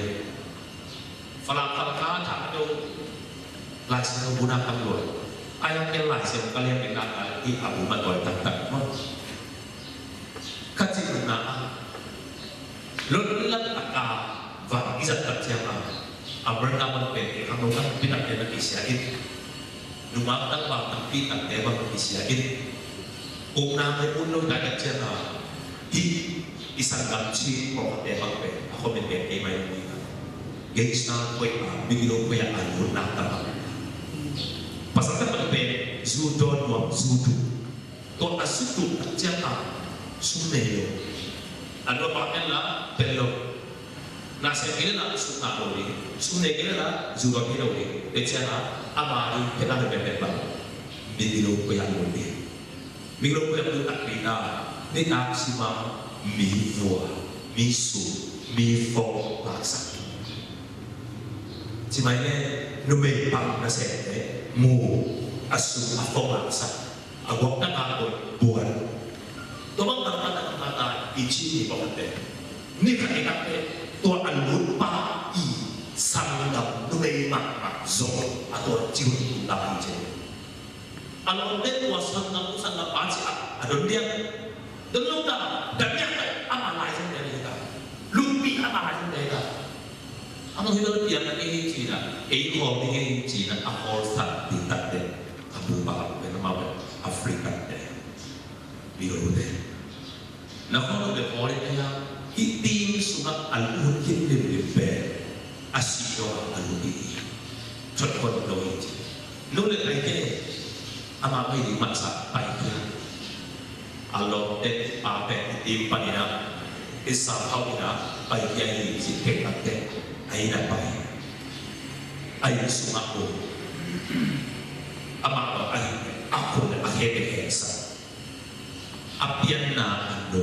Fala fala ka ta do. Lai Siangtho bu na tam lua. Ai ya ken Lai Siangtho ka liang ni na ka i a bu ma toi tak tak mo. Ka cih nopna ah, lunglam taka van i zat tak ciangin, America bang pen i khangno tampi takte bang i sia in, nungak tangval tampi takte bang i sia in, ukna mei un lo tak ciangin, hih i sanggam Chin pawlkhatte bang pen a khomin pen kei mai lo hi. Gangster koi a, migilo koi a, a lutna tangval. Pasal tak bang pen zu dawn nuam, zu duh. Tua a suk tuk tak ciangin sum nei lo. A lua pa en la pen lo. Na sem kei la sum ngah lo ding. Sum nei kei la zu ngah kei lo ding. Tua ciangin ama ding pen la pen pen bang. Migilo koi a lo ding. Migilo koi a lo tak pi na. Ni tak sima mi vua, mi su, mi fo, ngaksak. Ci mai le numei pang na sem le mu a su a fo ngaksak. A guak taka koih buan. Tua bang bang taka taka i ci ni bang te. Ni khat i khat te tua a lutpa i sanggam numei mahmah zong a tua ci hun ta hi ci. A lawmte tua sanggam tu sanggam pa ci a a don diak. Don lo ta dan diak ta ama lai zong diak ta. Lutpi ama lai zong diak ta. Ama hi lo diak ta ei ci na ei khawm ding ei ci na a khawl san ding tak te. A bu bang pen amau pen African te, Middle te. Na khawng lo pen Paul in a hih team sungah a lut him limlim pen a sih dong a lut ding hi. Thot khon lo hi ci. Nu le pai ke amah pai ding masa pai kia. A lawmte pa pen i team panin ah i sam hau in ah pai kia hi ci. Tek tak tek a inn ah pai. A inn sungah um. Amah bang a inn a khun a khe bek hengsak. A pianna a nu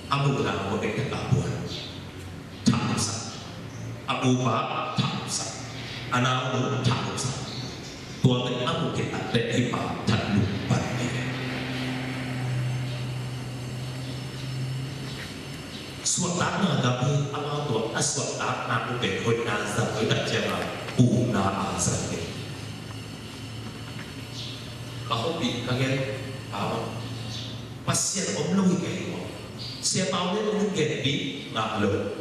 a muhna hua bek tak a buan. Thaksak. A upa thaksak. A naunu thaksak. Tua bek a mu kei a tek hi pa that lum pan ni. Suahtakna gam hi. Amau tua a suahtakna uh pen hoihna zang hoih tak ciangin umna a zang hi. Ka hopih ka gen a Pasian om lo hi kei maw? Sia Pau le kong genpih ngah lo.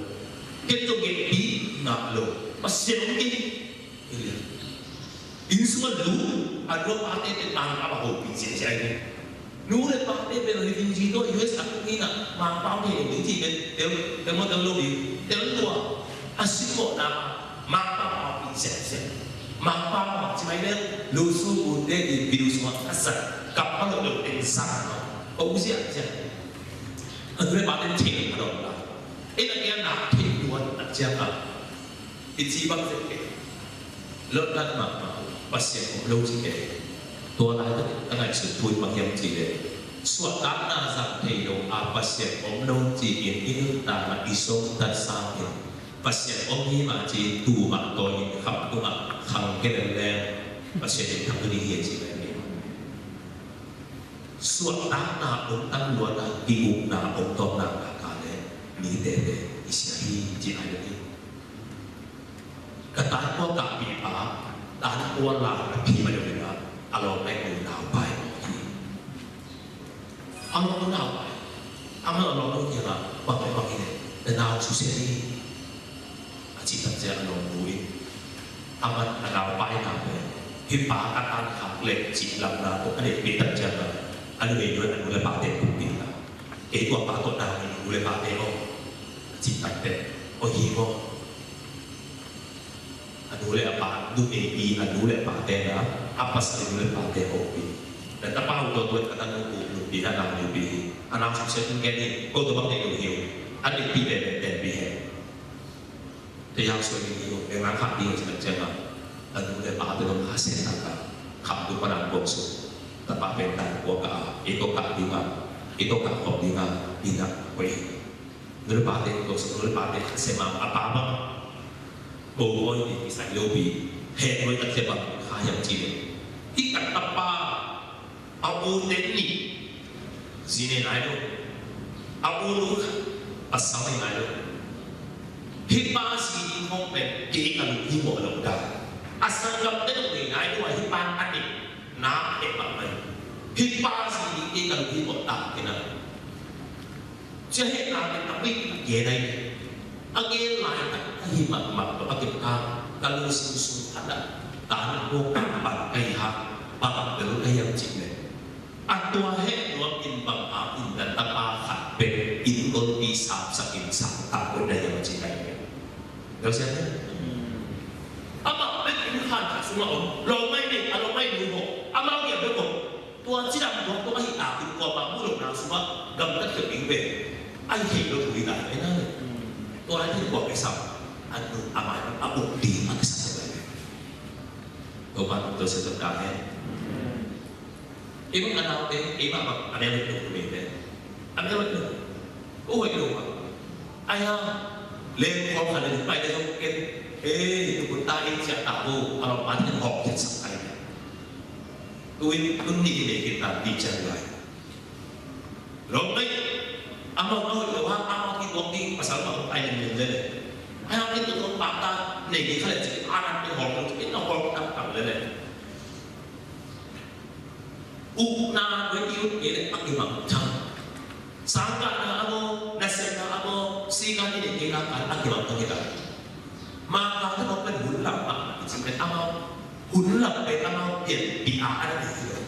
Ken zong genpih ngah lo. Pasian om kei. Inn sung a lu a dua pate pen Mangpau a hopih ciacia hi. Nu le pate pen refugee tawh U S a tung in a Mangpau thei lo ding ci pen tel tel maw tel lo ding tel lua. A simmawhna Mangpau a hopih ciacia. Mangpau a ci mai leng lu su bunte in video sungah a zat kap a lo lo en sang a ko u ziahziah. A nu le pate thei a dawh la. En a kiang na thei tuan a ciang a. I ci bang zet kei. Lotlat mahmah, Pasian om lo ci kei. Tua laitak ka ngaihsut thu in bang hiam cih leh suahtakna zang thei lo a Pasian om lo ci-in i nuntakna i sawmtat sangin Pasian om hi mah ci-in tuu mah tawi in kham tungah khang kei lel leng Pasian in thang tuni hi a ci leng hi. Suahtakna om tang luat a kigukna om tawmna ka le mite te i sia hi ci ai lo hi. Ka tankua kahpih pa tankua la a phim a deuh in a lawm lai ko nau pai mawk hi. A lawm nau pai. Amah a lawmnu kiangah, bang leh bang hi leh na nau susia ni, a cih tak ciang a lawmnu in, amah a nau paina pen, hih pa ka tankhak leh cih lamna tawh a deihpih tak ciangah, a numei nu a nu le pate pukpih a, kei tua pa tawh na ngei, nu le pate aw, a cih tak teh, aw hi maw? A nu le a pa, numei i a nu le a pate na, a pasal i nu le pate a hopih. Na tapa uh tua tua ka tanu uh nupi na nau nupi hi. A nau susia tung gen hi, ko tua bang nei lo hi uh. A deihpih pen pen pen pi hen. Te yang suai ding hi uh, eng nang khak ding uh ci tak ciangah, a nu le a pate dong kha sen tak a, kham tung panan buak suk. Tapa pen tan buak a, i tua kah ding a, i tua kah khop ding a, i nak kuai hi. Nu le pate, tua sung nu le pate kha sem a, a pa bang bo bawi ni kisai lopi, heh bawi tak ciang bang kha hiam cih leh, hih ka tapa a u ten ni zi nei nai lo, a u nu khat pasal nei nai lo. Hih pa zi ding khawng pen kei ka lung hi mawh lo dah. A sanggamte zong nei nai lo a, hih pa a nei na heh mahmah hi. Hih pa zi ding kei ka lung hi mawh dah kei na. Cia hehna pen a bik a gen ahi. A gen laitak ahi mahmah tawh a kipkam ka lungsim sung khat ah, ta na ko kah bang ka hi ha, bang bel ka hiam cih leh, a tua heh nuam in bang hang in na tapa khat bek inn golpi sapsak in saptak ko na hiam cih ka hi. Amah bek inn khan khat sungah om, lawmngaih nei, a lawmngaih nu hawh, amau ngiat bek om. Tua cidam tua tua ahi takin kuamah muh lohna sungah gamtat khiat ding pen ahi thei lo thu hi ta hi na le. Tua lai thei kua kisam, a nu a mai a buk ding a kisam lo lai. Topa tua sia tua ta hen. Ei bang a naute, ei mah bang a neu lo thu mei pen. A neu lo. Ko hoih lo mah. Ai ha. Leng khawng khat le pai le zong ken. Ei, tu kun ta ei ciah ta ko, a lawm pan ken hawk ken sak ai. Tuin tun nih i nei khin ta dih ciang lai. Lawm nei, amau a hoih lo hang, amau kituak ding pasal mah hong pai limlim lel e. Ai hang kituak hong pamtak nei ding kha le cik, a lam pen hawm lo cik, in a hawm taktak lel e. Ukna nuai i ut kei leh a kimang thang. Sangkahna a maw, nasepna a maw, sikan i neih kei nak a kimang thang hi ta. Mangkang te mawk pen hun lam mah i cih pen amau hun lam pen amau pianpih a a na ding hi lo.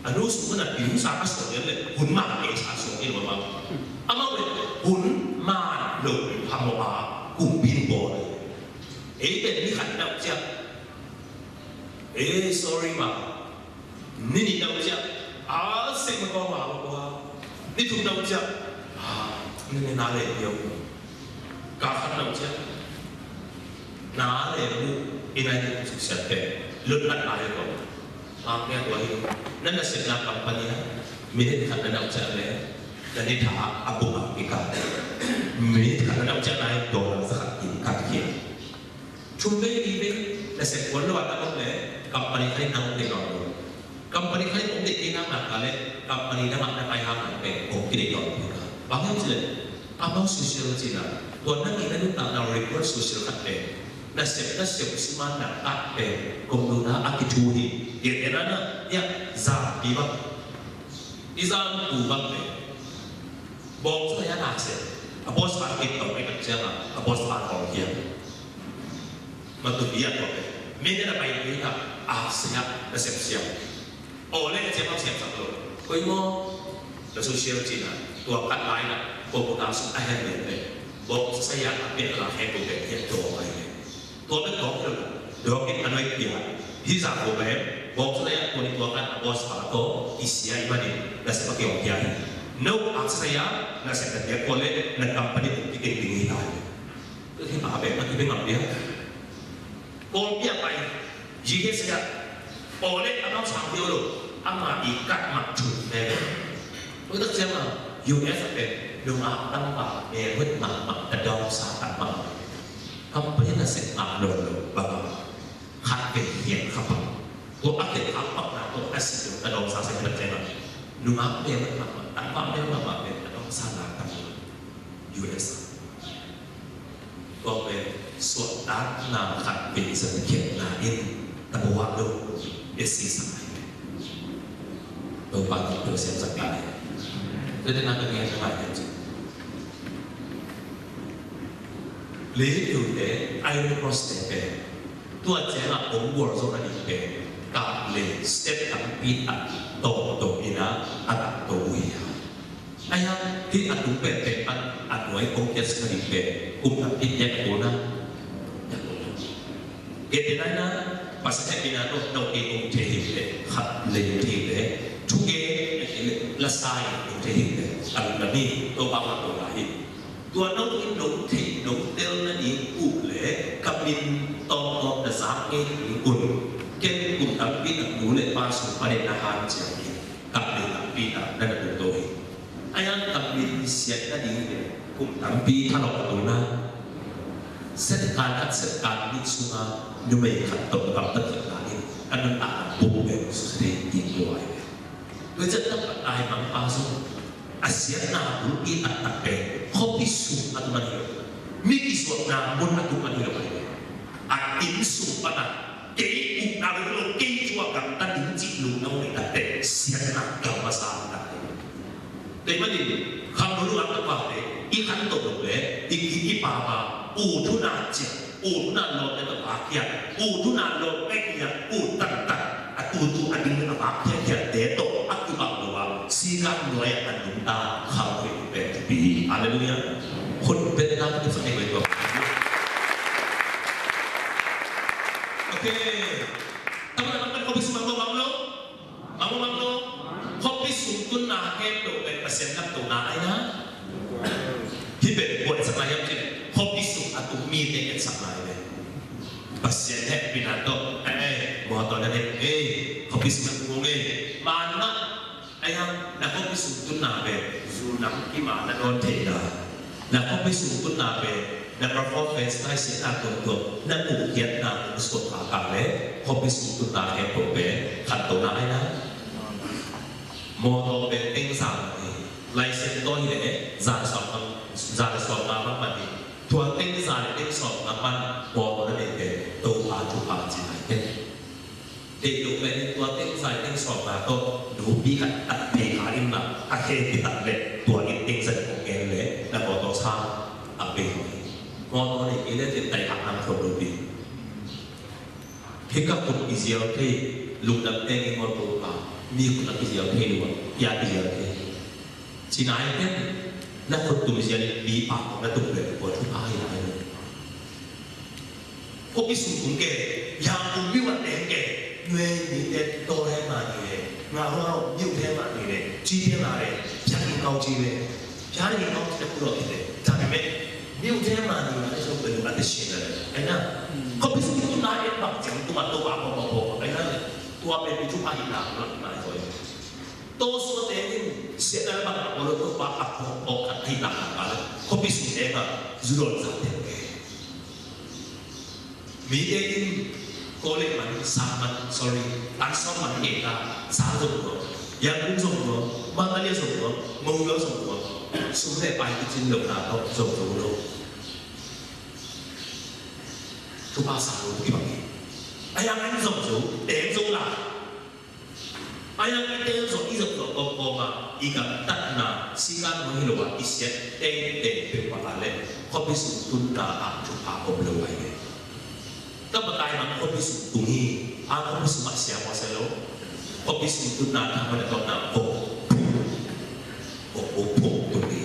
A nu sung hun a piu sa a suang lian leh hun mah a ei sa a suang hi lo amau. Amau pen hun man lo phamawh a kumpi in bawl. Ei pen ni khat na uh ciah. Eh, sorry ma. Ni nih na uh ciah. A seng ma kawng ma kawng ma. Ni thum na uh ciah. Ah, ni ni na le hiau. Ka khat na uh ciah. Na le mu. I nai ni suksiat pen. Lut lat na le kawng. Lam pia tua hi. Na na seng na company ha. Minute khat na na uh ciah le. Na ni tha a buk a kika. Minute khat na na uh ciah na i dollar sa khat in kat kia. Thum vei li vei, na sep kuan lo a ta om le, company khat in na hong deih nawn lo. Company khat in hong deih kei nak nak ka le, company na mah na kai hang nak pen hong kideih nawn lo ka. Bang hiam cih leh, amau social cih na, tua na ngeina nuntakna record social khat pen, na sep na sep siman na kat pen, kong nuna a kithu hi, tian tian na na, ya, zang pi bang. I zang pu bang pen. Bawngsa ya na sep. A boss pa kei tawh ai kan ciang a, a boss pa kong hiam. Matupi a tua pen. Mene na pai pui na a sia na sep siam. Aw le a ciam a siam sak lo. Koi maw? Na social cina. Tua kat lai na. Ko ko na suk a hen le le. Bawngsa ya a pia la he ko pia he tua pai le. Tua pen dawk hi lo. Dawk in a nuai pia. Hi za ko pen. Bawngsa ya ko ni tua kat a boss pa ko. I sia i manin. Na sep a kiong pia hi. No, a sia na sep na pia ko le. Na company ko ki teng ding hi ta hi. Hi ma pen a ki pen ngam pia. Kawlpi a pai, G H C ah, pawlek a bang sang peuh lo, amah i kat mak thum ve. Tua tak ciang a, U S a pen, nungak tangval, mel huat mahmah, tadawngsa tangval. Company nasep ngah nawn lo, bang a, khat ve hiam kha pang. Tua a ken kha pang na, tua a si lo, tadawngsa sa tak ciang a, nungak mel huat mahmah, tangval mel huat mahmah, tadawngsa tangval. U S a. Tua pen suahtakna khat vei zong khiatna in tabuak lo, i si sak lai. Topa tawh tua siam sak lai. Tua teh na ka ngen na ngai ci. Leitute, Iron Cross te pen, tua ciangah hong gualzo nading pen, kap le step tampi tak tawmtawm in a, a tak to uh hi a. Ahi hang hih a tung penpen pan a nuai hong kiatsak nading pen kum tampi tak a kona. Gentehna in a, Pasian hehpihna tawh no kei kong thei hi leh khat lei kong thei hi leh, thugen a hi leh lasa in kong thei hi leh, a lungdam hi. Topa mah kong la hi. Tua no in no thei no tel nading uh leh ka min tawmtawm na zak ngei ding un, ken kum tampi tak nu le pa sung panin na hanciam hi. Kap le tampi tak na na tungto hi. Ahi hang ka min siat nading hi leh kum tampi thalawh a tungna. Sepkan khat, sepkan nih sunga numei khat tawh gamtat khat la in ka nuntakna buk bek susia thei ding lua hi ve. Tua ciang tangka taimangpa zong a siatna bulpi taktak pen khuapi sung a tung man hi lo. Mi kisuahna mun a tung man hi lo hi ve. A inn sung pan a kei ukna lo hi lo, kei cu a gamta ding cih lungdam neih takte siatna gam masa takte. Tua ahih manin khangno nungak takpate i khantoh loh le i kip i pam a, u thuna ciah, u thuna lawm le ka vakkhiat, u thuna lawm ngaihniah, u tantan a tutu a ding a vakkhiatkhiatte tawh a kibang lo a, sikan nuai ah a nungta khangno i pen thupi hi. Halleluiah. Khut beng nak i sak i tua. Okay. Tama na kan khuapi sung mang lo, mang lo. Mang lo, mang lo. Khuapi sung tunna khempeuh pen Pasian lamto na ahi na. Hih pen kua etsakna hiam cih leh khuapi sung a tung mite etsakna hi ve. Pasian hehpihna tawh, eh, eh, mawtaw na neih, eh, khuapi sung a tung ngei, man mah. Ahi hang na khuapi sung tunna pen zu nam kima na dawn theihna, na khuapi sung tunna pen na performance, na siatna tuamtuam, na muhkhiatna hong suak khak le khuapi sung tunna khempeuh pen khantohna ahi na. Mawtaw pen teng za mah hi. License tawh hi leh za le sawm, za le sawm nga bang mah hi. Tua teng za le teng sawm nga pan mawtaw na neih pen Topa thupha ci lai pen. Deih loh pen tua teng za le teng sawm nga tawh nupi khat a thei kha in mah, a khe kitat leh tua in teng za le kong ngen leh na mawtaw sa a bei. Mawtaw neih kei leh teng tai kha ang khol lo pi. Hih ka khut i ziau thei, lungdam teng i ngawt lo a, mi khut a kiziau thei lo a, pia kiziau thei. Ci nai pen, na khut tum ziau in mi pau na tum pen, tua thupha hi lai lo. Khuapi sung tung ke, yang kum mi wan teng ke, nuai mi te to he ma ni le, nga hua mi te ma ni le, ci te ma le, piang in kau ci le. Pian in kong ci te ku lo ki te. Ta pi me. Niu te ma ni ma te so pe lu a te shin la le. Ai na. Khuapi sung tung na en bang ciang tung a to ba bo bo bo. Ai na le. Tua pe pi tu pa hi na la na ko. To so te ni se na bang a ko lo to ba a ko ko ka hi na ka le. Khuapi sung te ma. Zu lo sa te ke. Mite in college man, sang man, sorry, tan sawm man ngei ta, sang zong nuam, Yangon zong nuam, Mandalay zong nuam, Mongol zong nuam, sum le pai kicin lo na tawh zong zo lo. Thupha sa lo kibang hi. A yang an zong zo, teng zo la. A yang i teng zawh, i zawh zawh kawmkawm a, i gamtatna sikan hong hi lo a, i siat tengteng peuhmah a le khuapi sung tunna ah thupha om lo ahi ve. Ka makai mang khuapi sung tung hi, a khuapi sung ah siam aw sia lo. Khuapi sung tunna thang mana tawh na khuapi khuapi khuapi tung hi.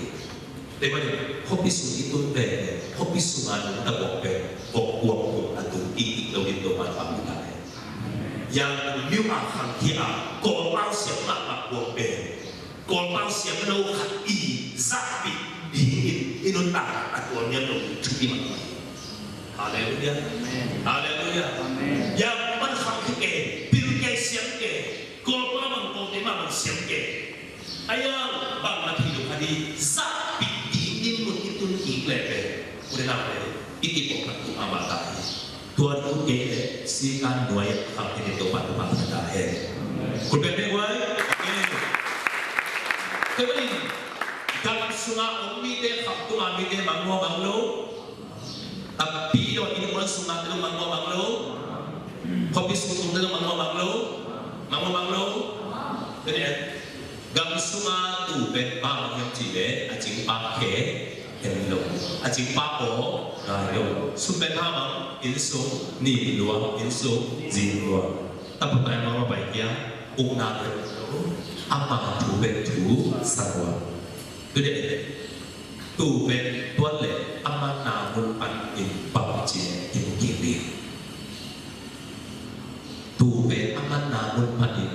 Tua ahih manin khuapi sung i tun pen, khuapi sung a nungta buak pen, khuapi khuapi a tung i kik lo ding tua man pang ta hi. Yang miu a khang hi a, Kawlpau siam mahmah buak pen, Kawlpau siam lo khat i zahpih dingin i nuntak a tuan niam lo thupi mahmah hi. Halleluiah. Amen. Halleluiah. Amen. Yang man khang hi ke, pil ke siam ke, Kawlpau bang Kawlte mah bang siam ke. A yang bang na thei lo kha di zahpih ding ding mun i tun kik leh pen, u le nau le i kipawlkhat tung a mah ta hi. Tua tung kei leh sikan nuai ah khang hi ding Topa thupha pia ta hen. Khut beng beng uai. Amen. Tua ahih manin gam sungah om mite, khamtung a mite mang maw mang lo. Tampi lo, inn mual sungah te lo mang maw mang lo. Khuapi sung tung te lo mang maw mang lo. Mang maw mang lo. Tua ahih manin Gam sungah tuu pen bang hiam cih leh a cing pak khe en lo, a cing pak aw ngai lo. Sum pen ha mang, inn sung, nin lua, inn sung, zing lua. Tapa pai mang lo pai kia, ukna pen lo, ama thu pen thu sa lua. Tua deh, tuu pen tuan leh a manna mun panin bangci leh kimu kik ding. Tuu pen a manna mun panin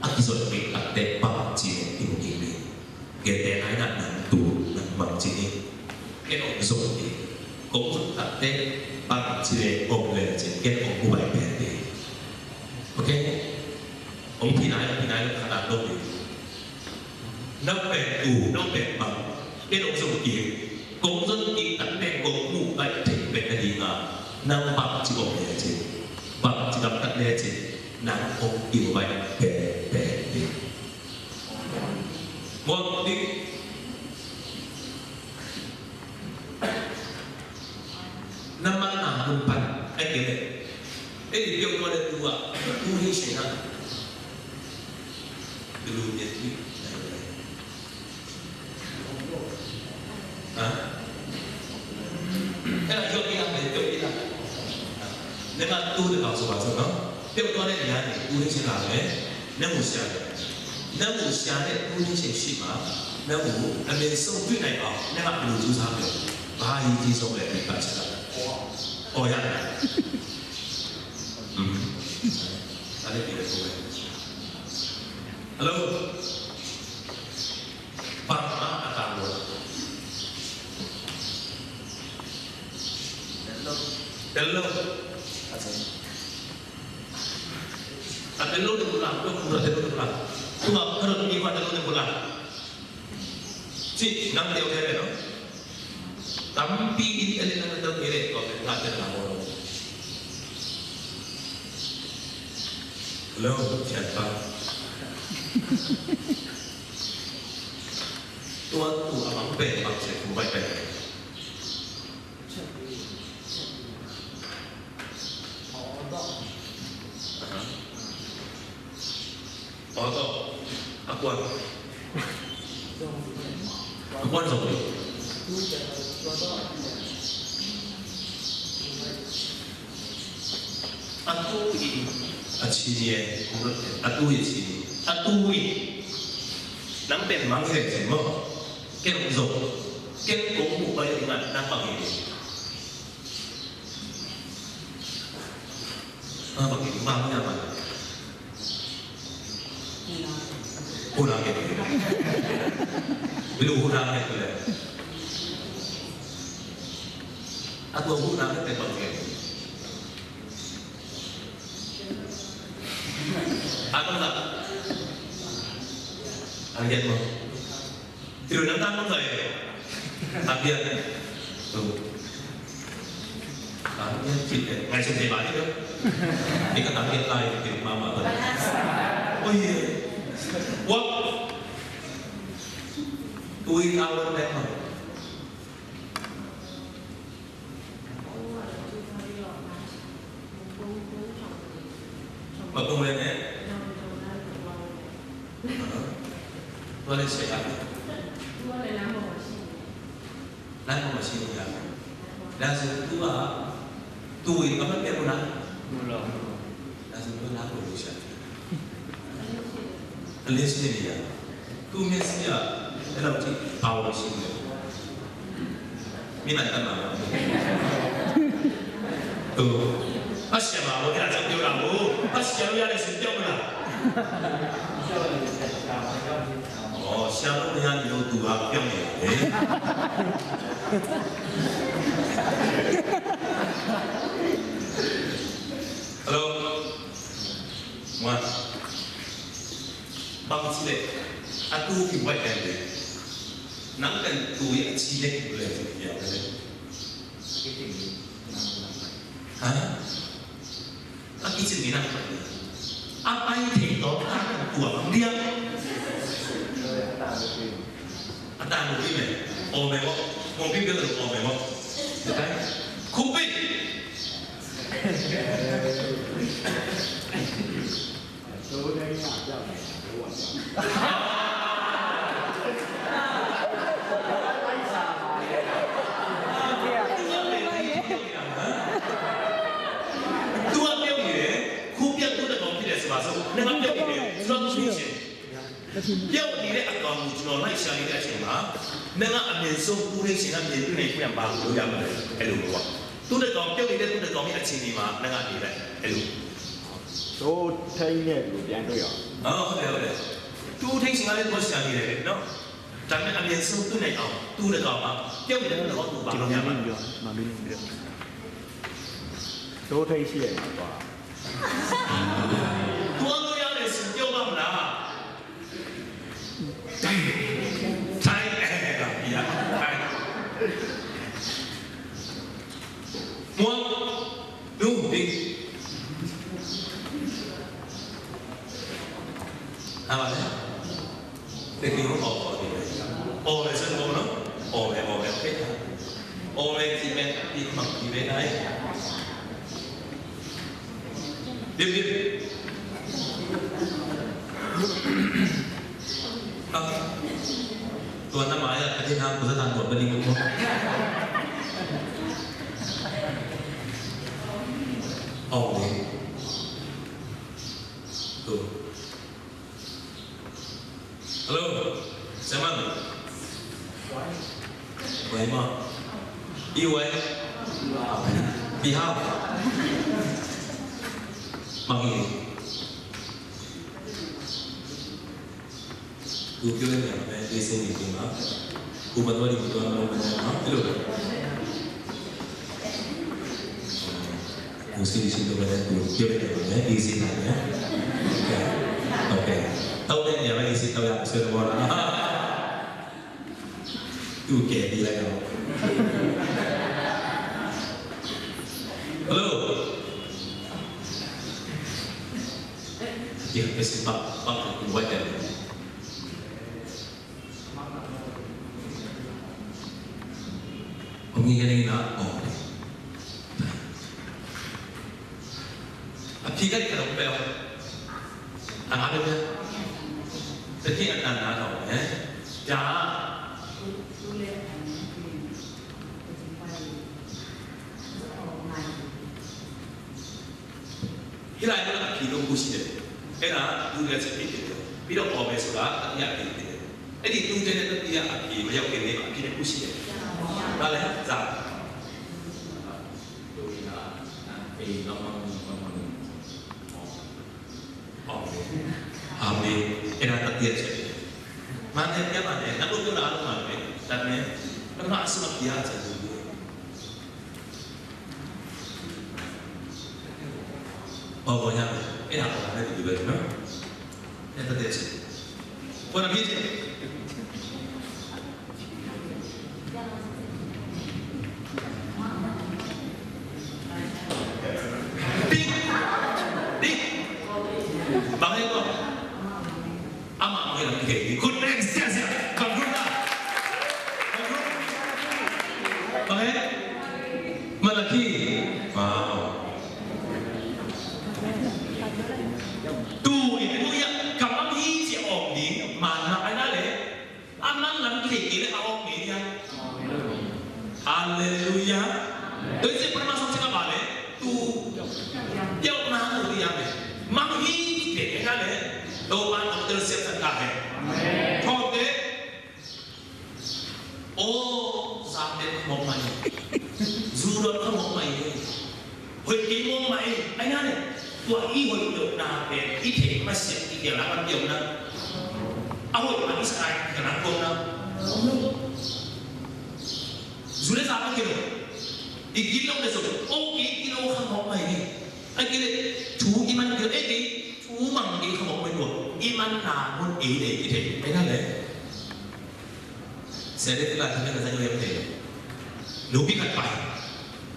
a kizon kik takteh bangci leh kimu kik ding. Gentehna in ah nang tuu nang bangci ni. Ken ong zong ding. Kong zong takteh bangci leh ong le cin ken ong mu bai pen ding. Ok? Ong phi nai, ong phi nai, ong khat a dong ding. Nang pen tuu, nang pen bang, ken ong zong kik. Kong zong kik takteh kong mu bai thei pen a ding a, nang bangci ong le cin, bangci gamtat le cin, nang ong kimu bai pen pen ding. Muang ding. Na manna mun pan, ai kei leh. Ei, peuh tua leh tua, tu hi se na. Belu nyen hi. Ha? Ei, la, peuh hi la, peuh hi la. Ne ma tu de bang so bang so, no? Peuh tua leh nia ni, tu hi se la leh. Na mu sia leh, na mu sia leh, tu ni chen shi ma, na mu, a men song tui nai a, na ngap lu zu sa leh, ba yi ji song leh, ni ba sia leh. Oh, ya. Hmm. A leh, ni leh, ko leh. Hello. Bang a, a ta lo. Hello. Hello. A tel lo te bula, tua bula tel lo te bula. Tua karot ni tua tel lo te bula. Ci, nang teu teu no. Tampi ini ele nang teu ele tua tel lo te bula. Hello, siapa? Tua tu abang pen bang se tu bai pen. Aha. Aw, tawh. A kuan. A kuan zong. A tu in a ci ni e. A tu in ci ni. A tu in. Nang pen mang hi leh ci maw. Ken zong. Ken kong mu pai ngat nang mang hi leh. Ah, bang in bang in bang. Huna ke. Bilu huna ke tu le. Aku huna ke te bang ke. Aku tak. Aku mau. Tiro nang tang bang zai. Tang bian. Tu. Tang bian cit eh. Ngai cit eh balik tu. Ika tang bian lai tiro mama tu. Oh iya. Wah. Tui awan deh mah. Mapung leh ne. Tua leh sia. Lai mong masi ya. Lazim tua. Tui kaman pia kuna. Lazim tua na ko sia. Kali sini ya. Tu Mesia, ela uti pau di sini. Minat kan mama. Tu. Asia mama, kena cakap dia orang tu. Asia dia ada sini dia mana? Oh, siapa yang dia tu apa yang dia? Eh? Hello. Muat. Bang ci leh a tu ki bai kan de. Nang kan tu ya ci leh tu leh ya kan de. Ha? A ki ci ni nang kan de. A pai thei to a kan tua bang dia. A ta lu ki me. O me mo. Mo ki ke lu o me mo. Kupi. နငါပျောက်နေတယ်။ ကျွန်တော်သူ့ရှင် ပျောက်နေတဲ့အကောင်ကို ကျွန်တော်လိုက်ရှာနေတဲ့အချိန်မှာ နငါအမြင်ဆုံး သူ့ရဲ့ရှင်ကမြင်တွေ့နိုင်ခွင့်ရပါလို့ ပြောရမှာလေ။ အဲ့လိုပေါ့။ သူ့တစ်ကောင် ပျောက်နေတဲ့သူ့တစ်ကောင်ရဲ့အခြေအနေမှာ နငါနေလိုက်။ အဲ့လို။ သိုးထိန်းနဲ့လူပြန်တွေ့အောင်။ ဟုတ်တယ် ဟုတ်တယ်။ သူ့ထိန်းရှင်ကလည်း သွားရှာနေတယ်နော်။ ဒါပေမဲ့ အမြင်ဆုံး သူ့နဲ့ကောင် သူ့တစ်ကောင်ပါ။ ပျောက်နေတဲ့သူ့တစ်ကောင် သူ့ပါလို့ရမှာ။ မမီး မမီး မမီး သိုးထိန်းရှိရဲ့ကွာ။ သွားလို့ရတယ်ဆို ပြောပါမလား။ ထိုင်။ ထိုင်။ အဲဒါ ပြ။ ထိုင်။ မွန်း။ ဒူ။ ဒီ။ ဟာပါလေ။ တကယ်တော့ အော်တယ်။ အော်တယ်ဆိုတော့နော်။ အော်တယ် အော်တယ်။ โอเค။ အော်တယ်။ ဒီမဲ့ ဒီမှာ ဒီမဲ့ နိုင်။ ဒီ ဒီ။ အာ။ ตัวนั้นมาอ่ะ ที่น้ำกูจะทานหมดพอดี โอเค ตัว Hello, Simon. ไหวไหม? อีไหว? พี่ห้าม มางี้ သူပြောနေတာပဲ အေးဆေးနေခြင်းပါ။ ကိုယ်ပတ်သွားဒီကိုသွားလို့မရဘူးနော်။ အဲ့လိုပဲ။ ကိုယ်စိတ်ရှိတော့ပဲ သူပြောနေတယ်ပဲ အေးဆေးတာပဲ။ ဟုတ်ကဲ့။ ဟုတ်ကဲ့။ တောက်တဲ့နေရာပဲ အေးဆေးတောက်ရအောင် ဆွဲတော့တာ။ သူ့ကိုကယ်ပေးလိုက်တော့။ Hello. Yeah, this is Papa. Papa, you right there. အမီးကလေးက အော်တယ်။ အဖေကလည်း ဘယ်လိုပဲ အငါလည်းပဲ တကယ်အတန်နာတော့မယ်။ ဒါ ဟိလိုက်လို့ အဖြေတစ်ခုရှိတယ်။ အဲ့ဒါ ဒုတိယအဖြေဖြစ်တယ်။ ပြီးတော့ အော်မယ်ဆိုတာ တတိယအဖြေဖြစ်တယ်။ အဲ့ဒီ ဒုတိယနဲ့ တတိယအဖြေ မရောက်ခင်လေးမှာ အဖြေတစ်ခုရှိတယ်။ ဒါလည်း ဇာတ်။ ဒုတိယ အေး နောက်မှ နောက်မှ အော်မယ်။ အာမင်။ အဲ့ဒါ တတိယအချက်ဖြစ်တယ်။ မှန်တယ် ပြန်မှန်တယ်။ နောက်လို့ပြောတာ အားလုံးမှန်တယ်။ ဒါပေမဲ့ ပထမအဆင့်မှာ ဘုရားအချက်ကို ပြောတယ်။ ဟောပေါ်ကြမယ်။ အဲ့ဒါပေါ်လာတဲ့လူပဲနော်။ အဲ့ဒါတကယ်ချစ်။ ခေါ်တာဖြစ်တယ်။ ဒီ။ ဒီ။ ဘာလဲကွာ။ အမ okay, okay. Good, next, yes, yes. Control na. Control. Okay. Malaki. Wow. Tu, itu ya, kamang hi si Om ni, mana ada le. Amang lam kiri kiri awak media. Haleluya. Tu si pernah masuk sini balik. Tu. Dia mana tu dia le. Mang hi kiri kiri le. Tu mana tu siap tak le. Amen. Kau ke. Aw, zate khamawh mah hi. Zu dawn khamawh mah hi. Hoih kei mawh mah hi. Ahi hang leh, tua i hoih lohna pen i theih masiah i kiangah a piang na. A hoih mah i sa a i kiangah a piang na. Zu le za mah kei lo. I gilo le zong, aw kei gilo khamawh mah hi. Ahi kei leh, thu i man kei lo, eh kei thu mang kei khamawh mah hi tua. I manna mun ei leh i theih. Ahi hang leh. Sia ding lai thamel a zang lem thei. Nupi khat pai.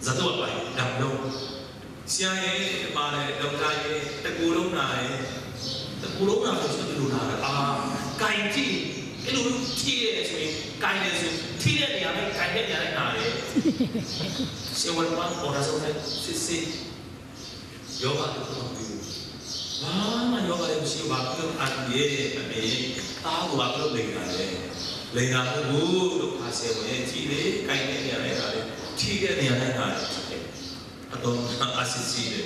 Zato a pai. Dam lo. Sia e, ma le, dam lai e, ta ku lo na e. Ta ku lo na, ta ku lo na. A, kai ti. E lu ti e, su kai le su. Ti le ni a, kai le ni a na e. Sia wan wan, ora so si si. Yoga tu tu tu. Mama yoga yang si yoga tu an ye kami. Tahu yoga tu lena le. Lena tu bu tu kasi mo ye ti le kai ne ya le na le. Ti le ne ya le na le. Atong asisi le.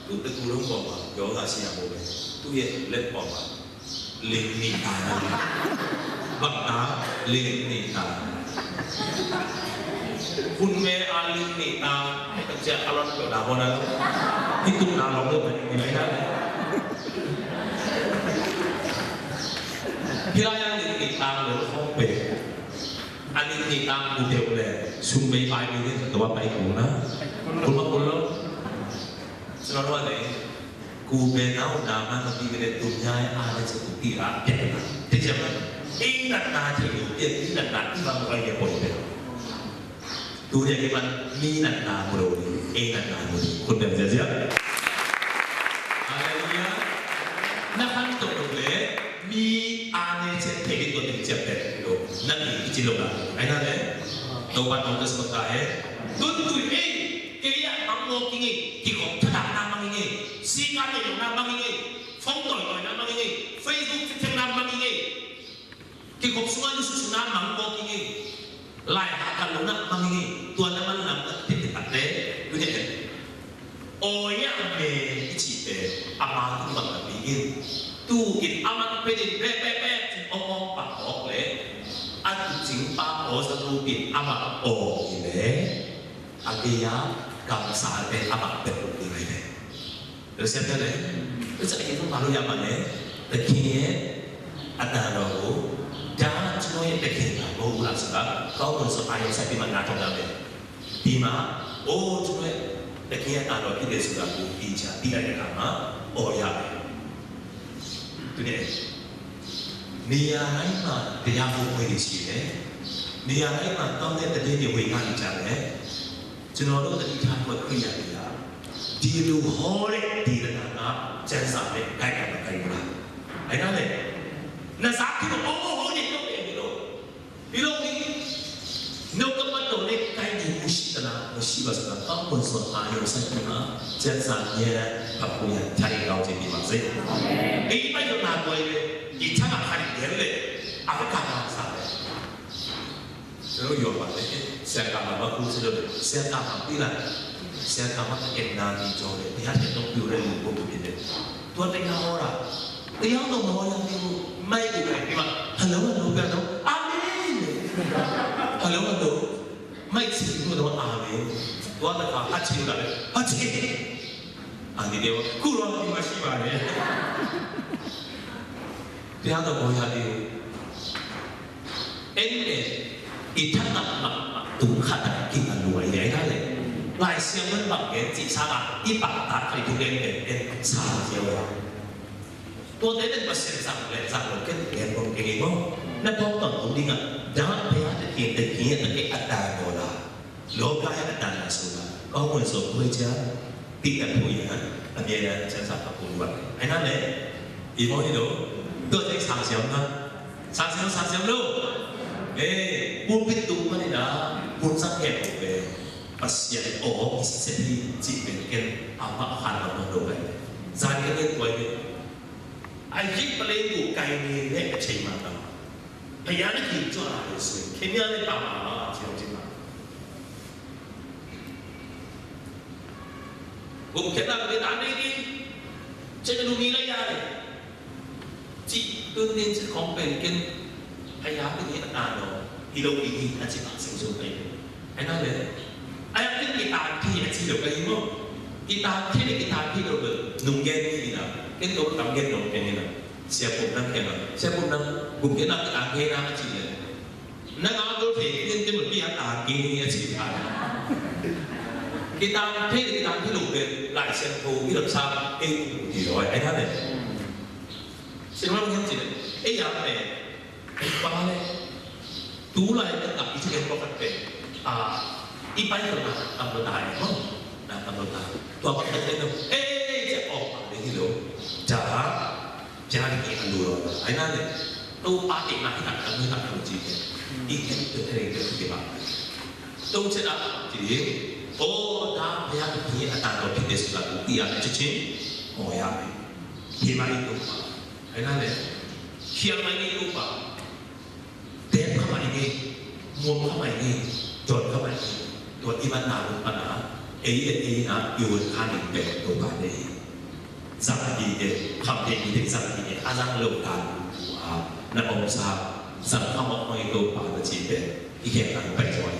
Tu te tu lung bawm a, yoga siam uh ve. Tu ye lep bawm a, ling nih ta. Bang ta, ling nih ta. Hun me a ling nih ta. Ai tak cia a lon ko da bona. Hi tu na long lo ni mai na. Hi la yang ling nih ta lo khong pe. A ling nih ta ku te le. Sum bei pai ni ne to pai ku na. Kun ma kun lo. Selalu ada. Ku be nau nama tapi gede dunia ada seperti rakyat. Tidak siapa? Ingat na cek itu, ingat na itu bang kau dia boleh. Dunia kita minat na bro, ingat na bro. Kun be siap. Haleluya. Na kan tu le, mi ane cek tadi tu cek tadi tu. Nanti kecil lo lah. Ai na le. Tau pan tau terus mekah eh. Tun tu eh. Kei a mang mawk ing ei, kikhop thatahna mang ing ei, sika neihlohna mang ing ei, phone tawitawina mang ing ei, Facebook thengthengna mang ing ei, kikhop sungah nusuhsuhna mang mawk ing ei, lai hahkat lohna mang ing ei, tua na man lam na tete tate, tu ne en. Awi ah me i cihte, ama tung bang na pi in, tu in ama tung pe din, bek, bek, bek, cin ong ong pak mawk le, a tu cing pak aw sa tu in ama aw i le. A gei a kamsate a bang peuh uh ding ahi ve. Lungsiam pia le. Lungsiam a gei tung palu ya mane. Takin ye. A ta lo. Da cino ye takin la. Bo u la sa. Kau pun so ayo sa pi ma na tong da ve. Pi ma. O cino ye. Takin ye a ta lo ki de su da ku pi cha. Pi da ye kama. O ya ve. Tu ne. Ni ya ngai ma. Te ya bo ko ni si ne. Ni ya ngai ma tong ne te ni hui ngai cha ne. Cino lo ta ki than ko kri ya ya. Di lu ho le di la na na. Chen sa le kai ka kai ma. Ai na le. Na sa ki lo o ho ni lo le lo. Pi lo ni. No ka ma to le kai ni mu shi ta na mu shi ba sa na. Ka ko so a yo sa ki ma. Chen sa ye pa ku ya chai gao che ki ma se. Ni pa yo na ko le. Ni cha ma ka ni le. A ka na sa le. Selalu yo ba le, siakama ba ku selalu, siakama pila, siakama ka en na ni jo le, pia te tok piu le lu ko tu pia te. Tua te nga ora, te yang tok nga ora ni ku, mai ku kai pima, hello, hello, pia tok, amin. Hello, hello, mai si ku tok, amin. Tua te ka, hachi ku le, hachi. Ani dewa, ku lo ni ma si ba le. Pia tok mo ya di. En en, i thanak mahmah tung khat ah kinga lua i ai ta le. Lai Siangtho bang gen cih sang a, i pahtak khat i thungen en en sang ziau a. Tuate pen Pasian zang le zang lo ken gen bawm keng i maw. Na pawng tuan tung ding a, dah pia te kien te kien te kien a dan lo la. Lo kai a dan la su la. Kau mun so kue cia. Pi a pui a, a bia na cia sa ka pui wa. Ai na le. I maw i lo. Tuate sang siam na. Sang siam, sang siam lo. Eh, pulpit tung ma ni na, pulpit sang kem ko pe. Pasian aw i sep hi, ci pen ken, ama a khan ma lo kai. Zan ken ken koi ken. Ai hik pa le bu kai ni le a chei ma ta. Paya ni ki cua a le sui. Kenya le pa ma ma a chei ma. Guk khen lam khen an ding ding. Cek lu mi la ya le. Ci tun nin ci kong pen ken. Ai ya ken ni a ta no. I lo i ni a ci bang sing sung pen. Ai na le. Ai ya ken ki ta ki a ci lo ka i mo. Ki ta ki ni ki ta ki lo le. Nung gen ni na. Ken lo tam gen nung ken ni na. Sia pum nang ken na. Sia pum nang. Guk khen lam ki ta ki na a ci le. Na ngau dol thei ken te mun pi a ta ki ni a ci ta. Ki ta thei ki ta thei lo pen Lai Siangtho i lam sa ei ti lo ai ta le. Sin wa ngen ci le. Ei ya le. Ei pa le. Tu lai ta ta i ci ken ko kat pen. A i pai ko na ta ko ta ai ko. Na ta ko ta. Tua ko ta le. Ei ei ei ci o pa le ti lo. Ja. Jana ding i a lu lo. Ai na le. Topa te na hi tak kan hi tak kan ci ke. I ke te te te te ba. To che da ti. O da pe ya ti a ta lo ki te su la tu ti a ne che che. O ya. Hi ma i Topa. Ai na le. Hiam ma i Topa. Tep kha mai ni, muam kha mai ni, don kha mai ni, tua i man na lung pa na, ei e ei na, i un kha ni pek Topa te. Zang a ding e, kham thei ding thei zang a ding e, a zang lo dan a na om sa, zang kham awk hong i Topa na ci pen i khek nang pai zaw hi.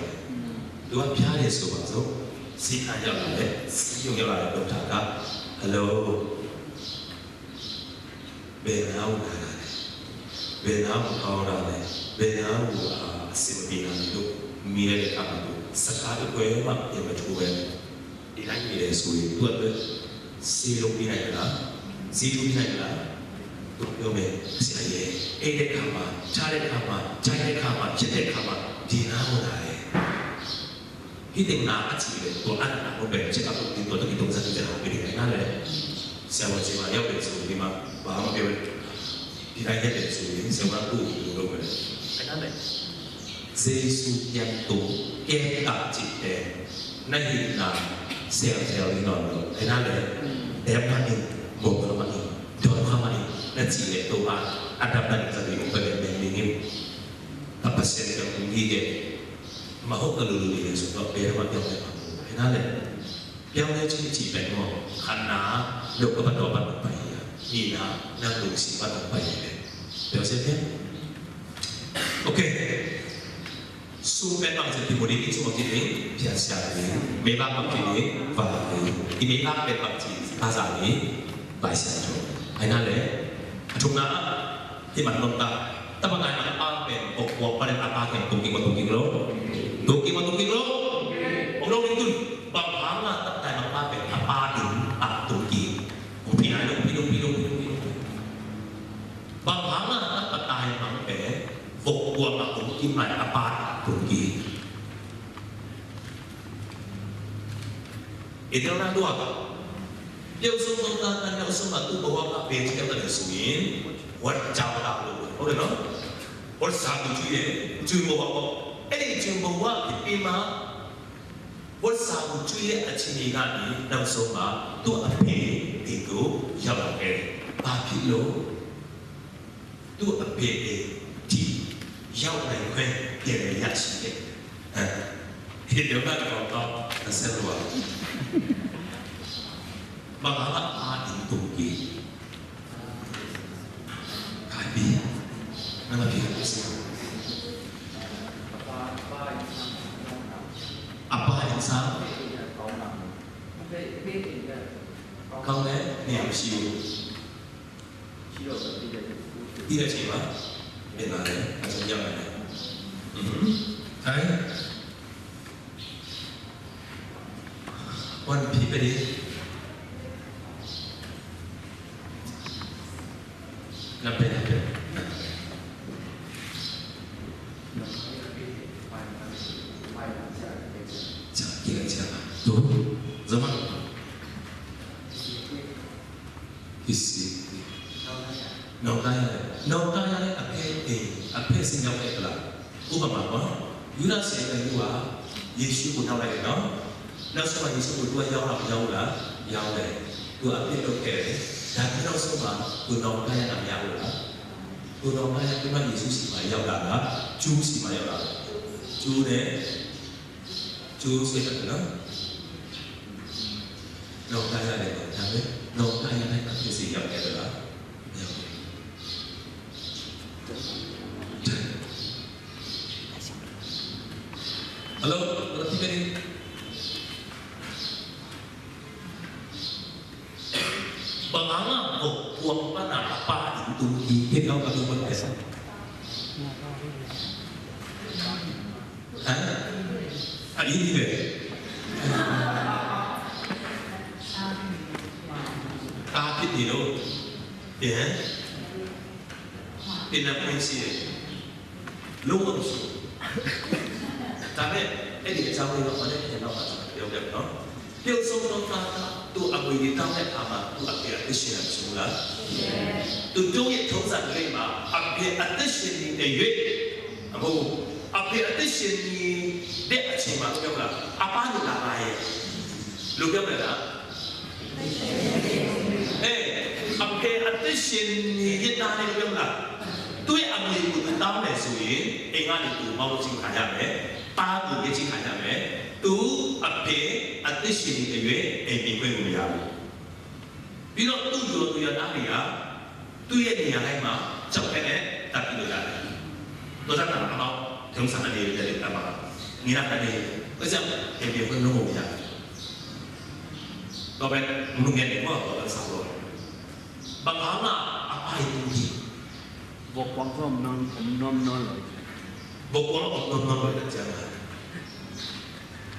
Tua phial e su bang zo, si kha yau la le, si yong yau la le, dok thak a, hello. Bena u na na le, bena u kau na le, bena u a sim pi na mi lu, mi le le kha ma lu, sa kha tu kwe ma, e ma tu kwe. Di nai mi le sui, tuat le, si lu di nai la, si lu di nai la, tuat yo me, si ai ye, e de kha ma, cha de kha ma, cha de kha ma, cha de kha ma, di na u na le. Hi teng na a ci le, tua an na ko ben, check up tua, tua ki tong sa ki ja, bi di ai na le. Sia wa ci ma, ya ben su di ma, ba ma pe we. Di nai ya ben su di, sia wa tu tu lo we. Ai na le. Jesu kiang tung, kem kak cih pen na hihna siangtho hi nawn lo. Ahih nak leh, dep mah in, mawk mah in, dawng mah in, na cih leh Topa a dam nading zat ding hong pia mengmeng ding in. Ka Pasian kiang kong kik e, mah hong ka lulul ding in, suk mah bel mah piang mah. Ahih nak leh, piang leh cih cih pen maw, khatna, lo ka pat dawng pat hong pai hi a, nihna, nang lungsim pat hong pai hi pen. Piang sian piang. Okay. Sum pen bangci Timothy in sum bangci ding, phiat siang ding, meivak bangci ding, vak ding. I meivak pen bangci, a za ding, vai siang ding. Ahih nak leh, a thumna ah, hih man nong ta. Tapa ngai man a pa pen, vok kuang pa pen a pa kiang tung kik maw tung kik lo. Tung kik maw tung kik lo. Ong lo ding tun, bang hang a tapa ngai man a pa pen, a pa ding, a tung kik. Ong pi nai lo, pi lo, pi lo, pi lo, pi lo. Bang hang a tapa ngai man pen, vok kuang a tung kik mai a pa tung kik. I tel na dua ka. Deuh sung dong ta kan deuh sung a tu bawa ka pe ci ka ta deuh sung in. Wat jauh tak lu. Oke no? Wat sa tu cuy eh. Cuy bawa ko. Eh di cuy bawa ki pi ma. Wat sa bu cuy a ci ni nga ni nam sawm a tu a pe ding tu yau a pe. Pa phi lo. Tu a pe e ti yau nai kuen pia le ya si e. Hi deu na kau tau na se lua. Bang a la pa ding tung ki. Kai pi. Nang a pi ka pi si. A pa ding sa. Kau le, ne am si u. Pi ka ci ma. Pi na le, a ci yam le. Mhm. Kai. Wan pi pe di. Na pe, na pe. Ca, kira ca. Tu, zaman. Isi. Nongkaya le. Nongkaya le a phe, eh, a phe sin yau le la. Upama ko, Yudas e ka yu a, Yesu ko nau lai no. Nau suma Yesu ko dua yau la, yau la, yau le. Tu a phe lo ke le. Dan nau suma ko nongkaya na yau la. Ko nongkaya ko ma Yesu si ma yau la la. Ju si ma yau la. Ju le. Ju si ka tu na. Nongkaya le, nongkaya le, nongkaya le, nongkaya le, nongkaya le. Hello, berhenti tadi. Bang hang a vok kuang pan a pa in tung hi, kei kau ka tung pan pesa. Ha? A, i hi ve. Ka pit ni lo. Eh? Ina pun si e. Lung ang su. Tapi, eh, di ka cawe lo, mana kita nak baca? Dia udah, no? Pil song nong kata, tu a mui di tang le ama, tu a pia a tisian sung la. Tu tu ye tong zan le ma, a pia a tisian ni de yue. A mu, a pia a tisian ni de a ci ma, tu la. A pa ni la la ye. Lu ke la. Eh, a pia a tisian ni ye ta ni lu ke la. Tu ye a mui ku tu tam le su ye, e nga ni tu ma lu sing kaya me. Pa ku ye sing kaya me. Tu a pia a tisian ni de yue, e mi kwe mu ya. ပြီးတော့ သူ့ယိုသူ့ယွင်အားတွေဟာ သူ့ရဲ့နေရာတိုင်းမှာ ကျောက်ခဲနဲ့ တပ်ပြီးတော့ ရတယ်။ တော့ တတ်တာ အပေါင်း ထုံးစံအလေးတွေ တက်တာပါ။ နေရာတိုင်း အစံ ပြန်ပြီး ဘယ်လိုလုပ်ရလဲ။ တော့ ဘယ်လို ငယ်နေ ပေါ့ တော့ ဆောက်တော့ ဘာမှ အပိုင် သူ့ Vok kuang zong om nuam, om nuam nawn lo. Vok kuang om nuam nawn lo, tua ciang a.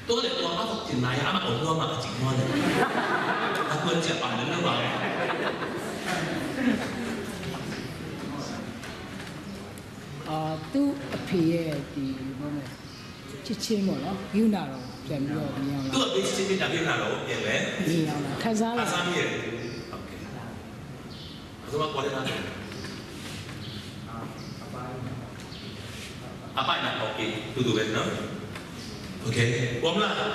Tua leh tua a vok cin lai a, amah om nuam a, a cing nuam leh. A tua ciang pan leh lo ba. အာ၊ သူ့အဖေရဲ့ ဒီ၊ ဘယ်လိုပြောမလဲ၊ ချစ်ခြင်းပေါ့နော်၊ ကရုဏာတော် ပြန်ပြီးတော့ မြင်အောင်လား။ သူ့အဖေချစ်ခြင်းမေတ္တာကရုဏာတော်ကို ပြန်လဲ၊ မြင်အောင်လား၊ ခံစားလာ။ ခံစားမိရဲ့။ Okay. အဆုံး အကွာတဲ့ နားလည်။ အပိုင်း။ အပိုင်း နားလည်။ Okay. တူတူပဲနော်။ Okay. ကောင်းလား။ အာ၊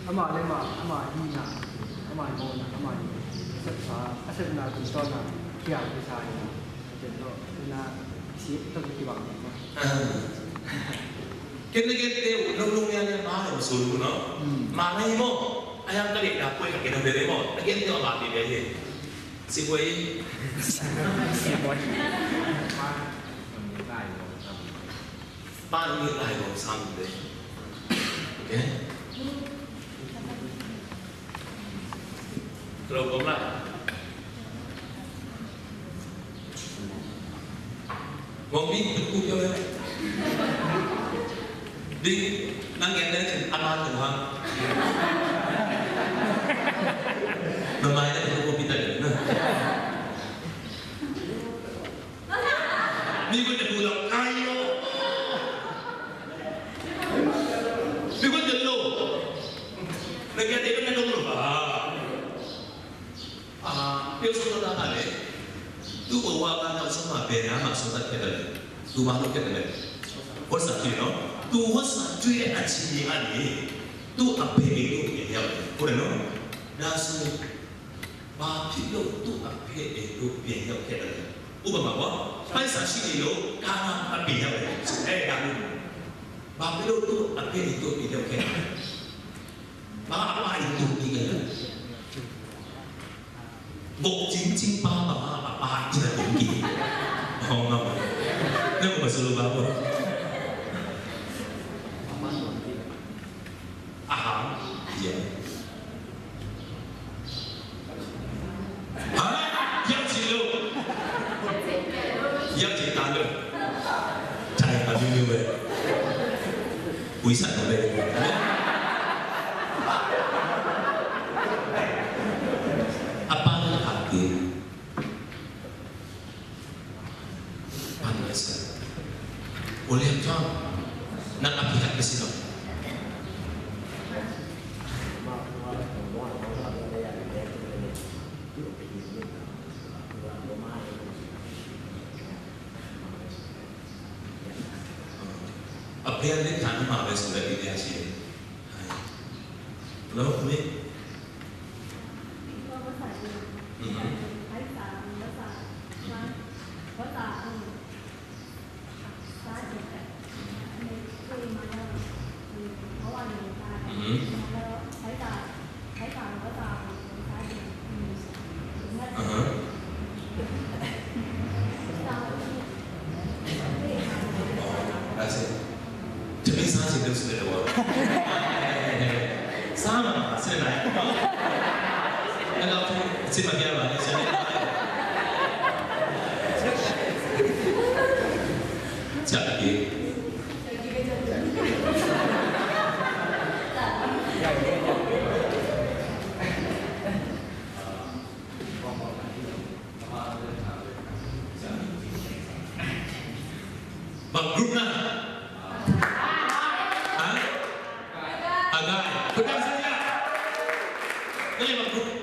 အမလေးမှာ၊ အမကြီးနာ၊ အမမောနာ၊ အမကြီး၊ အဆက်၊ အာ၊ အဆက်နာ၊ ဒီတော့နာ၊ ဖျားပြီးစားရအောင်၊ ကျွန်တော်နာ၊ စီးတော့ကြည့်ပါဦးနော်။ အာ။ ကဲ တကယ်တည်း လုံးလုံးလျားလျား မအားလို့ မဆိုလိုဘူးနော်။ อืม။ မအားလည်းပေါ့။ အရာကလေးက ပွဲကကဲတော့တယ်ပေါ့။ တကယ်တော့ အမလေးပဲလေ။ စီးပွားရေး။ စီးပွားရေး။ ပါမီးလိုက်ကို စားမီးတယ်။ Okay. ကလောကမ။ မောင်မင်း တစ်ခုပြောလိုက်။ ဒီ နင်ငယ်တဲ့အချိန် အမါတူဟာ မမါရဲ့ ဘုရားကို ပြစ်တယ်နော်။ မင်းက တစ်ခုလောက် ကာယရော။ မင်းက တစ်လုံး။ ငါက တစ်လုံး တစ်လုံးပါ။ အာ၊ ပြောဆိုတော့တာကလည်း သူ့ဘဝက နောက်ဆုံးမှာ ဘယ်နားမှာ ဆုံးသတ်ခဲ့တယ်လဲ။ သူဘာလုပ်ခဲ့တယ်လဲ။ ဝတ်စာတွေ့နော်။ သူဝတ်စာတွေ့တဲ့ အခြေအနေကနေ သူ့အဖေအိမ်ကို ပြန်ရောက်တယ်။ ဟုတ်တယ်နော်။ ဒါဆိုရင် ဘာဖြစ်လို့ သူ့အဖေအိမ်ကို ပြန်ရောက်ခဲ့တယ်လဲ။ ဥပမာပေါ့၊ ပိုက်ဆံရှိနေလို့ ကားနဲ့ အဖေအိမ်ရောက်တယ်ဆိုရင် အဲဒါမျိုး။ ဘာဖြစ်လို့ သူ့အဖေအိမ်ကို ပြန်ရောက်ခဲ့တယ်လဲ။ ဘာအပိုင်သူပြီးကြလဲ။ ဘုတ်ချင်းချင်းပါပါ အပိုင်ချင်တဲ့ ဘုတ်ကြီး။ ဟောင်းတော့။ ဘယ်လိုဆိုလိုပါ့။ အဟံ၊ ယံ၊ ဟာ၊ ယံချင်လို့၊ ယံချင်တာလို့၊ ထိုင်ပါမျိုးမျိုးပဲ။ ဝိသတ်တော်ပဲ။ အပန်းအခါကြီး။ ပန်းအခါ။ အိုလီယမ်ထွမ်။ နအဖိဟတ်ကစီနော်။ အဖေက လက်ခံမှာပဲဆိုတဲ့ ideas ရှိတယ်။ ဘယ်လိုလဲ။ อืม อืม อืม อ่าฮะ อ๋อ that's it. ထမင်းစားချင်လို့ဆိုတဲ့ ဟို စားမှာပါ စနေနိုင်နော်။ အဲ့တော့ အဆင်မပြေပါနဲ့ စနေ။ ချက်ပြီး။ ဘယ် group လဲ။ ဟမ်။ အဂိုဏ်း။ ဘယ် group လဲ။ ဘယ် group လဲ။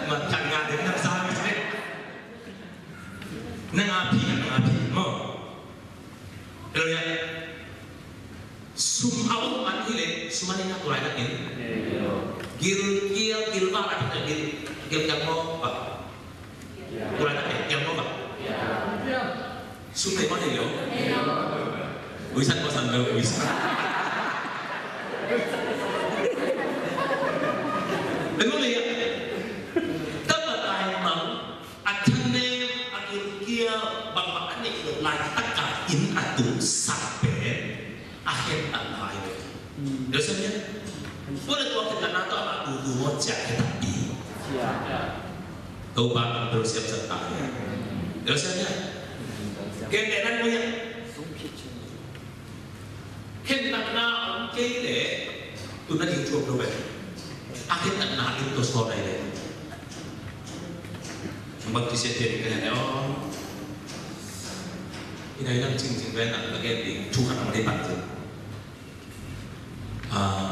မ့ၢ်တန်ငါတဲ့ နမ်စာမီးစဲ။ နင်အဖီ နင်အဖီ မ့ၢ်။ အဲလိုရ။ ဆူမအုပ်မန်ဟီလေ ဆူမန်ဟီနတူရၢ်နကင်။ ဂိလ် ဂိလ် ဂိလ်ဘၣ် ဂိလ် ဂိလ်ကမ္ဘောဘၣ်။ တူရၢ်နကင် ဂိလ်ကမ္ဘောဘၣ်။ ဆူမန်ဟီလေ ဝိသတ် ဝိသတ် ဝိသတ် Tua leh, tapa taimang, a thanem, a gilkial, bangbang a neih loh laitak a inn a tungsak pen a khentatna hi ve. Tua sia nia. Tua leh tua khentatna tawh amah tutu maw, ciah khentat pi. Topa tawh siamsak ta hi. Tua sia nia. Khentatna maw nia. Khentatna om kei leh, tu na ding thuak lo ve. A khentatna in tua sawn ai le. Bang kisia te ka nia le aw. Ina ilang cingcing ve na ka gen ding thu khat a ma dei pan zen. Ah.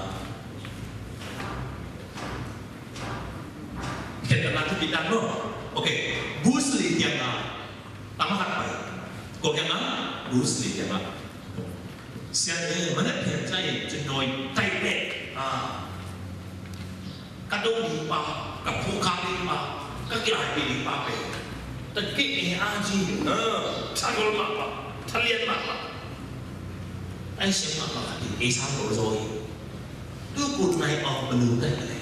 Khentatna thupi dan lo. Ok. Bruce Lee kiang a. Tang khat pai. Kua kiang a? Bruce Lee kiang a. Sia e, man a pian cai, cun noi tai pek. Ah. Ka dong ding pa, ka phukhak ding pa, ka kilaipih ding pa pen. Ta kei e a ci, ah, tha gol mah pa, tha lian mah pa. Ai siang mah pa ka ti, e sang gol zaw hi. Tu kut nai awk balu tai ka le.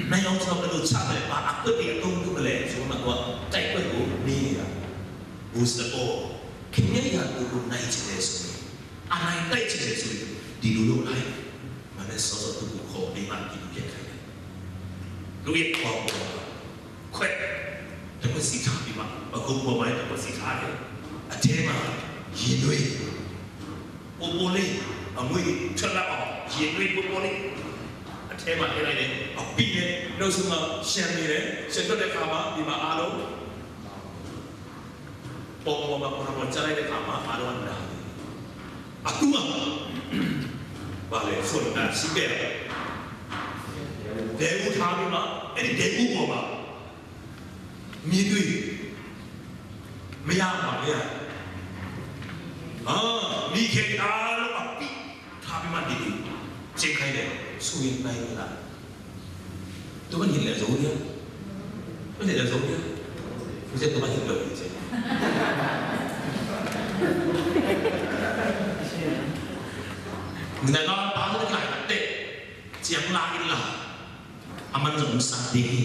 Nai awk zaw balu sa ka le, pa ak tu ti a tung tu ka le, su ma tua, tai ka lu, ni ya. Bus ta ko, khin ya ya tu kut nai ci le su ni. A nai tai ci le su ni. Di lu lu lai. Ma le so so tu kut ko, di ma ki du kia kai. Lu ya ko. Khuet, tawh khuet si tha pi mah, a kum kua mai tawh khuet si tha le. A te mah, yin wei. Pupuli, a mui, thuat la aw, yin wei pupuli. A te mah, te lai le, a pi le, no sung a, sian mi le, sian tawh le kha mah, pi mah a lo. Pawng mawh mah, pawng mawh, ca lai le kha mah, a lo an da. A tung a. Ba le, suan na, si pe. Te u tha pi mah, e ni te u mawh mah. Mi tui. Mi a ma mi a. Ah, mi khe ta lo a pi. Tha pi man di di. Cek khai le. Sui nai la. Tu man hin le zo dia. Man hin le zo dia. Ku se tu man hin lo di se. Ngai la pa lo ngai te. Ciang la in la. A man zong sat ding hi.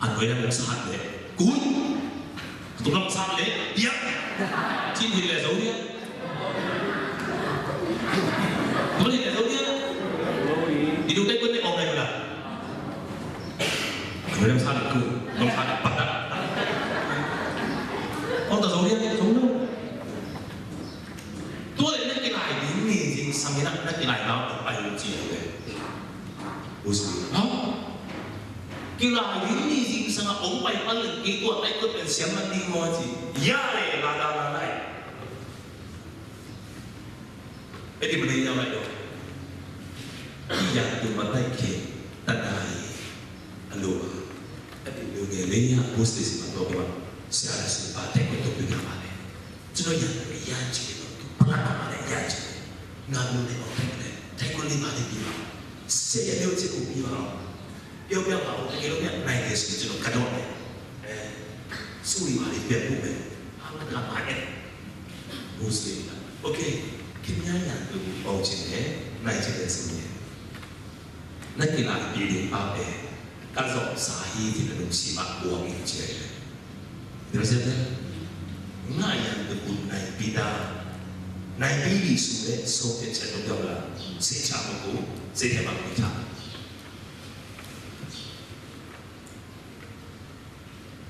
A nuai lam sat le. Kun. Tung lam sat le. Ya. Cin hi le zo dia. Kun hi le zo dia. Di du te kun ne ong le la. A nuai lam sat le kun. Lam sat le patat. Ong ta zo dia. Zo no. Tua le na kilai ding ni zingsang in na kilai nau pai lu ci le. Muslim. Ha? Kilai ding ni zingsang a ong pai pan le ki tua tai kut pen siam man ding maw ci. Ya le la la la lai. E di ma nei ya lai do. Ya tu ma tai ke ta dai. A lo. A di lo nge le ya Muslim si ma to ke ba. Sia la si pa tai kut to pi na ma le. Cino yan, yan ci no, tu pakat na ma le yan ci. Nga lu ne o tek le, tek ko li ma le pi ma. Se ya leo ce ko pi ma. Pio pio ma o tek lo pio nai le su cino ka do le. Eh, su li ma le pio bu le. Ha ma ka ma e. Bu su li ma. Ok, kim ya yan tu o ci ne, nai ci le su ne. Na kilai pi ding pa pen ka zawhsa hi, ci na lungsim ah buang in ci ahi ve. Dira sia te. Ngah yan tu kun nai pi da. Nai pi di su le so ke chen lo gam la. Se cha mo ku, se ke bang pi cha.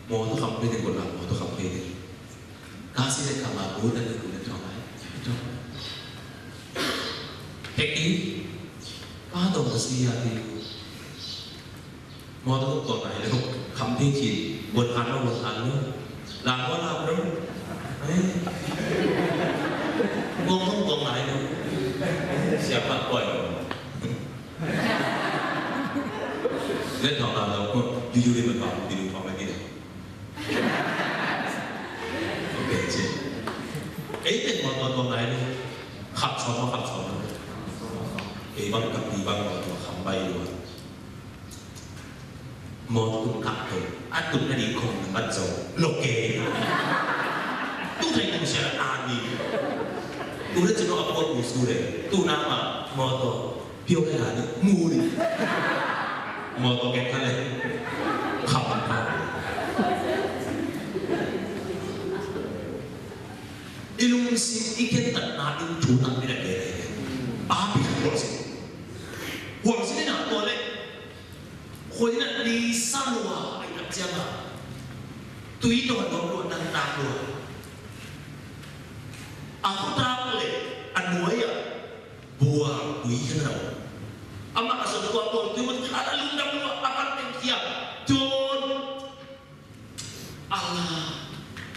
Mawtaw kham phei ding, kawlnak mawtaw kham phei ding. Ka si le ka ma bu dan ding, bu dan thawng lai. Hek i, ka tawng ka si ya ti. Mawtaw tawng lai lo, kham phei khin, buan khan lo, buan khan lo. Lam lo, lam lo. Eh. Ngong ngong tawng lai lo. Siapa koi lo. Len thawng na lo ko, yu yu lim ba, yu yu thawng na ki. Ok, ci. Ei, pen mawtaw tawng nai lo. Khap chawm ma, khap chawm ma. Ei, bang kap di bang mawtaw kham bai lo. Mawtaw tung kap to. A tung na di khong na bat zo. Lo ke. Tung thai tung sia na ni. Tung na ci no a pot mu su le. Tung na ma mawtaw. Pio kai la ni. Mu ni. Mawtaw gen kha le. Kham kha. I lungsim i khentatna in thu takpi na gen. A pi khat huang sin. Huang sin in a tua le. Huang in a ni sa lua a i tak ciang a. Tui dawn dawn lua, nang nang lua. A khutak le a nuai ah buang tui khen lo. Amah a zong buang buang tui mah khat a lungdam lua a van teng khia. Dawn. Ala,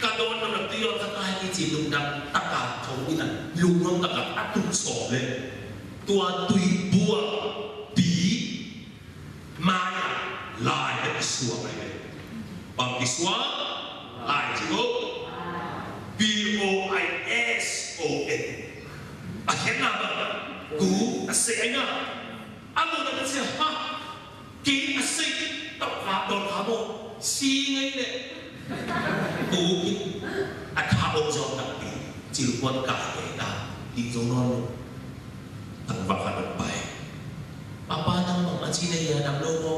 ka dawn lo na tui dawn ka tai ni ci lungdam taka thong in a lungdam taka a tung sawm le. Tua tui buang pi mai-ah lai a kisuang ahi ve. Bang kisuang? Lai ci ko. P O I S O N. A khenna bang? Ku a sei ahi na. A mu na ka sia ha. Kei a sei. Tawh ka dawn ka mo. Si ngei le. Ku ki. A tha om zong takpi. Cil kuan ka kei ta. Ding zong nawn lo. Tang va khat pai. Papa nang bang a ci na ia dam lo ko.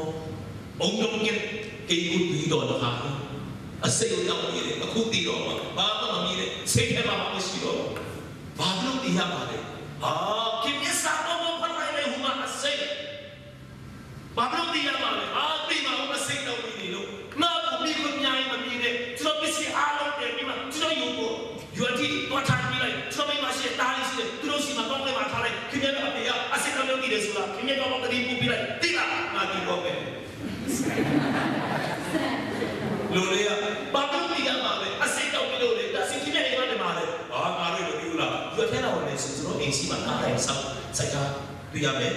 Ong dong ken kei ku tui dawn kha. A sei u tau mi le a ku ti dawn ma. Ba ma ma mi le sei the ma ma ko si dawn. Ba lo ti ya ma le. A kim ya sa ko ko pan lai le hu ma a sei. Babylon ti ya ma le, a ti ma ong a sei tau mi ni lo. Na ko mi ko nyai ma mi le, tu lo pi si a lo te mi ma, tu lo yu ko. Yu a ti, tua tan mi lai, tu lo mi ma si ta li si le, tu lo si ma kong le ma ta le, ki ne lo a pi ya, a sei tau lo ki le su la, ki ne lo ko ta di pu pi lai, ti la, ma ti ko pe. Lo le ya, Babylon ti ya ma le, a sei tau mi lo le, ta si ki ne ma le ma le. A ma le lo yu la, yu a te la o le su tu lo, e si ma ta le sa, sa ka, tu ya me.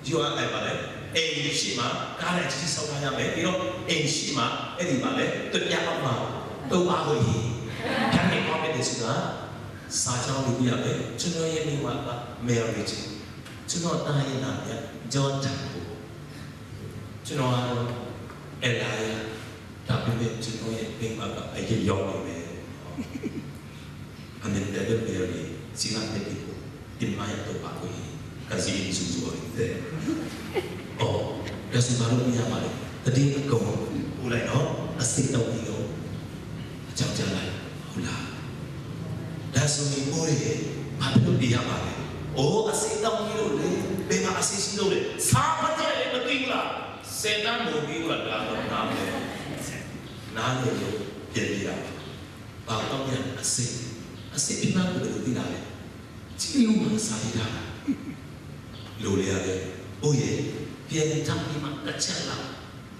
Yu a ai ma le, ei shi ma, ka le chi sau ka ya me, ti lo, ei shi ma, e di ma le, tu ya ma, tu ba ho hi. Kan ne ko me de su na, sa chao ni ya me, tu no ye ni wa ka, marriage. Tu no ta ye na ya, John Tan ko. Tu no a, Elijah, ta pe me, tu no ye, pe ma ka, ai ye yo me. Amen. Te bel bel ni sila te ki ko. Tin mai to pa ko hi. Ka zi in su zuwa te. Oh, da su ba lo ni ya ma le. Ta ding ko. U lai no. A sik tau ni lo. A chang chang lai. U la. Da su ni mo le. Pa pe lo ni ya ma le. Oh, a sik tau ni lo le. Be ma a sik si lo le. Sa pa te le ma tu la. Setan mo ni la da lo na le. Na le lo. Pian ni la. Bang tawh pian a sik, a sik pi ma ku bel u pi lai. Ci lu ma sa hi da. Lo le a le. O ye, pian tak pi ma ka cian la.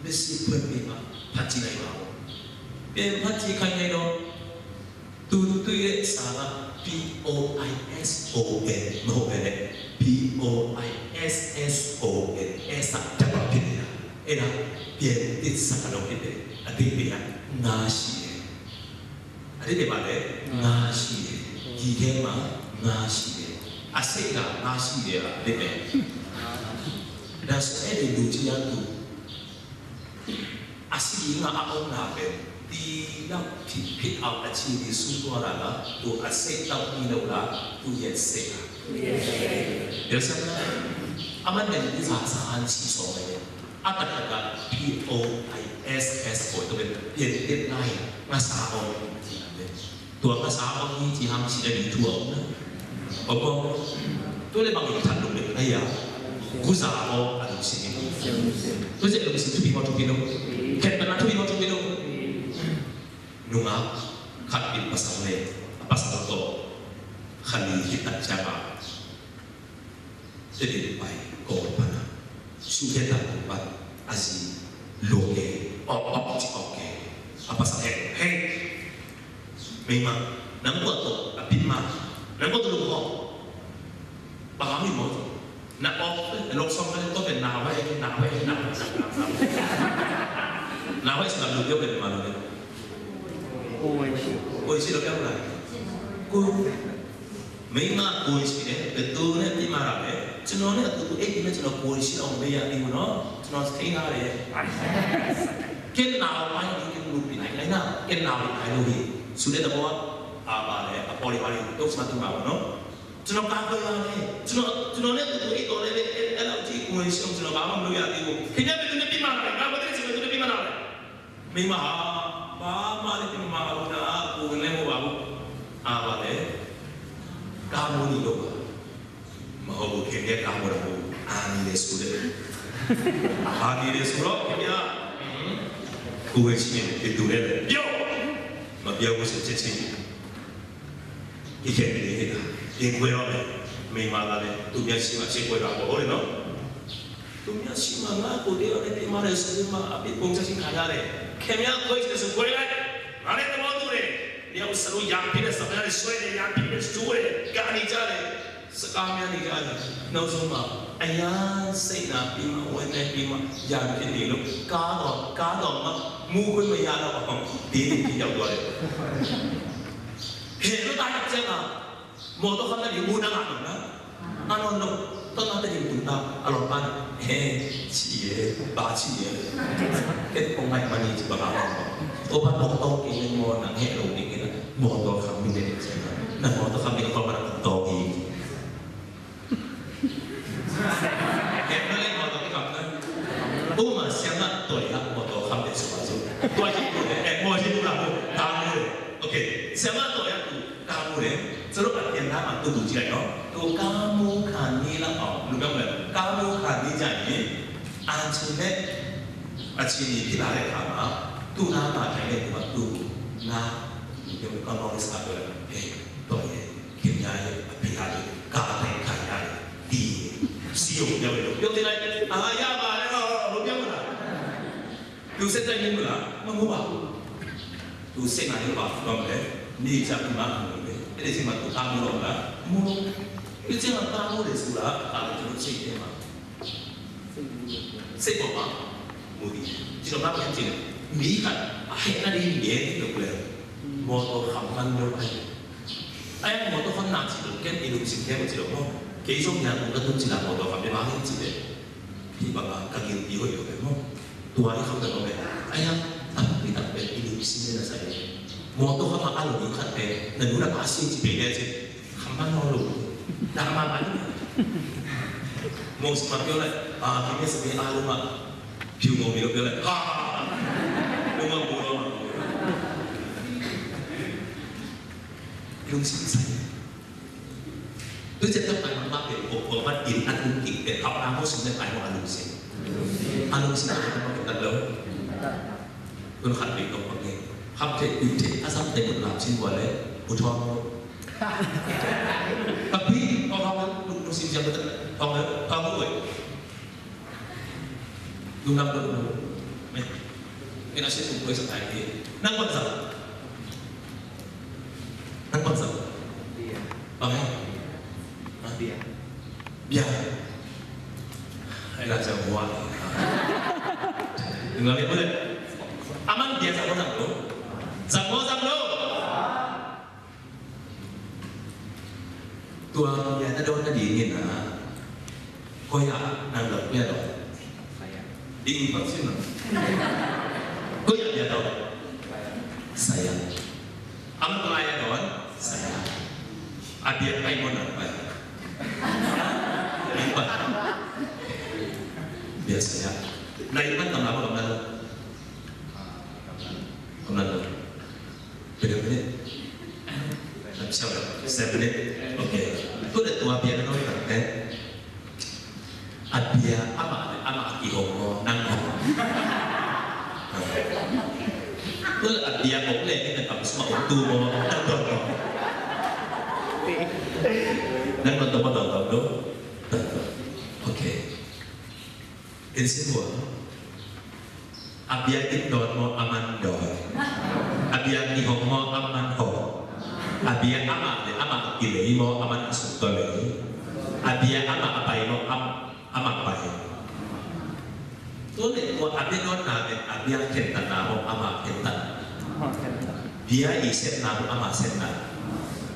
Mesi pun pi ma phat ci nai ma. Pian phat ci kai nai lo. Tu tu ye sa la P O I S O N. Ma ho le. P O I S S O N. S a da ba pian ya. E na pian tit sa ka lo pi pe. A ti pi ya. Na si ye. A dede ba le, nga shi de. Ki ke ma, nga shi de. A se ga, nga shi de a dede. Da su e de lu ci ya tu. A si nga a ong na pe. Di la pit pit au a ci di su tua la la. Tu a se tau ni lo la. Tu yet se la. Yet se la. A man de di sa sa an si so me. A taktak a P O I S S O, tua pen pianpih lai, nga sa om. Tua nga sa om hi ci ham ci a ding thu a om na. Om om. Tua le bang i that lung le, ai ya. Ku sa om a lungsim hi. Tua zia lungsim thupi maw thupi lo. Khen pan a thupi maw thupi lo. Nungak khat in pasal le, a pasal tawh kha li hi tak ciang a. Te ding pai kawng pan a, su khe tak pan a zi luak e, awk awk ci awk e. A pasal hek hek. Meima, nang kua tawh a pit ma, nang kua tawh luk hawk. Ba hang in maw tawh. Na awk, na lok sawm ka le tawh pen na wai, na wai, na wai, na wai, na wai. Na wai sa luk yawk pen ma luk yawk. Oi si luk yawk lai. Ku. Meima kuan si ne, betul ne ti mara ne. Cino ne tu tu eh ne cino kuan si ong be ya ni no. Cino thei na le. Ken nau mai ni ken lu pi nai nai na. Ken nau pi nai lu hi. Su ne ta bo a ba le a poli poli to sma tu ma no. Cino ka ko ya ne. Cino cino ne tu tu eh to ne ne. Ela ci kuan si ong cino ba ma lu ya ti ku. Ken ya betul ne pi Mei ma ha, ba ma le ti ma ha na ku le mo ba bu. A ba le. Ka mo ni lo ba. Ma ho bu ke ne ka mo da bu. A ni le su le. A ni le su lo ke ya. Ku he si ke tu le. Yo. Ma bia bu se che si. Hi khen ni hi na. Hi kue lo le. Mei ma la le. Tu bia si ma si kue la ko le no. Tumia sima nga ko de ane te mare sima api pongcha sing kaya le. Kemia koi sing sing koi le. Ane te mo tu le. Dia usaru yang pide sa le soi le yang pide su le. Ka ni ja le. Sekamia ni ja le. No suma. Aya sei na pima wen ne pima yang pide lo. Ka do ka do ma mu koi ma ya lo. Di di di ya do le. He lo ta ya ma. Mawtaw khamna ding mu na ngah nawn na. Ngah nawn lo. Tawh na te ding tung ta a lawm pan. He, ci e, ba ci e. Ket kong ngai mani ci ba ngah nawn lo. Tua pan mawtaw kei leng maw nang heh lo ding in a mawtaw kham ding leng ci na. Na mawtaw kham ding a kawm pan a kong tawng hi. He, na leng mawtaw kei kham na. Uma siang na toy ha mawtaw kham ding sua zu. Toy ci tu he, eh, maw ci tu la mu. Ta mu he. Okay. Siang na toy ha tu. Kamu le, soro a pian na ma tu bu ci ai no. Tu kamu khan ni la ong, lu kamu le, kamu khan ni jai ni, an chin le, a chin ni pi la le kama, tu na ma thai le tu ma tu na, lu kamu ka no le sa le, eh, to ye, kim ya ye, a pi la le, ka te ka ya le, ti, si yo ya le, yo ti lai, a ya ba le, lu kamu la. Tu se tai ni mu la, ma mu ba. Tu se ngai ni ba, ba mu le. Ni ja ku ma mu le. E le si ma tu ka mu lo la. Mu lo. Tu se ma ka mu le su la, ka le tu se te ma. Se ko ma. Mu di. Ci lo ma ko ci le. Mi ka. A he na di ye ni lo le. Mo to kham man lo ai. Ai mo to kham na ci lo ken i lu sin ke mo ci lo mo. Ke i song ya ko ka tu ci la mo to kham de ma he ci le. Hih bangah ka gilpi hoih lo pen maw? Tua i khamtan maw pen? Aiang, tampi tak pen i lungsim pen a sai. Mawtaw khamah a lawm khat pen na nu na pa a si ci pen le ci. Khamah nawn lo. Dah mah mah ni. Mawng si mah pio lai. Ah, kime sa pe a lo mah. Piu mawng mi lo pio lai. Ha! Lo mah lo mah. Lungsim sai. Tu ciang tak pai mah pen kong kong mat in a tung kik pen hau na mo sung le pai mo a lungsim. A lungsim a pen mah pen tak lo. Kun khat pen kong kong nge. Kham te kun te a sam te kun lam sin bua le. Ku thong mo. Tapi kong thong mo lungsim ciang pen thong mo thong mo. Lungdam lungdam. Mei. Mei na sin tung koi sa tai ni. Nang bang sa. Nang bang sa. Bia. Bang ya. Bia. Bia. Ai la sa wa. Lungdam ni boleh. Aman bia sa mo sa lo. Sa mo sa lo. Tua bia na dawn nadingin ah, koi ah nang dawn bia dawn? Ding bang sin ah. Koi ah bia dawn? Saya. Am tua ya dawn? Saya. A bia pai mo nang pai? Nang pai. Bia saya. Nai man tam lama kam nan. Kam nan. Pwede, pwede. Seven minutes. Okay. Tu le tua bia na no kan te. A bia ama ama ki ho mo nang ho. Tu le a bia ko le ni na kam sma tu mo nang don mo. Nang don to mo don to. Okay. Ken sin bua. A bia in dawn maw a man dawn? A bia in hong maw a man hong? A bia amah le amah a kilei maw a man a suk tawh lei? A bia amah a pai maw a, amah pai? Tua le tua a bia dawnna le a bia khentatna maw amah khentat? Bia i sepna maw amah sepna?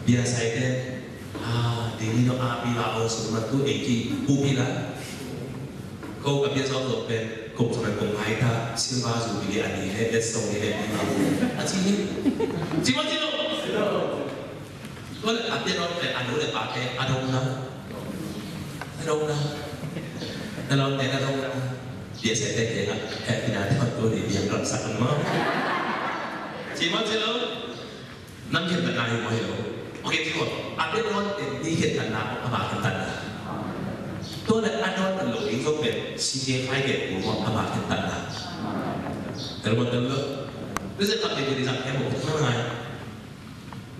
Bia saite a ding ni no a pi la o suk ma tu ei ki pu pi la. Ko ka bia sawt lo pen kong sawt pen kong ngai ta silver jubilee a ni le best song ni le ni ma a ci ni. Ci ma ci lo. Ko le a bia sawt pen a nu le pa te a dong na. A dong na. A dong na, a dong na. Biasa te kena, eh, pina te kau tu ni biang ron sak kan mau. Ci mau ci lo. Nam khentatna hi maw, hi lo. Ok, ci ko. A bia dawn pen mi khentatna maw, ama khentatna? Tua leh a dawn pen lo ding zong pen C J Khai Gen maw, ama khentatna? Tel maw, tel lo. Tua zia khat pen tua ding zang khe maw, tel ngai.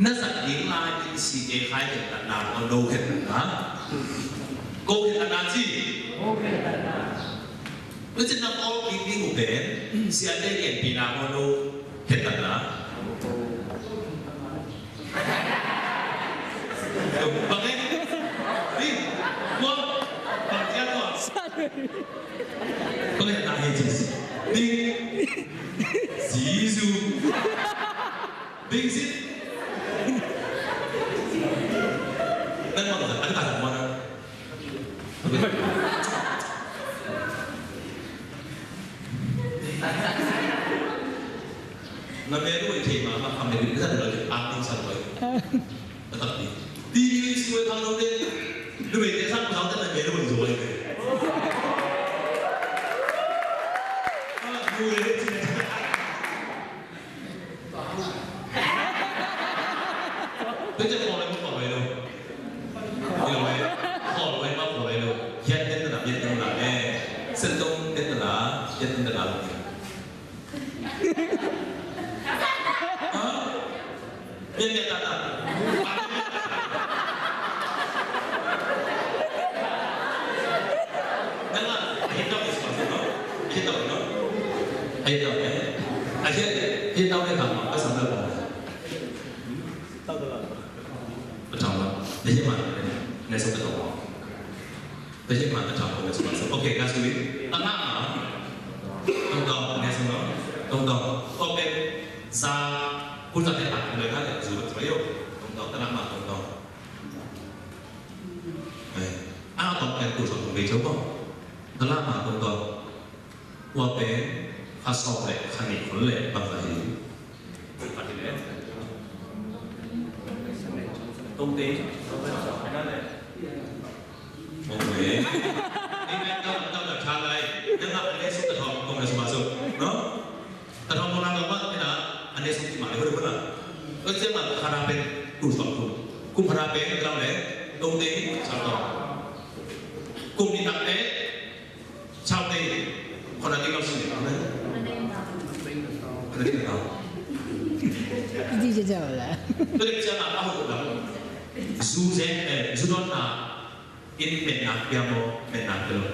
Na zat ding lai in C J Khai khentatna maw, no khentatna? Ko khentatna ci. Tua ci na ko kik ding uh pen, siate genpihna maw, no khentatna? Bang e? Ni, tua, bang tia tua. Bang e na he Jesus. Ni, Jesus. Bing sit. Nan bang sa, ano ka sa kuwan? Na menu i thei ma ma kam ne bin sa lo je acting sa lo. Tatap ni. T V si wei thang lo de. Lu wei te sa ko sa na menu i zo wei. Ah, lu wei te. Tua ciang khawl lai maw, khawl lai lo? Khawl lai. Khawl lai maw, khawl lai lo? Hiat ten na, hiat ten na, eh. Sentong ten na, hiat ten na. Ha? Hiat ten na. Nang a, a hiat tau is possible, no? A hiat tau, no? A hiat tau, eh? A hiat, hiat tau ne tang ma, a sam la tang. A tau la. A hiat ma, ne sam la tang. A hiat ma, a tau ne sam la. Ok, ka sui. Tang ma. Tong tong, ne sam la. Tong tong. Ok. Za, kun za te tang, ne ka le, zu ba yo. Tong tong, tang ma, tong tong. Eh, a tawh pen tul sawm thum vei ciau kong. Ka lama tawh tawh. Tua pen kha sawm le kha nih khol le bangzah hi. Tul pah hi le. Tong te. Ok. Ni pen tawh tawh tawh tha lai. Yang a le suk ta thawm kong le suk ma suk. No? Ka thawng kong nang ka mat ina, a ne sung ti ma le hoi hoi la. Ka sia ma ka na pen tu sawm kum. Kum ka na pen ka lau le, tong te, sawm tawng. Kum ni tak te, sawm te, kong na ti kau si le, kong na. Kong na ti kau. Ti sia sia la. Ka sia ma ka hoi hoi la. Zu ze, eh, zu don na. In metna pia maw, metna pia lo.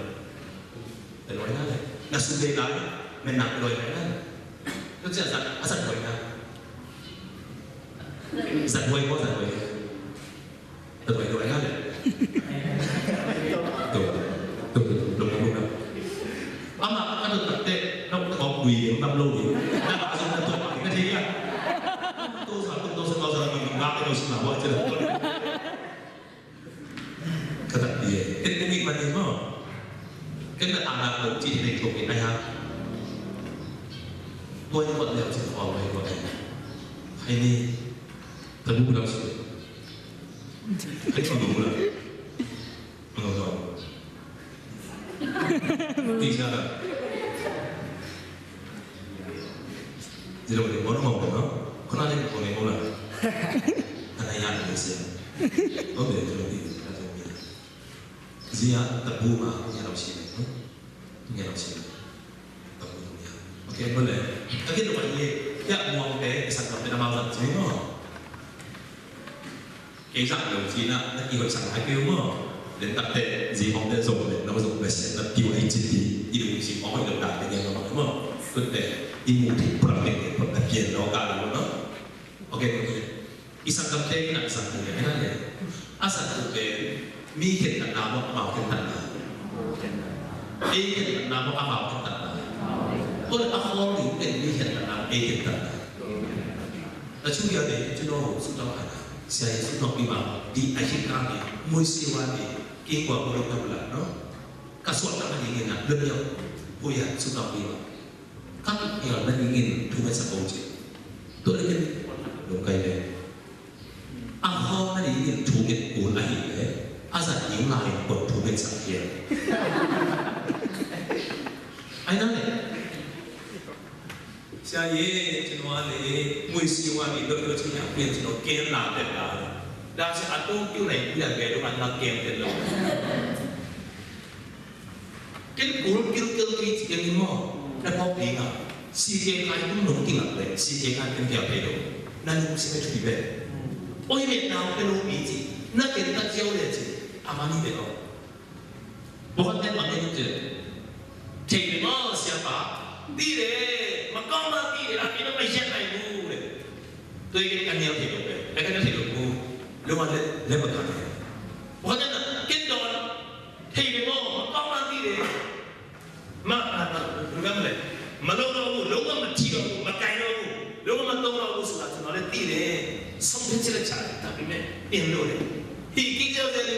Pia lo ina le. Na sum dei lai, metna pia lo ina le. Tua cia zat, a zat lo ina. Zat lo maw, zat lo. Zat lo ina le. Tu, tu, tu, tu, tu, tu. Ama, ka tu tak te, no, kong dui, nam lo ni. Na, a zat na tu, ka ti ya. Tu sa, tu sa, tu sa, tu sa, tu sa, tu sa. Ka tak ti e. Ken ken ik mani maw. Ken na anak lo ci nei thok in ai ha. Tua ni kuat leu ci kuat leu kuat leu. Hai ni. Tabu lam si. Hai tabu lam. Tabu lam. Ti sa. Zilo ni mono mo no. Kona ni ko ni mo la. Kana ya ni se. Ko de zilo ni. Zia tabu ma ko ya lo si. Ko ya lo si. Tabu ya. Okay, mo le. Kaki lo ni. Ya mo ang pe sa ka pe na ma sa si mo. Kei zang lo ci na, na kihoih sang hai kei maw. Len tak te, zi hong te zong le, na zong le se, na kihoih ai cin di, i lungsim hong hoih lo tak te ngen lo maw. Tun te, i mu thei prak te, prak te pian lo ka lo maw. Ok, ok. I sang kam te, i nak sang te, i nak le. A sang tu pen, mi khen tak na maw, amau khen tak na. Ei khen tak na maw, amau khen tak na. Ko le a khol ni pen, mi khen tak na, ei khen tak na. Na chung ya de, chung no, sung tau khan. Sia hi suk nop pi ma, di a hih ka ni, mui siwa ni, ki kwa ko lo ka bula, no? Ka suat ka ni ngin na, lem yo, pu ya suk nop pi ma. Ka tu ya na ni ngin, tu me sa ko chi. Tu le ngin, lo kai le. A ho na ni ngin, tu me ko la hi le. A sa ni la hi ko tu me sa kia. A Ai na le. Sia ye, cino a le, mui si wa ni do do cino a pian cino ken la te la. Da se a tu kiu lai pian be do man la ken te lo. Ken kul kil kil ki ci ken ni mo. Na pok pi nga. Si ke kai kum nong ki ngak le, si ke kai ken pia pe do. Na nung si me chui be. Oi me na pe lo pi ci. Na ken ta ciau le ci. Amani be lo. Bukan ten bang itu. Cek ni mo siapa? Dire, makam mati, laki na maisiat na ibu. Tu ikan kanyal hidup eh. Kanyal hidup ku. Lu mana le makan. Bukan ten kendon. Cek ni mo makam mati dire. Ma, ma, ma, lu kan le. Malo lo, lo ma mati lo, makai lo. Lo ma to lo, sula sula le dire. Song ten sila cari, tapi me, yang lo le. Hi, kita le le.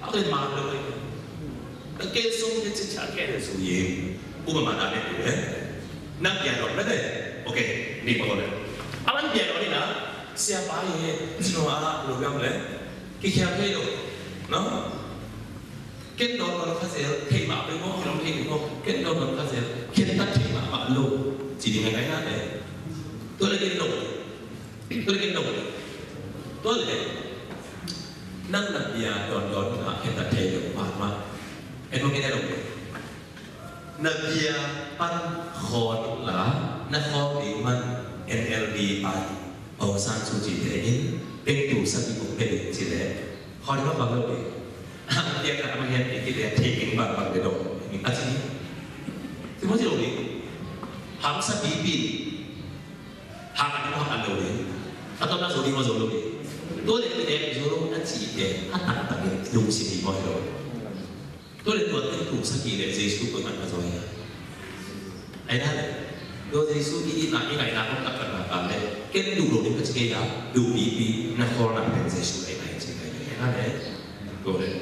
Aku le ma lo le. Ka ke sung ke ci ca ke le su ye. Upama na ne tu eh. Na pia dong le. Okay, ni pa ko le. Aman pia dong ni na. Siapa ye? Sino a lo gam le. Ki kia ke lo. No? Ken dong dong ka sel, thei ma pe mo, ken dong thei mo. Ken dong dong ka sel, ken ta thei ma ma lo. Ci ding ngai na le. Tu le ken dong. Tu le ken dong. Tu le. Nang na pia dong dong na ken ta thei lo ma ma. En mo ken dong. Na bia pan khawng la, na khawng ding man N L D pan Aung San Suu Kyi te in pengtu sa ki kong pe ding ci le. Khawng ding man bang lo ding. Bia ka ama hian ki le thei ding bang bang de dong. A ci. Ci mo ci lo ding. Ham sa bi bi. Ham a ding ham a lo ding. A to na zo ding ma zo lo ding. To le ki le zo lo a ci te. A tak tak ding lung si ding mo lo. Tua leh tua teng tung sakhi leh Jesu koiman ka zaw hiam? Ai na leh tua Jesu i itna i ngaihna kong taktak na ka leh ken duh lo ding ka ci kei a, duh pipi na khawlna pen Jesu ai na hi ci kei leh ai na leh tua leh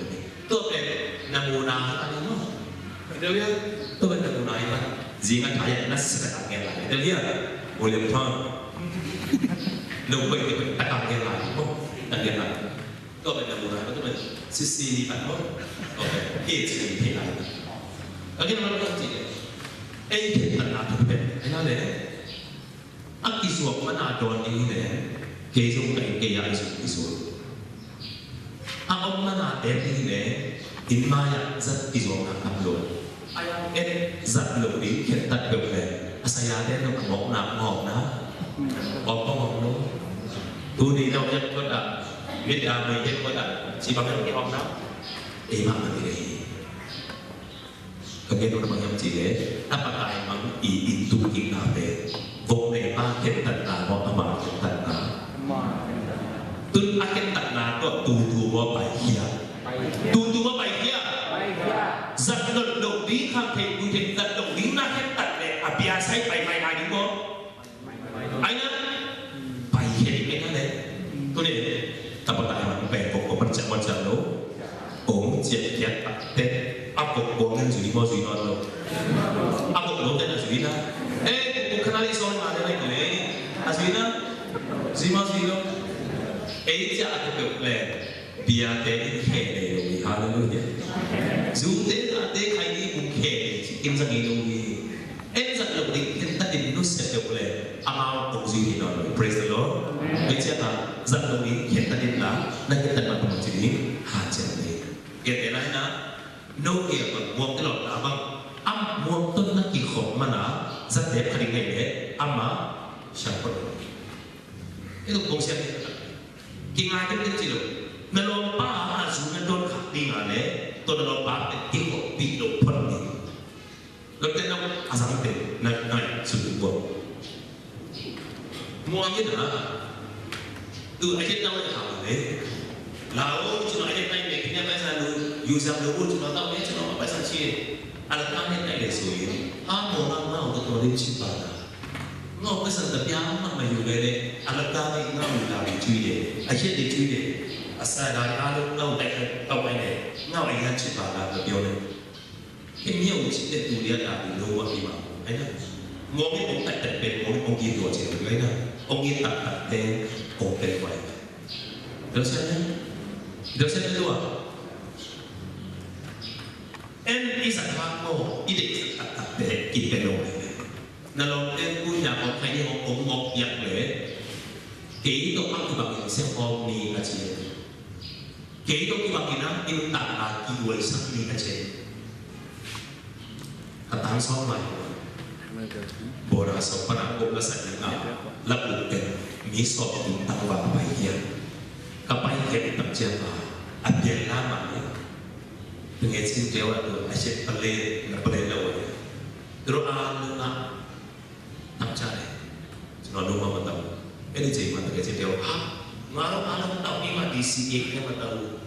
tua pen namuna hi ta ni maw? Tua pen namuna hi ta. Zing a thai a na sek a tak ngen lai. Tua leh William Thon lo koih tak ngen lai maw? Tak ngen lai. Tua pen na mu lai, tua pen sisi ni pen ko. Tua pen hi sisi ni pen lai. Ka kin ma lo ci. Ei pen tan na tu pen. Ei na le. A kizuak man a dawn ding le. Kei zong ka inn kei a i zong kizuak. A om man a tem ding le. Inn mai ah zat kizuakna tam lo. Et zat lo ding khentat peuh le a sayate nong a ngawkna ngawkna. Awk pa ngawk lo. Tuni nong yak kota mit a mai yak kota ci bang yak ki awkna. Ei mah mah ni le hi. Ka gen nong bang hiam ci le a pakai mang i in tuk kik na pe. Vok nei pa khentatna maw ama khentatna. Tun a khentatna tua tutu maw paikhia. Tutu maw paikhia. Zat nolh loh ding kham thei bui thei zat loh ding na khentat le a bia sai pai mai a ding maw. Ai na paikhia ding ai na le. Tuni tapa tai mang pai kok kok man ciak man ciak lo. Ong ciak kiak tak te. A kok kok ngan zui maw zui nawn lo. A kok lo te na zui na. Eh kok kok khana le song ma le le. A zui na. Zui maw zui lo. Ei ciak a kok kok le. Biate in khe nei lo hi. Halleluiah. Zute tate khai ni kung khe nei ci kim zang hi lo hi. En zat lo ding khen ta din nusia lo le. Amau kong zui hi lo. Praise the Lord. Hei cia ta zat lo ding khen ta din la na khen ta ma kong ci ding ha cia ding. Khen te lai na no khe bang muang te lo na bang am muang ton na ki khop mana zat te kha ding ngai le ama siang ko lo. Ito kong siang. Kingai ken ken ci lo. Na lawmpa a zu na dawn khak ding a le tua na lawmpa pen kihawhpih loh phot ding. Lotte na a zangte na ngai sut ding buang. Muang in a tu a yen na wai hau le. Lao ci no a yen nai me kinya pai sa lu yu zang lo bu ci no tau me ci no pai sa ci. A la ka ne nai le sui. A mo na na o to le ci pa na. Ngau ka san ta pia ma ma yu le le, a la ka ni ngau la ni chui le, a hiat ni chui le, a sa da ni a lo ngau dai ka kau mai le, ngau a hiat chi pa la ka pio le. Ke miau chi te tu lia da ni lo wa ki ma, ai na. Mo ngi ong tak tak pe, mo ngi ong ki tua chi le, ai na. Ong ngi tak tak te, ong pe wai. Dal sa ne? Dal sa ne lo wa? En i zat hang maw, i deih taktakte kipia lo. Na lawmte in tuni-a kong khaih ding hong ngawk piak leh, kei tawh a kibangin sia khawm ni a ci. Kei tawh kibangin a nuntakna kihuaisak ni a ci. Ka tang sawm lai. Bora sawm pana kop la sak ding a, la uk pen mi sawm ding tangval pai hiam. Ka pai hiam tak ciang a, a pian la mah ni. Tengecin teu a tu a siat pale na pale lo a. Tero a nunga tak ca le. Cina nunga ma tau. Eni cei ma tengecin teu a. Ngaro a lo tau ni ma D C A ma tau.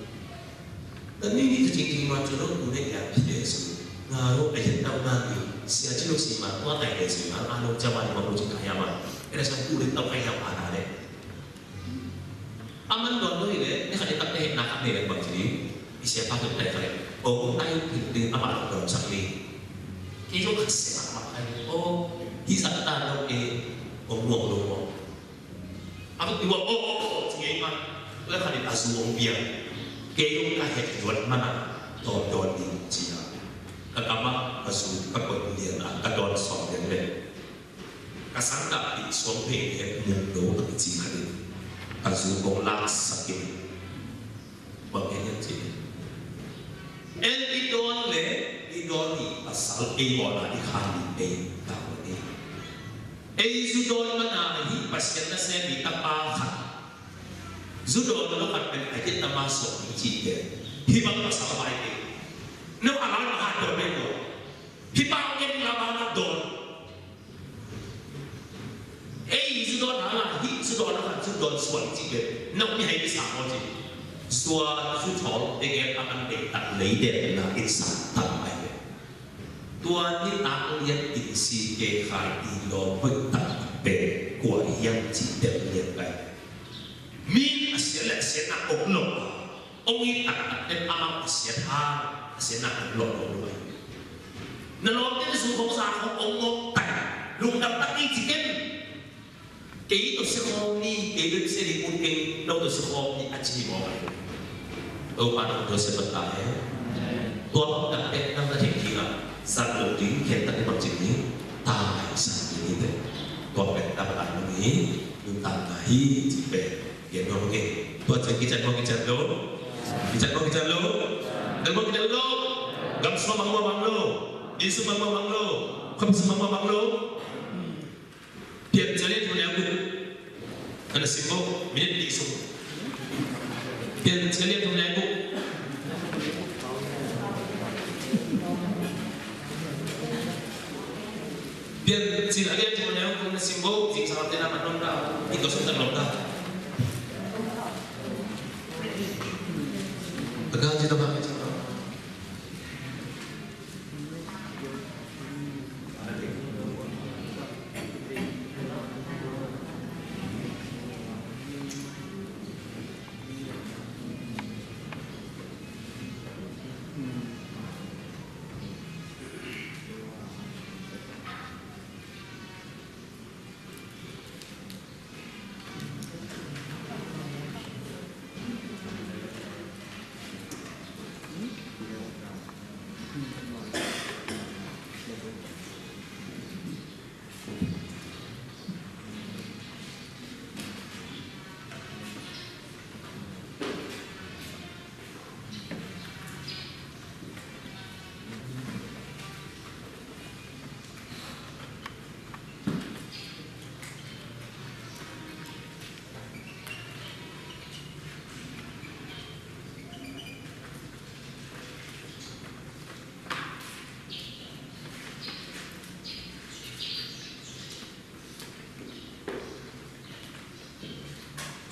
Tani ni tu cing cing ma curo kune ya pide su. Ngaro a yet tau na ni. Sia cilo si ma tua tai de su. Ngaro a lo cawa ni ma kucing kaya ma. Ena sa kure tau kaya ma na de. A man dawn lo hi leh, ni khat i takte hehna khat nei leh bang ci ding, i siapa khat tai khat leh, aw, kong tai ding amah dawn sak ding. Kei zong khat seh mahmah khat leh, aw, hih zah ka ta lo e, kong muang lo maw. A tuk i wa, aw, aw, aw, ci ngei mah, leh khat in a zu hong piang. Kei zong ka heh luat man a, dawn dawn ding ci a. Ka kam ah, ka zu, ka koih lian a, ka dawn sawm lian leh. Ka sangkah i suang phei he mung lo a kici khat in ka zu kong laksak in bang hiam hiam ci. En i dawn le i dawn i pasal ei awna i khan in ei dawn ei. Ei zu dawn mana hi Pasian nasem i tapa khat. Zu dawn lo khat pen a hiat tama suak i ci te. Hi bang pasal bai ei. No a lai ma ha dawn ei lo. Hi bang en la ma na dawn. Ei, zu dawn a la, hih zu dawn a khat zu dawn suan ci pen. Nau mi hai mi sa mo ci. Suan zu thawl, te gen a man dei tak lei dei na in sa tam ai pen. Tua ni tak lian in si ke khai i lo hoi tak pen. Kua hiam ci pen lian kai. Min a siat le a siatna ong lok a, ong it taktak ten amau a siat hang a siatna ong lok lo lo ai. Na lawmte na sung khong sa khong ong ngok tai, lungdam tak i ci ken. Kei tawh sia khawm ni, kei tawh sia ding ut keng, no tawh sia khawm ni a ci mawk ai. Topa na tawh sia bata e. Tua bang tak e, nang na thek kik a, zat lo ding, khen tak i bang ci ni, tai san ding i te. Tua pen tak a nung i, nuntakna hi ci pen. Gen nuam ing. Tua ciang kician maw kician lo? Kician maw kician lo? Dal maw kician lo? Gam sung bang maw bang lo? Inn sung bang maw bang lo? Khuami sung bang maw bang lo? Piancil a lian thum le a guk. Ka na sim maw? Minute nih sung. Piancil a lian thum le a guk. Piancil a lian thum le a guk na sim bo, zingsang lam te na man nuam ta, i ko sung tan nuam ta. Ka ka ci ta ba, ka ci ta.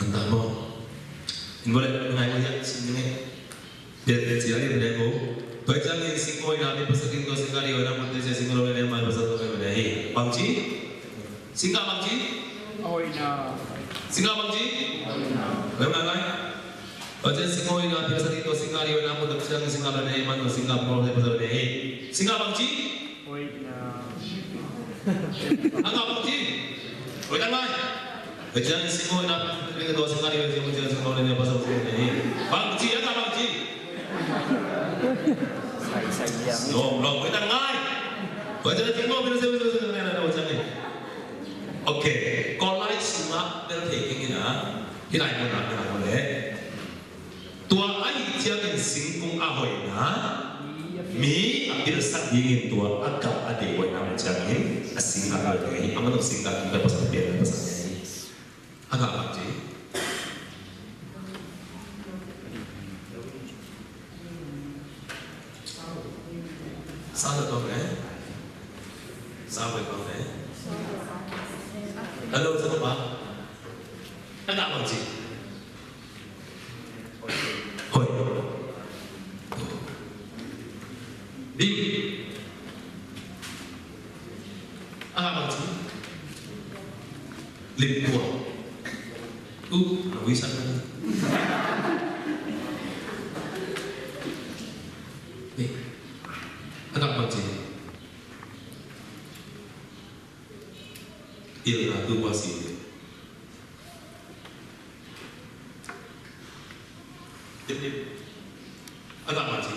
Anta maw? In vawleh ngai vawleh sim ni ngei. Piancil a lian thum le a guk. Tua ciangin singkung hoihna mi pasal ding tua singkung a ding hoihna mun tua ciang singkung lo le ne mai pasal tua hoihna hi. Bangci? Singkung bangci? Hoihna. Singkung bangci? Hoihna. Hoihna ngai. Tua ciang singkung hoihna mi pasal ding tua singkung a ding hoihna mun tua ciang singkung lo le ne mai tua singkung lo le pasal ne hi. Singkung bangci? Hoihna. Angah bangci. Hoihna ngai. Hoihna singkung hoihna. Hoihna singkung hoihna. Bangci angah bangci. Sai, sai. Lawm, lawm, hoih tak ngai. Hoih tak ngai, hoih tak ngai. Ok, Kawllai sungah bel thei keng in a, hih lai mun ah, hih lai mun leh. Tua ahih ciangin singkung a hoihna, mi a pilsak dingin tua a gah a deih hoihna mun ciangin a sing a hoihna hi, a man a sing a kim a pasal pian a pasal hi. A gah bang ci? Sa lo tong eh? Sa lo tong eh? Hello, sa lo ba? A gah bang ci? Hoih. Dim. A gah bang ci? Lim tua. Tu, a wisan na. Ni. A gah bang ci? Il na tu ba si. Dip, dip. A gah bang ci?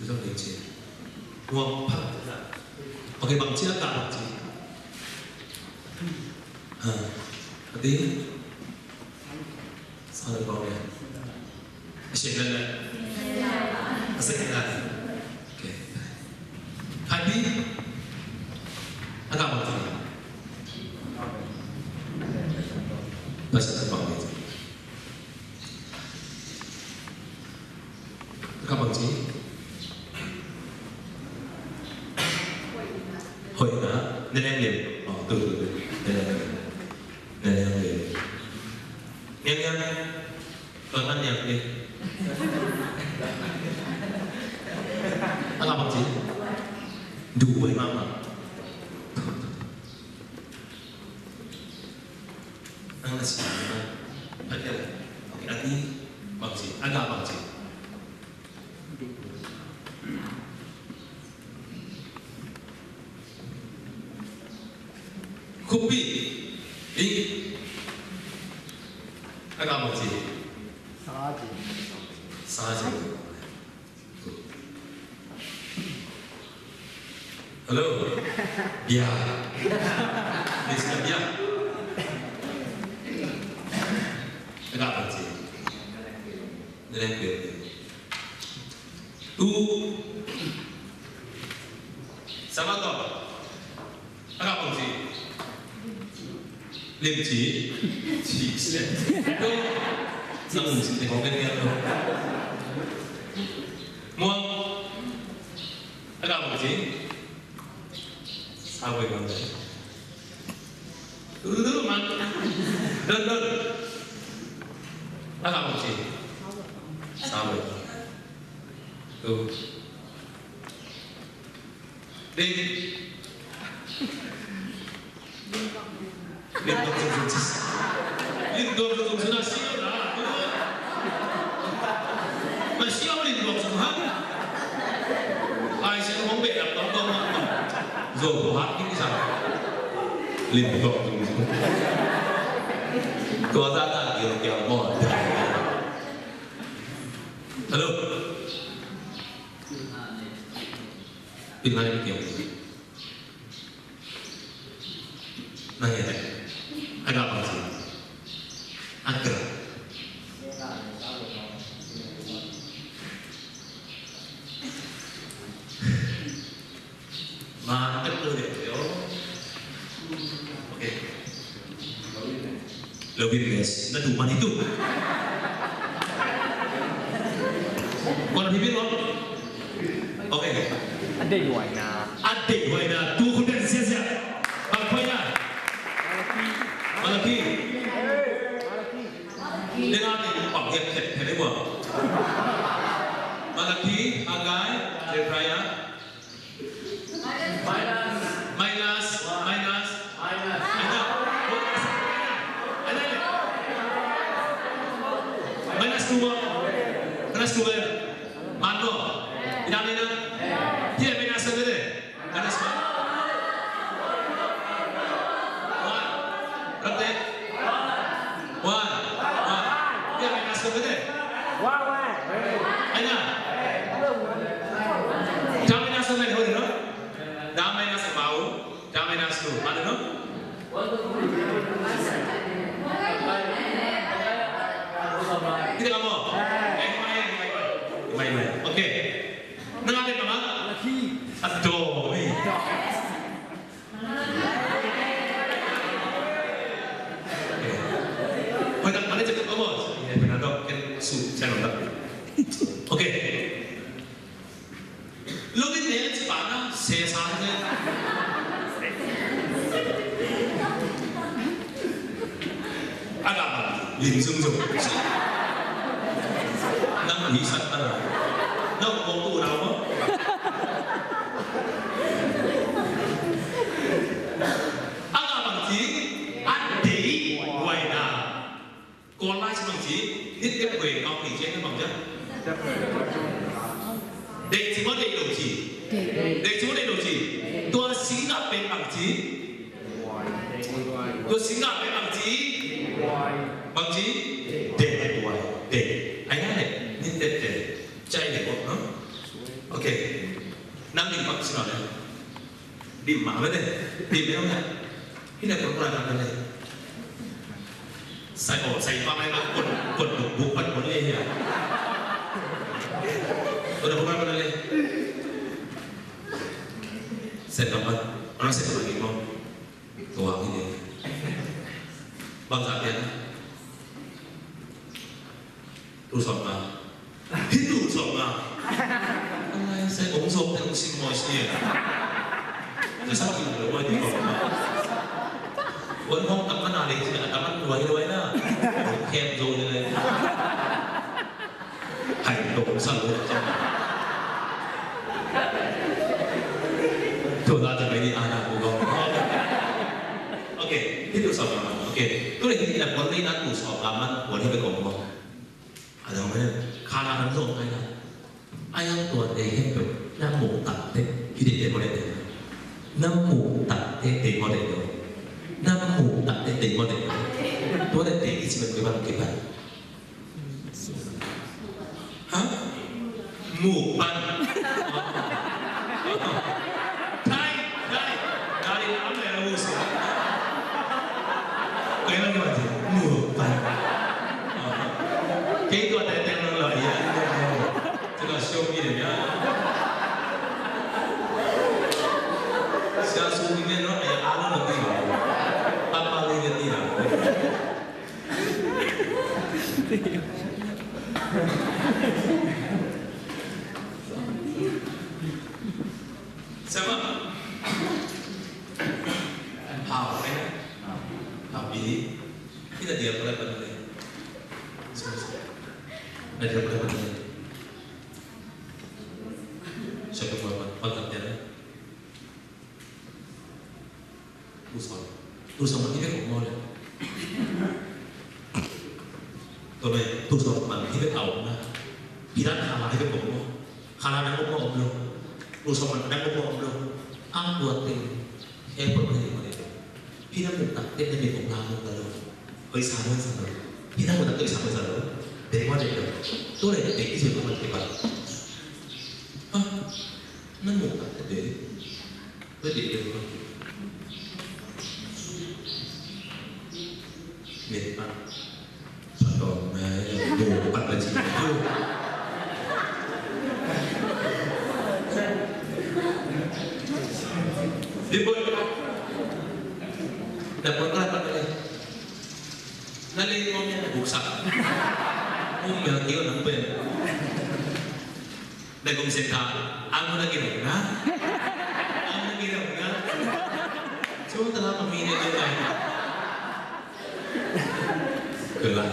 Zong ding ci. Nuam pha. Ok, bang ci a gah bang ci? Ha. A di? Sa lo bang ya. A sian lala. A sian lala. Ok. Khat pi. A gah bang ci? Pasian a gah bang ci? A gah bang ci? Hoihna. Ne leng lim. Oh, tu, tu, tu. Ne leng lim. Ne leng lim. Ngiang, ngiang. Tuan man niang ni. A gah bang ci? Dubai mama. Ang nasi mama. Pakai. Ok, a di bang ci? A gah bang ci? Khupi. Ing. A gah bang ci? Sa ci. Sa ci. Hello. Bia. Mister Bia. A gah bang ci? Ne leng lim. Tu. Sama to. A gah bang ci? Lim ci. Ci se. Tu. Sa lim ci te kong ken ken tu. Muang. A gah bang ci? Sa buai bang ci? Dulu, dulu, man. Don, don. A gah bang ci? Sa buai. Tu. Ding. Lim tuak zungzung ci. Lim tuak zungzung ci na si na. Ma si lim tuak zung ha. Ai si mong be ap tong tong ma. Zo ko ha ki sa. Lim tuak zungzung. Tua ta ta ki ki mo. Hello. Pilna ni ki. Nang ya, a gah bang ci? A gah. Ma, a gah tu deh, yo. Ok. Lo witness, na tu man itu. Kau na pipin lo. Ok. A deih huaina. A deih huaina. Tu khut beng siasia. Bang huaina? Malaki. Malaki. Malaki. Tengah ni, bang hiap hiap hiap ni buang. Malaki, Hagai, Zechariah. Minus. Minus. Minus. Minus. Minus two. Minus two. Mano. Ina, ina. Here, minus two. Minus one. One. Rate. One. One. Here, minus two. Aina. Da minus one, no? Da minus one, da minus two, ano, no? Kita kamu. Eh, main, main, main. Main, main. Okay. Nang ada apa? Aduh, ni. Hoy, tak balik cakap apa? Eh, pernah dok, kan su, saya nonton. Okay. Lo min ne ci pa na, se sa ne. Aga ba, lim sung sung. Nang ui sat ta. Nang ko tu na mo. Aga bang ci, a dei wai na. Kawl lai ci bang ci, nit tep guai kau ni ci na bang ci. Dei ci maw dei lo ci. Dei ci maw dei lo ci. Tua singap pen bang ci. Tua singap pen bang ci. Bang ci. Dei, dei, dei. Ai na dei, nit tep dei. Cai dei ko, no? Okay. Nang ni bang ci na dei. Dim mah mete, dim mah mete. Hina kon kon akan mete. Sai o, sai pa mai ma kon, kon buk buk pan kon le ya. Kon buk pan kon le. Sai pa pan, orang sai pa lagi mau. Tuang ini. Bang Zapian. Tul sawm nga. Hih tul sawm nga. Ai, sai ong sawm te ong sim mawi sia. Sai sa tul lo mawi tul sawm nga. Wan hong tam kan a lei sia, tam kan lo ai lo ai na. Kem zo le le. Hai, lo ong sa lo cia. Tua ta mai ni a na ko ko. Okay, hih tul sawm nga. Okay. Tu le hih la wan ni na tul sawm nga man wan hih be ko ko. A dang mah, khala nan zong ai na. Ai ang tua te hem pe, na mu tak te, hi de te mo de te. Na mu tak te, te mo de te. Na mu tak te, te mo de te. Tua de te, i si me ke ban ke ban. Ha? Mu ban. Thai, Thai, Thai, am le mus. Kaya lang naman siya. Mu, pa. Kaya ito, atay, atay, lang lang. Yan, yan, yan. Ito na, show me, yan. Siya, show me, yan, no? Ay, ano na, di ba? Papalingan niya. Sama. Hau, eh? Hau, bini. Kita dia pala pala. Sama, sama. Ada pala pala. Siapa pala pala? Pala dia. Tul sawm. Tul sawm man hi bek om maw le. Tua bek tul sawm man hi bek a om na. Hi dan khala hi bek om maw. Khala dang om maw om lo. Tul sawm man dang om maw om lo. A tua teng. He pun hi bek om maw le. Hi dang om tak te na bek om la maw ka lo. Oi sa lo sa lo. Hi dang om tak te sa lo sa lo. Bek maw le lo. Tua le bek i se maw man bek ba. Ha? Na om tak te bek. Pwede yun. Met pa. Patong na yun. Bupat na siya. Di ba? Dapat ka pa rin. Nalilingom yan, nabuksak. Kung meron yun, ang pwede. Nagum senta, amo na ginaw na. Amo na ginaw na. So, tala, pamina yun tayo. Kala,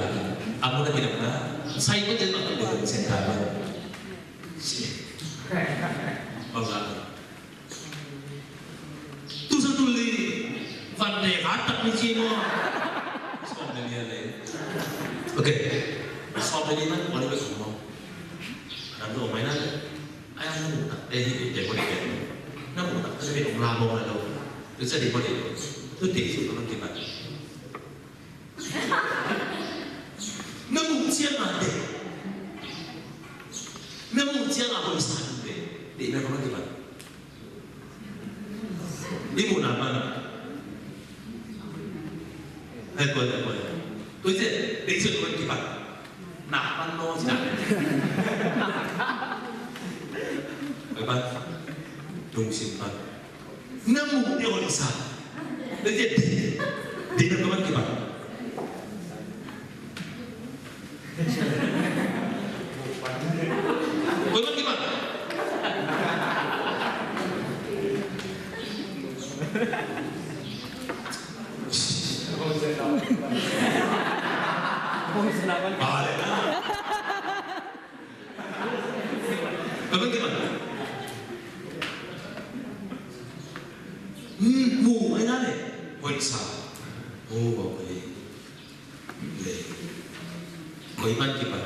amo na ginaw na. Sa ikot din, nagum senta ba? Sige. Pagkakit. Tul sawm tul li, van te khat tak ni ci maw. Sawm le li a le. Okay. Sawm le li man, wan le sawm maw. Adam tu mai na le. Ai, na mu tak te hi te ko de. Na mu tak te de ko la maw na lo. Tu sa de ko de. Tu te su ko man ke ba. Na mu cian ma de. Deihna kong kipan. I muhna man. Hai koi, hai koi. Tua ciang, deihna kong kipan. Nak pan no ci na. Hai pan. Lungsim pan. Na muh deuh hoih sa. Deih, deih, deih, deihna kong kipan. Koi bang kipan. Bale na. Koi bang kipan. Hmm, mu, ai na le. Hoih sa. Oh, wow, eh. Koi man kipan.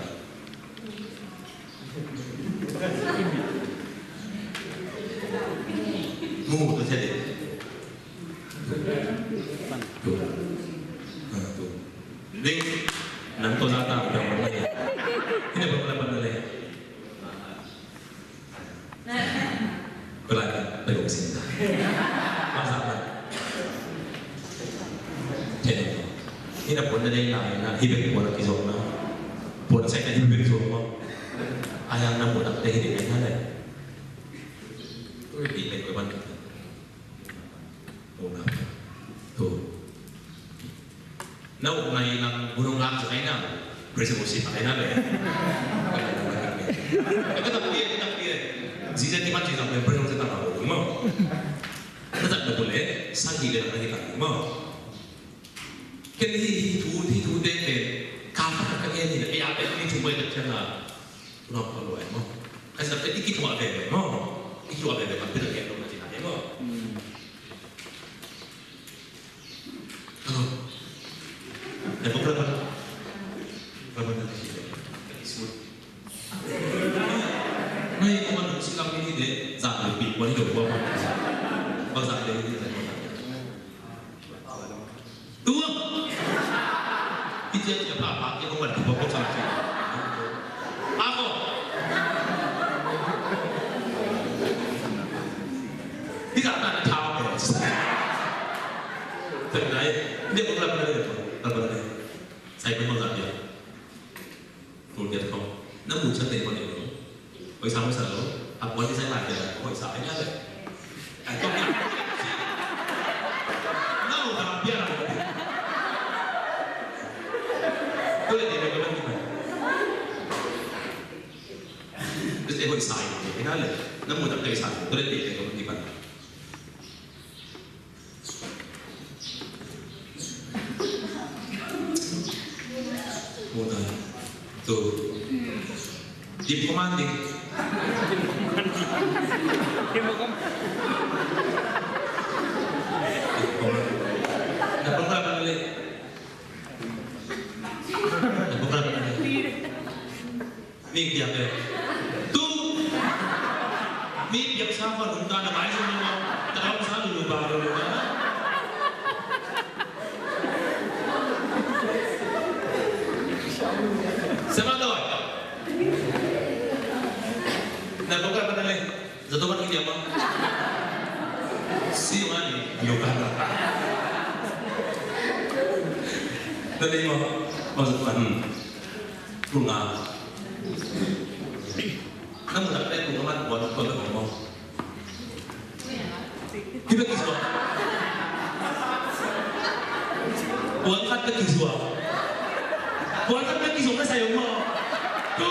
Mu, tua ciang deih. Tu. Ha, tu. Ding. Nang tua zah ta, dah mana ya? Ini berapa dapat nilai? Belai, belum sih. Masa apa? Jadi, ini pun ada yang lain, nah, hidup pun lagi zona. Pun saya kan hidup zona. Ayah nak pun tak ada hidup yang lain. Itu lebih baik beban kita. Tua. Na ukna i lang bunung lak zong ai na. Praise and worship ai na le. Ka takpi e, ka takpi e. Zizen ki man ci zong le praise and worship ta ma bo mo. Na zat na bu le sang hi le na hi ta mo. Ken hi, hi thu, hi thu te pen ka ka ka ngen hi le, ya pen hi thu mai ta ken na. Tua ko lo ai mo. Ka sa pen i ki thu a ve ve mo. I ki thu a ve ve ma pen a ngen lo na ci na ai mo. Hello. Dah buka apa? Apa nanti sih? Lagi semua. Nah, itu mana silam ini deh. Zat lebih, wani dong buat apa? Bang zat lebih ini, zat lebih. Tua. Iti aja apa, apa, dia bukan di pokok sama sih. Apa? Tidak ada tahu. Tengah, dia bukan apa, apa, apa. Saya pun nggak tahu. Tua kiat khong. Na mu ciang deih mah deih lo. Hoih sa, hoih sa lo. A puan i sai lai kiat a hoih sa ai na le. Ai tawh kiat. Na mu ta pian a. Tua le deih mah deih lo. Tua le hoih sa ai na le. Na mu ta deih sa. Tua le deih mah deih lo. Mu ta. Tu. Dim ko man dim. Dim ko man. Na pang ra pang le. Na pang ra pang le. Mi piak e. Tu. Mi piak sa ko nung ta na mai sa nung ta sa nung ba nung ta. Sama to. Na ko ka pa na le. Zato man ki piak ma. Si man yo ka na. Na le mo. Mo sa man. Tunga. Na mu nak pen tunga man buan buan pen buan. Hi pen kisuak. Buan khat pen kisuak. Buan khat pen kisuak na sai ong mo. Tu.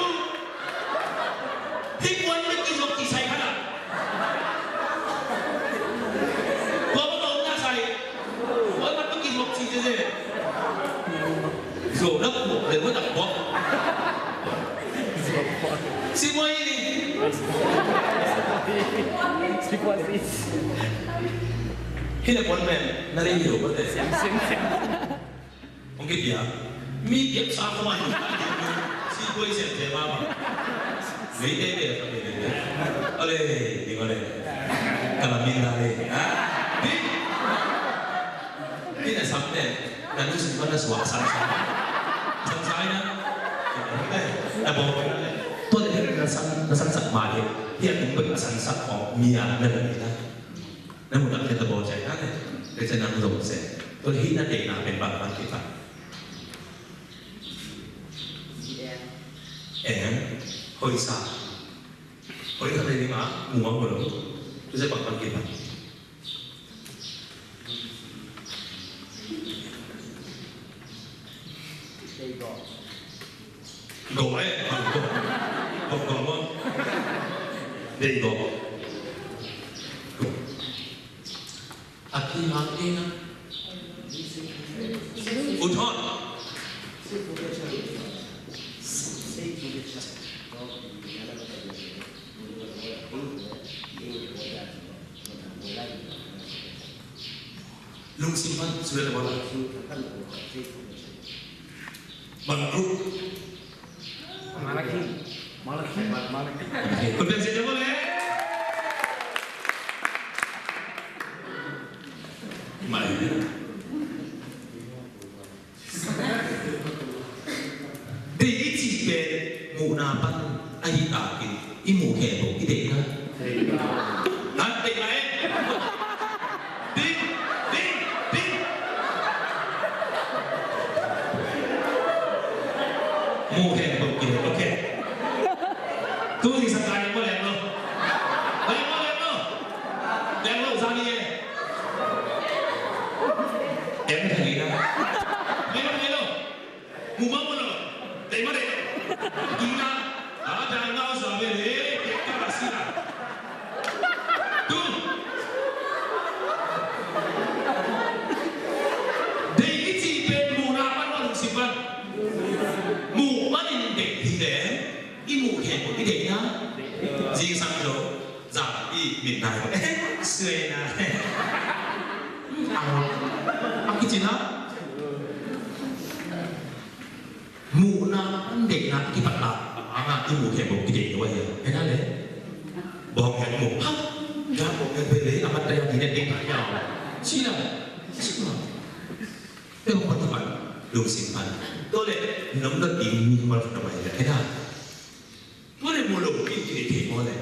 Hi buan pen kisuak ki sai khat a. Buan pen ong na sai. Buan pen kisuak si se se. Zo na kuak le vo na kuak. Si muai ni. Si muai ni. Hi le pon men na le hi lo ko te. Siam, siam, siam. Ong ki dia. Mi dia sa ko mai. Si muai siam te ma ma. Lei te te ka lei te. Ale, di ma le. Ka la min da le. Ha? Di. Ina sam te, na nu sin pa na suak sam sam. Sam sam na. Na bo na. To de. Na san, na sansak mah hi. Hih a tung pen a sansak khawng mi a na lum hi na. Na muh tak ciang tabawlcai ta leh, ka ciang nang zong se. Tua hi na deihna pen bang bang kipan. Eng, hoihsa. Hoihsa te ding a, muang ko lo. Tua ciang bang bang kipan. Go, eh, go, go, go, go. There you go. Go. A ki ma ki na. U Thon. Lungsim pan, sudah ada bola. Bang Group. Malaki. Malaki. Malaki. Malaki. Kau dah siap boleh? Malaki. Deih i cih pen muhna pan ahih takin i muh khempeuh i deihna. Ha, deihna e. Deih, deih, deih. Muh khempeuh i deih. Okay. Tu ni sa kai mo leng lo. Leng lo, leng lo. Leng lo, sa ni e. Em, thei na. Thei lo, thei lo. Mu ma mu lo. Thei ma thei lo. Ina. A, da na sa ve le. Ke ka ba si na. Tu. Deih i cih pen muhna pan, muh lungsim pan. Muh manin deih hi leh. I muh khempeuh i deihna. Zingsang lo. Zan i mit nai. Suai na. Ang, ang kici na. Muhna, deihna kipat na. Ang a i muh khempeuh i deih na wa ya. Hena le. Bawng hen muh. Ha. Ya bawng hen pe le. Amat daya di den ding na ya. Sila. Sila. Te bawng pan kipat. Lungsim pan. Tua le. Nam da ding mi pan kipat ya. Hena. Tua leh mu lo in kei kei maw leh.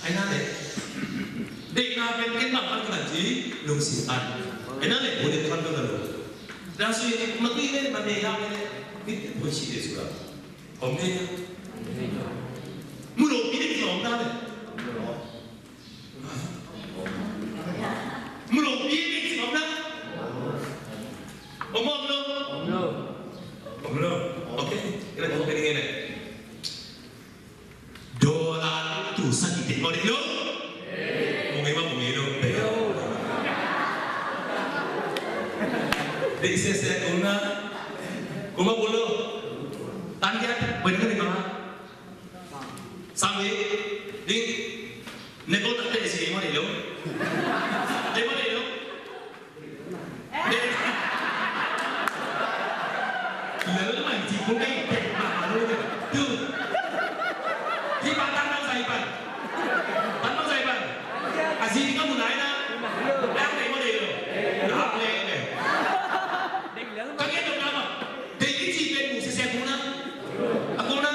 Ai na leh. Deihna pen ken bang pan ka ci lungsim pan. Ai na leh mu leh pan ka lo. Da sui ma tui leh ma ne ya leh. Nit pun si de sura. Om ne ya. Mu lo in kei om na leh. Mu lo pi pi om na. Om om lo. Om lo. Om lo. Okay. Kira ko kini ngene. Dollar tu sakit mo di lo. Mo ngi ma mo ngi lo. Di se se kuna. Kuma pulo. Tangkiat benar ni kama. Sangbi, ding, neko tak teh si mo deh lo. Deh mo deh lo. Deh. Lo mai si pun deh, deh, ma, ma, lo, deh. Tu. Hi pa tan nang sai pan. Tan nang sai pan. Asi di kamu nai na. Dang deh mo deh lo. Dang deh, deh. Kage dong nama. Deh isi pen mu sese kuna. Aku na.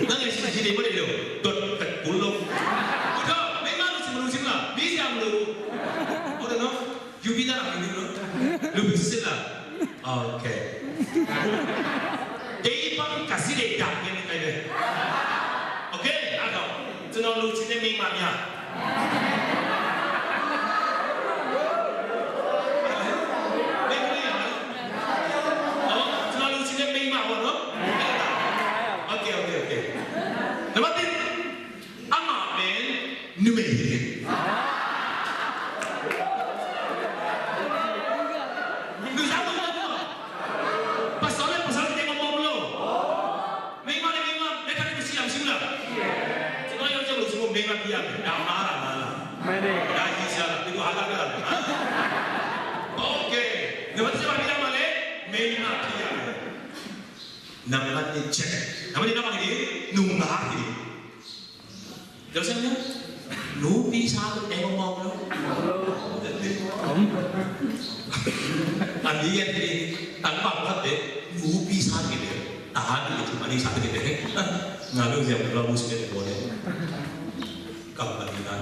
Nang e sisi sini mo deh lo. Dot kat kulong. Udah, memang si mulu sini lah. Bisa mulu. Udah no. Yubi na ini lo. Lu bisa lah. Okay. Dei pang kasi dei dak ni kai dei. Okay, ada. Cina lu sini memang ya. Meimah le meimah, le khat le khat siam sim la. Tua yo jong lo sim meimah piang. Da mala mala. Mene. Da hi sia la, itu hala ka la. Okay. Nambat sia ba bilang male, meimah piang. Nambat ni check. Nambat ni nambat ni nungah ni. Joseph nya, nupi sa tu tengok mau lo. Andi yan ni, tanpa buat deh, nupi sa gitu. Hati itu mani satu kita ni. Ngalu siapa kalau musuh kita boleh. Kamu mati kan?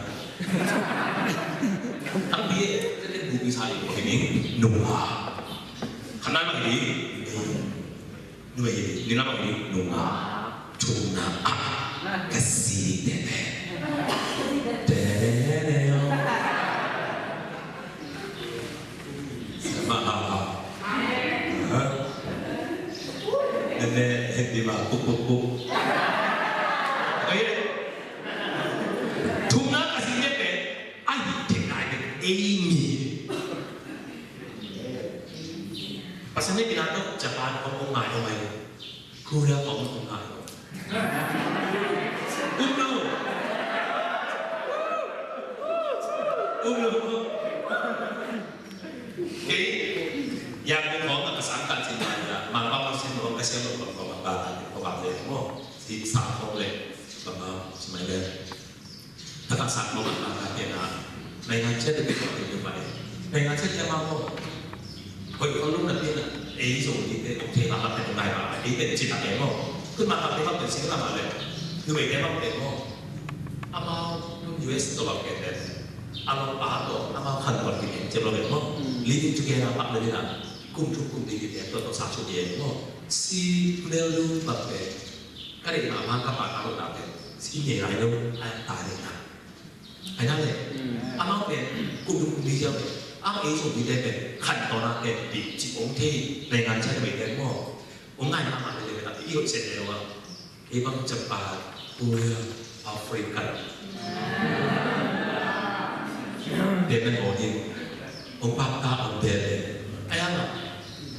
Tapi dia dia buki saya ini nua. Kenapa ini? Nua ini. Ini nama ini? Nua. Tuna. Kasi tete. Tete. Sama apa? Hah? Nene, hindi ba? Puk, puk, puk. Ay, tunga kasi niya, pe. Ay, hindi na, hindi. Amy. Pasal niya pinato, Japan, Hong Kong, Mayo, Mayo. Korea, Hong Kong, Mayo. Uno. Uno. Okay. Yang ko nga kasangkan sin maya, mapapang sin mga kasi ano ko mga bata ko ba mo si sa ko le sa mga si Maya. Takasako ang mga kaya na may nga siya dito ko dito ba eh. May nga siya kaya mo. Hoy, ko lung na pina. Eh, so dito, okay, makapit na ba? Eh, pwede sila kayo mo. Kung makapit pa, pwede sila mali. Yung may kaya mo, kayo mo. Ama, yung U S to ba, kaya Ama pato, ama kan buat kini, cem lo mo. Living together pak dari na. Kum tuk kum di di to to sa su di mo. Si melu bak pe. Kare na ama ka pa ka lo na pe. Si ne lai lo, ay ta de na. Ay na le. Ama pe, kum tuk kum di jam pe. Ama e so di de pe. Kan to na pe di, si ong te, แรงงานชาติเวียดนาม Ong ngai mahmah leh leh, i hoih seh leh lo ah. Ei bang Japan, Korea, Africa. Deh men ong hin. Ong pap ta ong deh leh. Ai ang ah.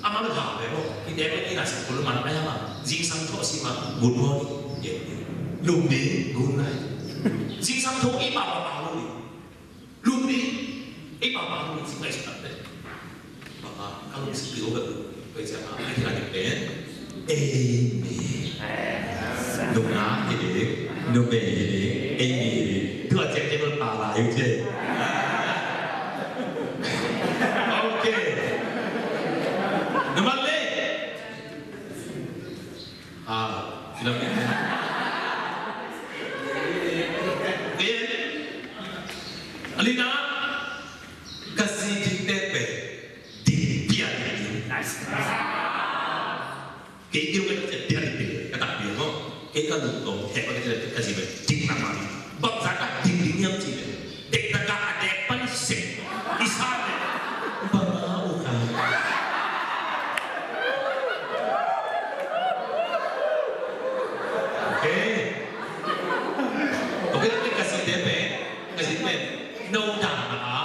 Amah leh hau leh lo. Ki deh men i na sa kul man ai ang ah. Zingsang tho si ma. Good morning. Lum ding. Good night. Zingsang tho i pap pap pap lo ni. Lum ni, ei papa lum ni si ngai si tak deh. Papa, ka lum si pio ka lum. Pai sia ma, ai kira ni pen. Ei mi. Lum na hi ding, lum me hi ding, ei mi hi ding. Tua cek cek lum pala yu cek. Okay. Number leh. Ah, sila pen. Ken, alina, ka zi ding tete, ding pia ding. Nice. Kei kei ka zi pia ding, ka tak pia mo. Kei ka lungtong, he ka zi pia ding, ka zi pia ding na ma. Bangzah ka ding ding hiam cih leh, dek na ka a dek pan sek i sa leh, bang a uh ka. Okay. Okay, ka si de pe, ka si pe. No dang na a,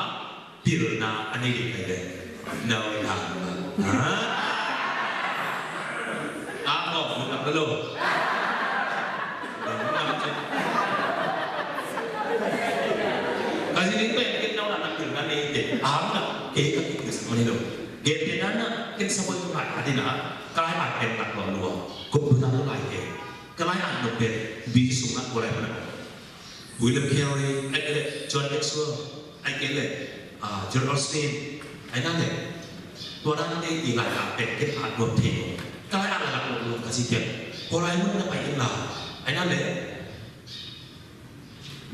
pilna a nei ding kai de. No dang na. Ha? A ko, no dang na lo. Ka zi ding pen ken no na na ken na nei te. Am na ke ka ki sa mani lo. Gen te na na ken sa boy tu na ka di na. Ka lai a ken na lo lo. Ko bu na lo lai ke. Ka lai a no pen bi sung na ko lai na. William Carey, ai ke le, John Maxwell, ai ke le, ah, Joel Osteen, ai na le. Tua dan te i lai a pen ken a nuam thei lo. Ka lai a lai a nuam lo ka zi pen. Ko lai mun na pai ken la. Ai na le.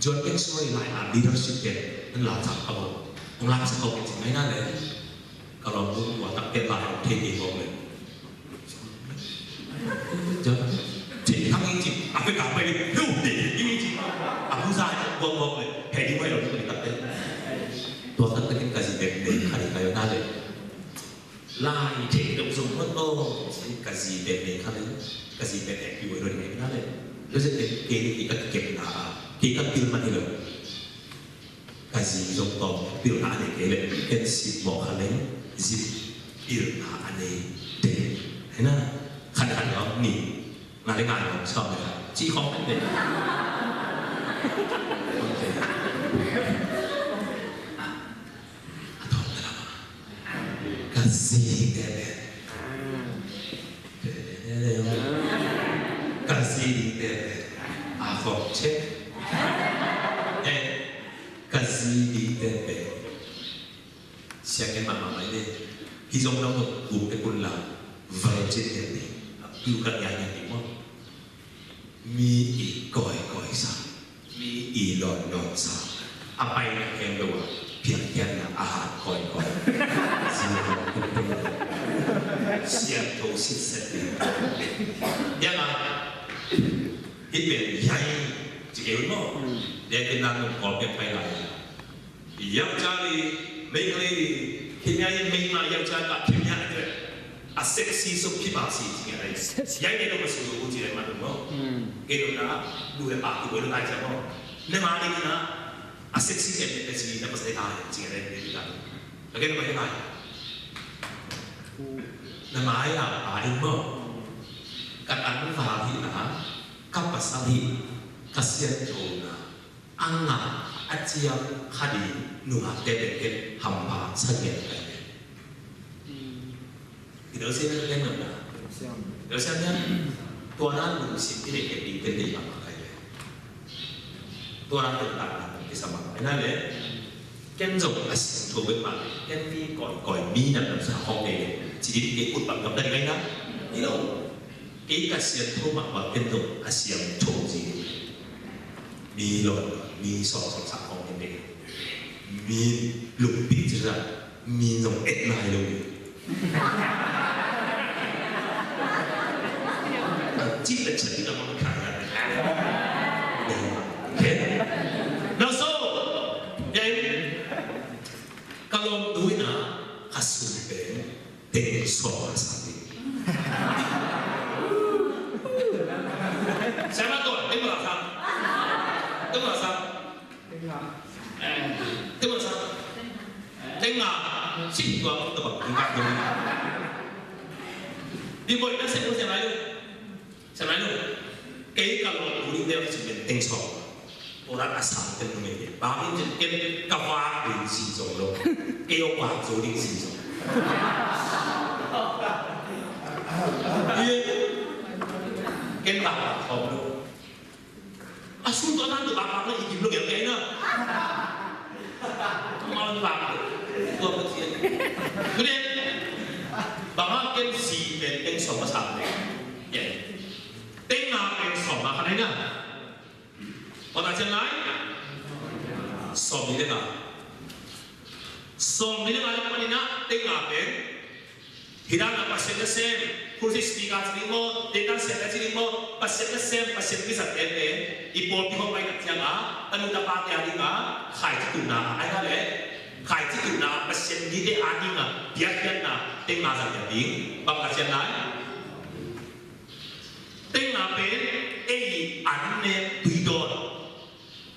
John Maxwell i lai a leadership pen. Nan la chak a bo. Hong la chak a bo ken ai na le. Ka lawm bu tua tak pen lai a thei thei bawk le. Thei thang i cip, a pek a pek, lu thei i cip. A bu zai bawk bawk le. Thei di mai lo thei tak pen. Tua tak pen ka zi bek le, ka di ka yo na le. Lai thei dong zong hon lo. Ka zi bek le ka le. Ka zi bek le ki wai lo le na le. Lo zi bek ke le ki ka kep na. Ki ka pil man hi lo. Ka zi zong tawm pilna a nei kei leh ken sih mawh kha leng zi pilna a nei ding. Hei na, khan khan lawm ni nga le nga lawm sawm le khan ci khawng kan ding. Ok. A tawm na lam a ka zi ding te pen. Ka zi ding te pen. A fawk cek. Eh, ka zi ding te pen. Siang en mahmah mai le. Hi zong nong guk te kun la. Virgin te pen. Kiu ka ngiat ngiat ding maw? Mi i kawikawi sa, mi i lawnlawn sa, a paina khempeuh ah piakkhiatna a hat kawikawi. Siangtho sitset ding. Hiang a hih pen yai ci kei un maw? Dia kin nang nung kawl piak pai lai. Yang ca li, mei ka li, khimia in mei ma yang ca ka khimia ate. A sexy so khiba si ci ngai. Yang ne no ma su su ci ngai ma no. Ke no na, du le pa ki bo no tai ca mo. Ne ma ne na, a sexy ke ne si na pa sai ta ci ngai ne ka. Ka ke no ma ngai. Na ma ya pa in mo. Ka tan fa hi na, ka pasal hi, ka siangtho na. A ngah a ciam kha ding nungakte pen ken hampha sa ngiat kai ve. Kideusiam na ken ngamna. Deusiam na tua na lungsim i neih ken ding ken neih mahmah kai ve. Tua na ken takna ken kisa mahmah. Ena le ken zong a siangtho pen mah le ken mi kawikawi mi namnam sa khawng kei le ci ding kei ut bang gam na ding ai na. Hi lo. Kei ka siangtho mahmah ken zong a siangtho ci ding. Mi lawn, mi sawm sawm sak khawng in ding. Mi lungpi ci ra, mi nong et lai lo ding. Cih le cih ding a mang kha ra. Okay. Now so, then, ka lawm duina, ka sum pen, teng sawm a sang ding. Siapa tu? Teng berapa sang? Teng berapa sang? Eh, teng berapa sang? Teng nga. Sing dua puluh tebak. Teng nga dua puluh. Di boy na sing siapa itu? Siapa itu? Kei kalau dulu dia masih penting soal. Orang asal kan memilih. Bangin jen ken ka vak ding si zong lo. Kei o vak zo ding si zong. Iya. Ken vak vak khawm lo. A sum tua nan tua vak vak na i kim lo kei kei na. Tua vak vak. Tua vak vak. Kemudian bang a ken si pen teng sawm a sang. Teng nga pen sawm a kha nai na. Kua ta cian lai? Sawm ni le nga. Sawm ni le nga lam panin ah teng nga pen. Hi dan a Pasian nasem, kursi speaker ci ding maw, deitan sem ci ding maw, Pasian nasem, Pasian kizat pen pen. I pawlpi khawng pai nak ciang a, tanu tapa te a ding a, khaici tuhna a, ai ha le. Khaici tuhna a, Pasian mite a ding a, biakpiakna, teng nga zang ding. Bang ka cian lai? Teng nga pen ei an ne tui dawn.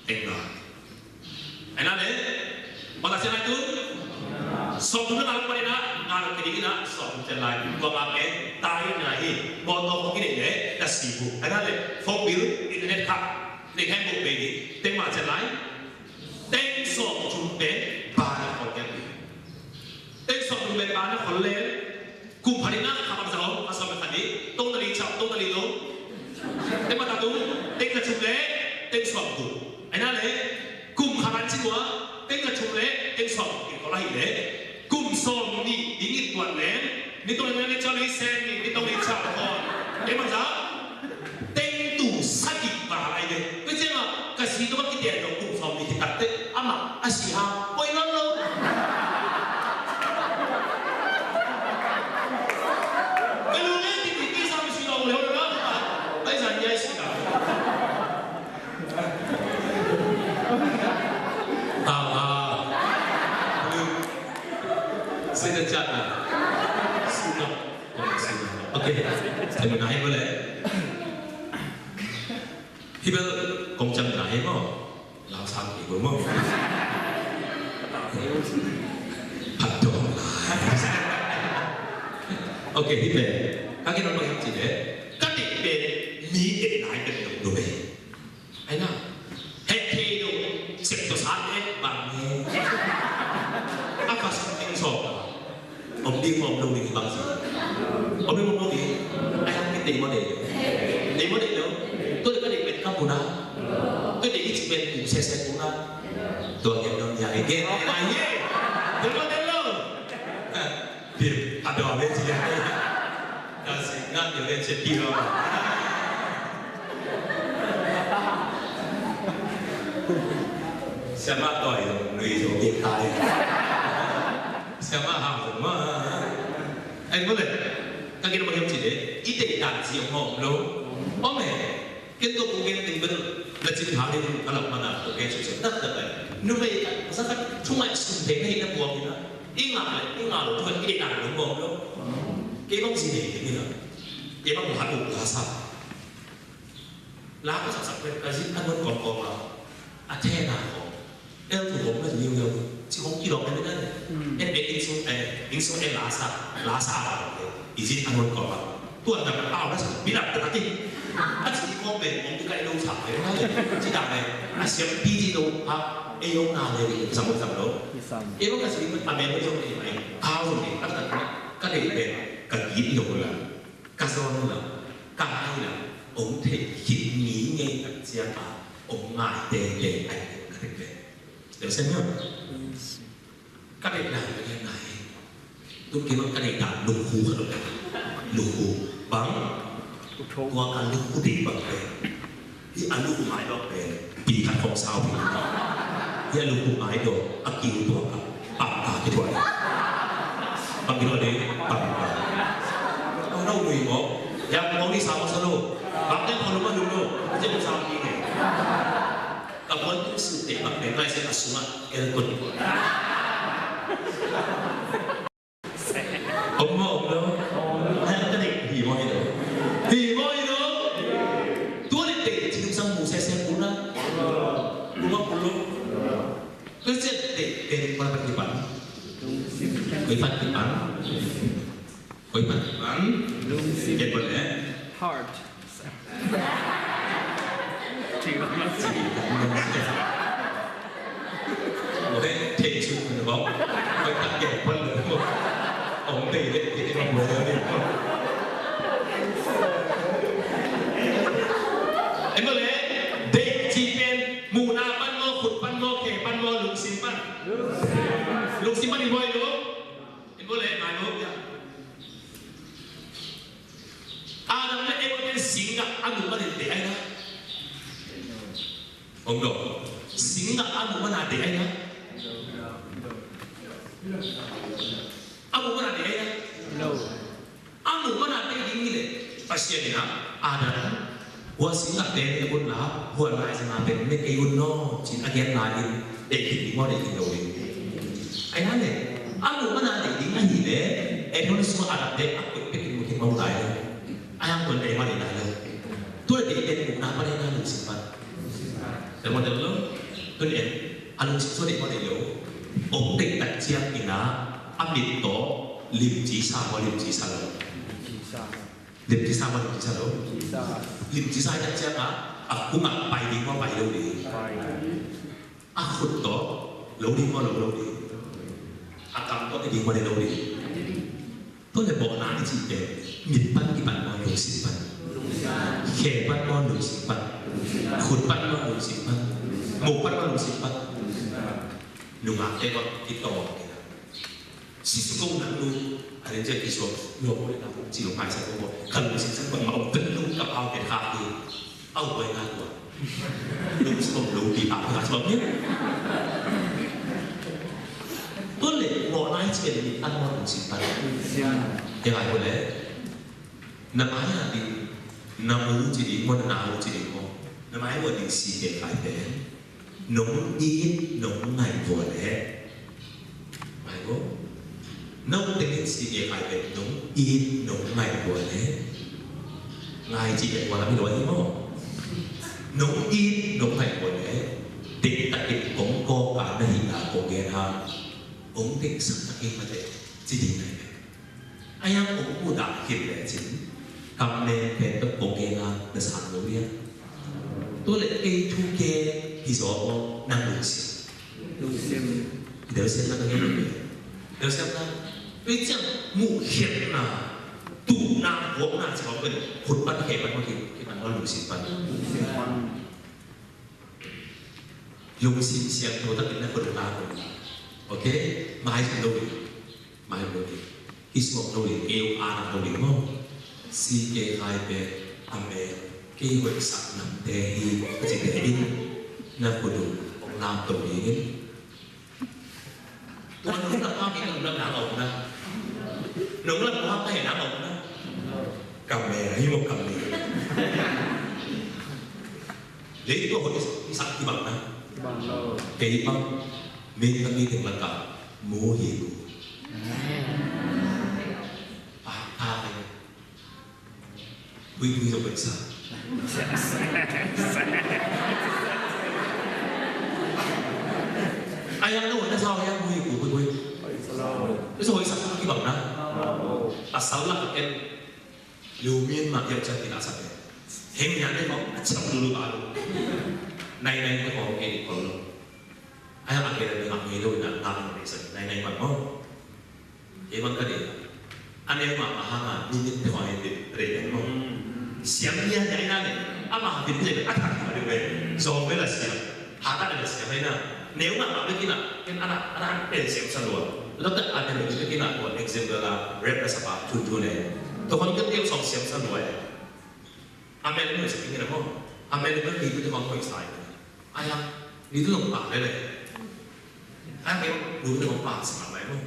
Teng nga. Ai na le. Bang ka cian lai tu. Sawm thum le nga lam panin ah nga lam kiding in ah sawm thum cian lai. Kua nga pen tai na hi. Mawtaw khawng kidei le na si bu. Ai na le. Phone bill, internet kha. Teng hen bu pe hi. Teng nga cian lai. Teng sawm thum pen ba na khol kei hi. Teng sawm thum pen ba na khol le. Kum khat in ah kha bangzah om, kha sawm le khat ni, tong tali chau, tong tali tong. Teng bangzah tung, teng za thum le teng sawm tung. Ai na le, kum khat in ci tua, teng za thum le teng sawm tung kol ahih le. Kum sawm nih ding in tuat leng, ni tong le ni chau ni sen ni, ni tong ni chau kol. Teng bangzah. Teng tung sagih val lai ve. Tua ciangin ka zi tawh ka kiten lo kum sawm nih khit tak teh amah a si hang poi nawn lo. Ka lu le titi tisa mi si lo le ho le la. Ai zan yai si ka. Tama. Sida chana. Sida. Okay. Terima kasih boleh. Hi bel kong ciamna hi maw? Lau sang hi bel maw? Phat dawng lai. Ok, hi bel. Ka gen on bang hiam cih leh, ka deih pen mi et lai bek lo hi. Ai na. Heh thei lo. Sep tawh sa et bang hi. A ka sep teng sawm. Om ding om lo ding bang ci. Om ding om lo ding. Ai hang kei deih maw deih lo. Deih maw deih lo. Tua leh ka deih pen ka puna. Ka deih i cih pen kum sese puna. Tua gen dong ya, gen dong ya. Deih maw deih lo. Deih, a dawh ve ci ya. Ka sing ngat Siapa tawi dong, lui dong, kitai. Siapa hau dong ma. Ai, mule. Ka kira bagi om cide. Ite dan si om lo. Om eh. Ken tua kong gen ding bel na cin hang ding a lak mana kong gen sukse taktak lai. Numei ka masa ka thungai sum thei na hi na buang hi na. I ngak le i ngak lo thungai i deih dan lo buang lo. Kei bang si nei ding hi na. Kei bang la uk la sa. La ka saksak pen ka zin a nuan kawmkawm a. A thena kawm. El tu hom na tu liuliau tu. Ci hom kilawm na mena ne. En be ing sung, eh, ing sung en lasa, lasa ba. Izin angon kawm a. Tuan na ka au na sa, bilap ta ti. A ci kawm be, hom tu kai lo sa, eh, na le. Ci da le. A siam pi ci lo, ha, e lo na le, sam lo, sam lo. E lo ka ci, a me lo zong ne, mai. Au zong ne, ka ta, ka le be, ka git lo la. Ka zawn la, ka ngai la, hong theih khit mi ngei tak ciang a, hong ngai tete ai ka theih ve. Deuh sem hiam? Ka deih dan ka deih ngai. Tung kei bang ka deih dan lukhu ka lo. Lukhu. Bang? Tua ka lukhu deih bang ve. Hi a lukhu mai dawk pen pi khat khong sau pi. Hi a lukhu mai dawk a kiu tuak a pang ka kituak. Pang kituak ding pang ka. Ang nau nui mo. Yang mo ni sau sa lo. Bang den khong lu ma lu lo. Jeng sau pi ne. Ka buan tu su te bang den lai se a sung a el kun. Om maw, om lo? Om lo. Hai, ka deih hi maw hi lo? Hi maw hi lo? Tua leh deih ci lungsang mu sese kul na. Kul maw kul lo? Tua leh deih, deih koi pan kipan? Koi pan kipan? Koi pan kipan? Lungsim. Deih koi leh? Heart. Em, bang leh, deih cih pen muhna pan maw, khut pan maw, khe pan maw, lungsim pan? Lungsim pan i bawi lo. Em, bang leh, mai lo, ya. Adam le Eva pen singgah a muh manin deih ai na. Om lo. Singgah a muh manin deih ai na. A muh manin deih ai na. A muh manin deih ding hi leh Pasian in a, Adam, hua singgah te ne un la, hua lai zanga pen ne kei un no, ci-in a gen lai in, deih khin ding maw, deih khin lo ding. Ai na le, a muh manin deih ding ahih leh, Eden sung a Adam te a koih pek in mu khin maw lai le. A yang tuan deih maw deih lai lo. Tua deih pen muhna pan deih na, lungsim pan? Deih maw deih lo. Tua deih a lungsim sua deih maw deih lo. Hong deih tak ciang in a, a mit tawh limci sa maw limci sa lo? Limci sa maw limci sa lo? Limci sa tak ciang a, a kung ah pai ding maw pai lo ding? A khut tawh lo ding maw lo lo ding? A kam tawh ne ding maw ne lo ding? Tua leh mawhna i cih pen mit pan kipan maw lungsim pan? Khe pan maw lungsim pan? Khut pan maw lungsim pan? Muh pan maw lungsim pan? Nungakte bang kitawng. Sisi ko nang lu, a den ciang kisuak, lu ko le nang ci lo ngai sa ko, ka lungsim sa ko ma om pen lu ka pau pen khak hi. Au, buai ngai tua. Lungsim om lu pi pau khak hi. Tua leh mawhna i ci pen mit pan maw lungsim pan? Khe ngai ko le. Na mai a ding, na u ci ding maw, na u ci ding maw? Na mai a ding si khe khai pen. Nong it nong ngaih vua leh. Ngai ko. Nong tengin si e kai pen nong it nong ngaih vua leh. Ngaih cih pen vua lam hi lo hi maw. Nong it nong ngaih vua leh. Deih takin kong kawk a na hih na kong gen hang. Kong deihsak takin mate ci ding ngai pen. A yang kong mudah khin lecin, kam nen pen tawh kong gen a na sang lo liang. Tua leh kei thu ke hi zaw maw, nang lungsim. Lungsim. Deuh siam na ka gen lo liang. Deuh siam na. Tua ciang muh khiatna, tuhna, vuakna ci bang pen khut pan, khe pan maw, khe pan maw, lungsim pan. Lungsim pan. Lungsim siangtho takin na khut na. Ok? Mai lo. Mai lo ding. Kisuak lo ding, keu a nak lo ding maw. C K Khai pen a mel kei hoihsak namte hi a cite in na khut uh hong lamto ding in. Tua nong lam hang kei nong lam nang a om na. Nong lam hang kei nang a om na. Ka mel hi maw ka mel. Leitung hoihsak kibang na. Kei bang mei ka mei teng lakah mu hi ku. Pa ka kei. Pui pui zong pui sa. Ai ang na wan na sa yang pui pui pui pui. Pui sa pui sa kibang na. Pasal lak en. Liu min ma yau chan tina sa pe. Heng yan ne ma a cham lulu ba lu. Nai nai ko ke ko lo. Ai ang ke na ma ke lo na ta ma sa nai nai ma mo. Kei bang ka dei. A neu mahmah hang a, minute te hong en ding, rei en maw. Siam lian lian na leh, amah a bit leh a thak mah ding ve. Zawng ve la siam. Hatah leh la siam hi na. Neu mahmah bek in a, ken a na, a na pen siam sa lua. Lawmta a neu bek in a, tua example a, rap la sa pa, tun tun e. Tua khong ken neu sawng siam sa lua e. A mel in a sa ding hi na maw. A mel in a ding hi te hong hoihsa e. Ai a, ni tu zong pah lel e. Ai a, ni tu zong pah sa mai maw.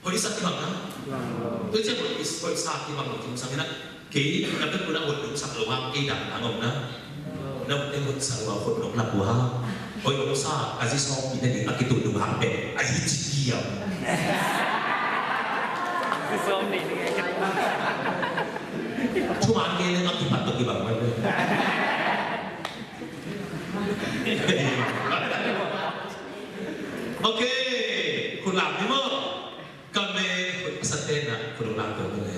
Hoihsa kibang na. Tua ciang hoih, hoihsa kibang lo, kibang sa hi na. Kei na pek puna hoih hoihsa lo hang kei dan na ngom na. Na hoih hoihsa lo hang hoih lo lak uh hang. Hoih hoihsa ka zi sawm pi na ding a kitun lo hang pen a hi ci kiam. Zi sawm ni. Thuman kei na ngam kipat to kibang mai. Ok, khut lam ni maw. Ka me khut a sa te na khut lam to ni le.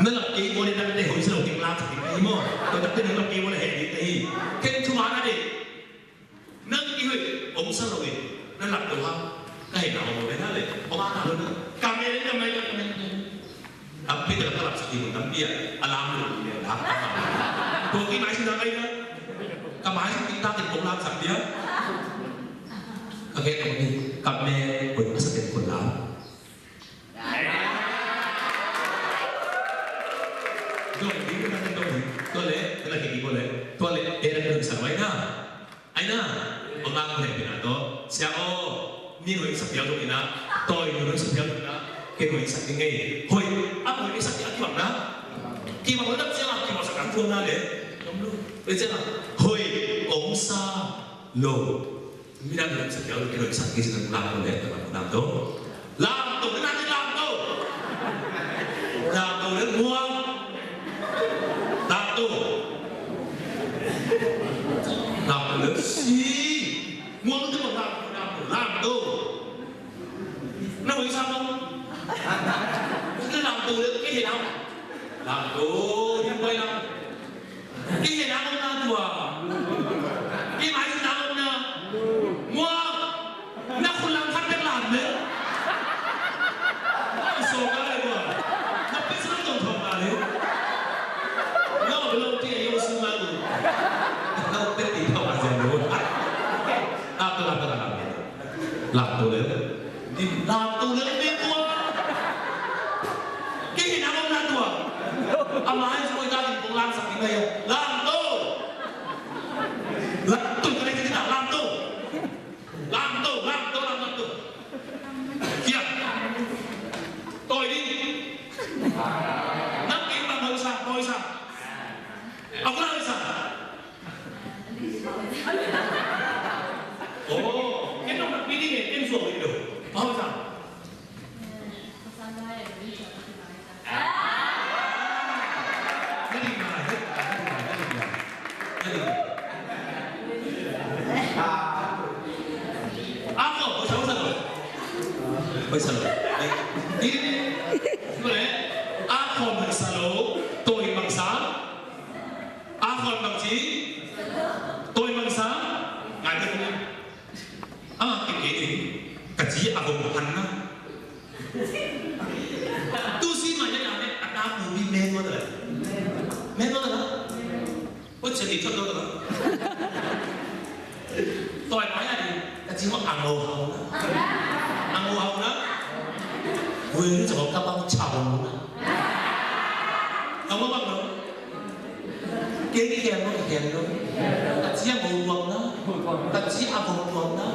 Na lap kei mo le na te hoi sa lo keng lam sa keng ni maw. Ko ta te na lap kei mo le he ni te hi. Ken thuman a de. Nang i hoih om sa lo in, na lap lo hang, ka hehna om lo na le, om a na lo na, ka me le ka mai ka mai. A pi ka lap sa i mun tampi a, a lam lo i a lam. Ko ki mai sin na kai na, ka mai sin ki ta ki kong lam sa pia. Ka ke tong ni, ka me, ko sa ke ko lam. Dong, di ko na dong, to le, to le ki ko le, to le, e na ko sa mai na. Ai na, ong lak ko hehpihna tawh. Sia aw, mi hoih sa pial dong ina, tawi mi hoih sa pial dong ina, kei hoih sa ding ei. Hoih, a hoih sa pial kibang na. Kibang na sia, kibang sa kan tuang na le. Hoih sia, hoih, ong sa, lo. Mi dang hoih sa pial, kei hoih sa, kei sa kan lak ko le, kan lak ko. Lamto, na ni lamto. Lamto le muang. Lamto. Lamto le si. Muang te muang lamto, lamto, lamto. Na hoih sa muang. Lamto le ke lam. Lamto, ni pai lam. Kei hehna om na tua. Kei mai hehna om na. Muang. Na khut lam khat bek lam le. Ai, sawm ka le tua. Na pek sa na tong thong ka le. Na om lo ti a yo su ma lu. Na pek ti thong a zen lu. Lam to, lam to, lam to. Lam to le. Lam to le, lam to. Kei hehna om na tua. A mai soi ta in kong lam sak ding a. Lam to. Lam to, ka dei kei ta lam to. Lam to, lam to, lam to. Kia. Toi ding. Nang kei bang hoih sa, hoih sa. Au la hoih sa. Oh, ken nong nak mi ding e, ken suak ding lo. Pau sa. Ako, pau sa, pau sa. Pau sa. Ini, boleh. Ako, pau sa lo, toi, pau sa. A khon bang ci, toi bang sa, ngai bek ni. A kei kei ni, ka ci a gong han na. Tu si ma ya ya ne, a ta pu bi me mo da. Me mo da. Ko che ni thot lo da. Toi mai a ni, ka ci mo a ngo hau na. A ngo hau na. Ui, ni cakap kau bang cawan na. Kau bang lo. Kei kei lo, kei lo. Taci a mau buang na. Taci a mau buang na.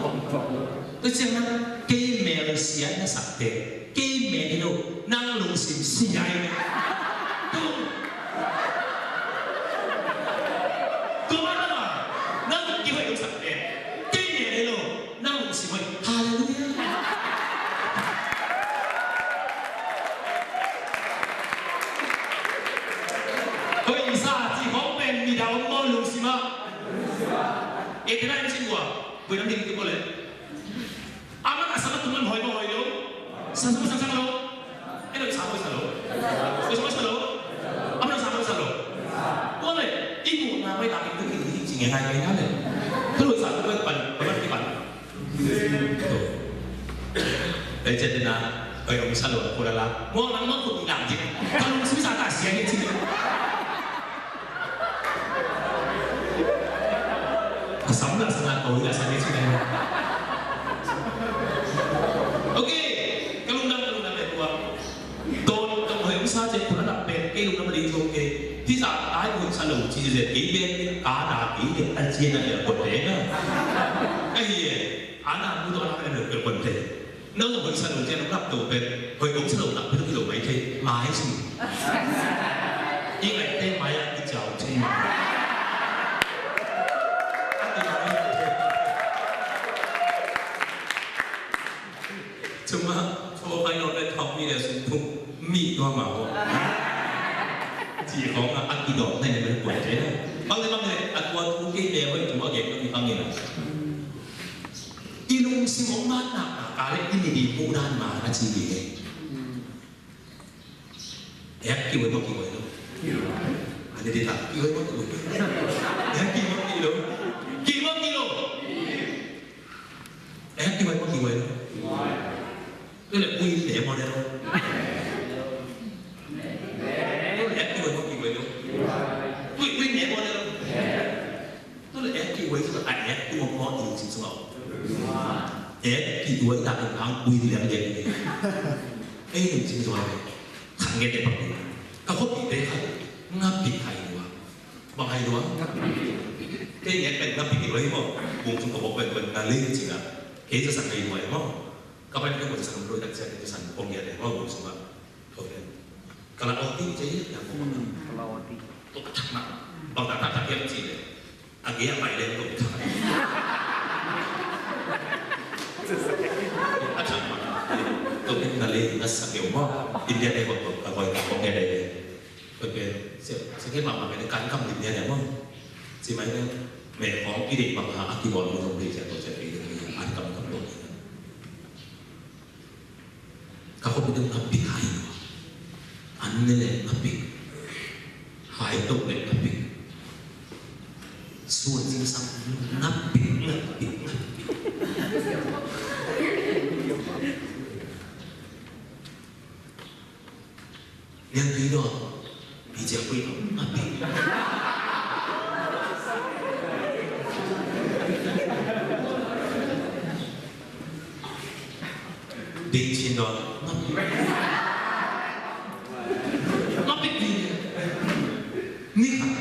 Taci a kei mel sian na sakte. Kei mel lo. Nang lungsim sian. Tu. Tu mana ma. Nang kiwai lo sakte. Kei mel lo. Nang lungsim hoih. Halleluiah. Hoih sa ci khong pen mi dang om maw lungsim ah. E te nai mi sin gua. Bui nam ding ki ko le. Aman a sama tuman hoih maw hoih lo. Sa sama sa sama lo. E lo sa hoih sa lo. Hoih sa hoih sa lo. Aman a sa hoih sa lo. Ko le. Ibu na mai ta ki tu ki ci ngai ngai na le. Kalau sa tu pan pan ki pan. Ei, ciat na, ei, om sa lo, ko la la. Mo nang mo ko ni nang ji. Ka lungsim sa ta sia ni ci. A sam la sa na ko la sa ni ci na. Okay, ka lungdam, ka lungdam, eh, tua. Ton, ka mo hong sa ciat ko la la pen, kei lungdam ding zong kei. Ti sa, ai ko sa lo ci ciat, kei ben, ka na, kei ben, a ciat na, ko te na. Ka hi, eh. Ana mu to ana pen lo pen konte. Nang hoih sa lo cian nap to pen. Hoih om sa lo nap pen lo mai te. Mai si. I ngai te mai a ki jao te. Cuma, cuma kai lo pen thong mi le sung tung. Mi tua ma ho. Ci khong a ki dot nai le pen konte. Bang le bang le a tua tu kei le hoih tua kei ko ki bang le. I lungsim hong matna ka le i mi ding muh dan ma ka ci ding e. Ek kiwei maw kiwei lo. A ni ding ta kiwei maw kiwei lo. Ek kiwei maw kiwei lo. Kiwei maw kiwei lo. Ek kiwei maw kiwei lo. Kiwei le ui le maw le lo. Ek kiwei maw kiwei lo. Ui ui le maw le lo. Tua leh ek kiwei tua a ek tua mawh i lungsim sungah. Ek kiwei tua in ang ui liang liang. Ei lungsim sungah. Khat ngen te bang. Ka khuapite khat. Ngapit hai lua. Bang hai lua. Kei ngen pen ngapit kiwei maw. Bung sung ka bok pen pen na ling cina. Kei sa sang hai lua maw. Ka pen kei bung sang lua tak sia kei sa sang bong ya te maw bung sungah. Kalaoti cei ya ko. Kalaoti. Tok tak mak. Bang tak tak tak ya ci le. Agi apa ile tok tak. Tok tak mak. Tok tak kali nasa ke uma. India ne ko ko ko ko ne de. Ko ke se se ke mama ke kan kam India ne mo. Si mai ne me ko ki de bang ha aki bol mo de ja to ja ke de an kam kam lo. Ka khuapite ngapit hai lua. An ne le ngapit. Hai tok le ngapit. Suan zingsang ngapit, ngapit, ngapit. Niang tui dawh. Pi ciang pui dawh. A pi. Ding cin dawh. A pi. A pi pi. Ni khat.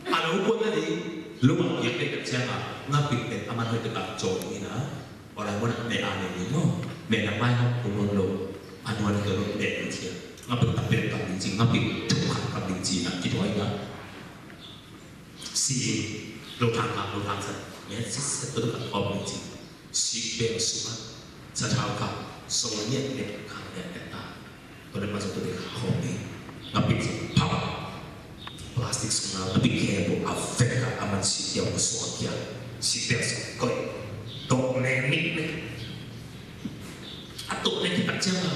A lo kuan na ding. Lubang kiak dek ciang a. Ngapit pen a man hoih tek a caw ding in a. Orang pun meh a ne ni mo, meh na mai hok pun lo, anuan ke lo meh ni cia. Ngapit tapet kam ding ci, ngapit tuk kam ding ci na kituai na. Si lo thang kam lo thang sa, meh si sa tu kam kom ding ci. Si bel suma, sa thau kam, so niat meh kam meh ta. Tua leh man zong tua ding khawng hi. Ngapit zong pau. Plastic sung na ngapit khe bo a vek a, a man si tiau ko suak kia. Si tiau sung koi. Tok ne nik nik. A tok ne kitak ciang a.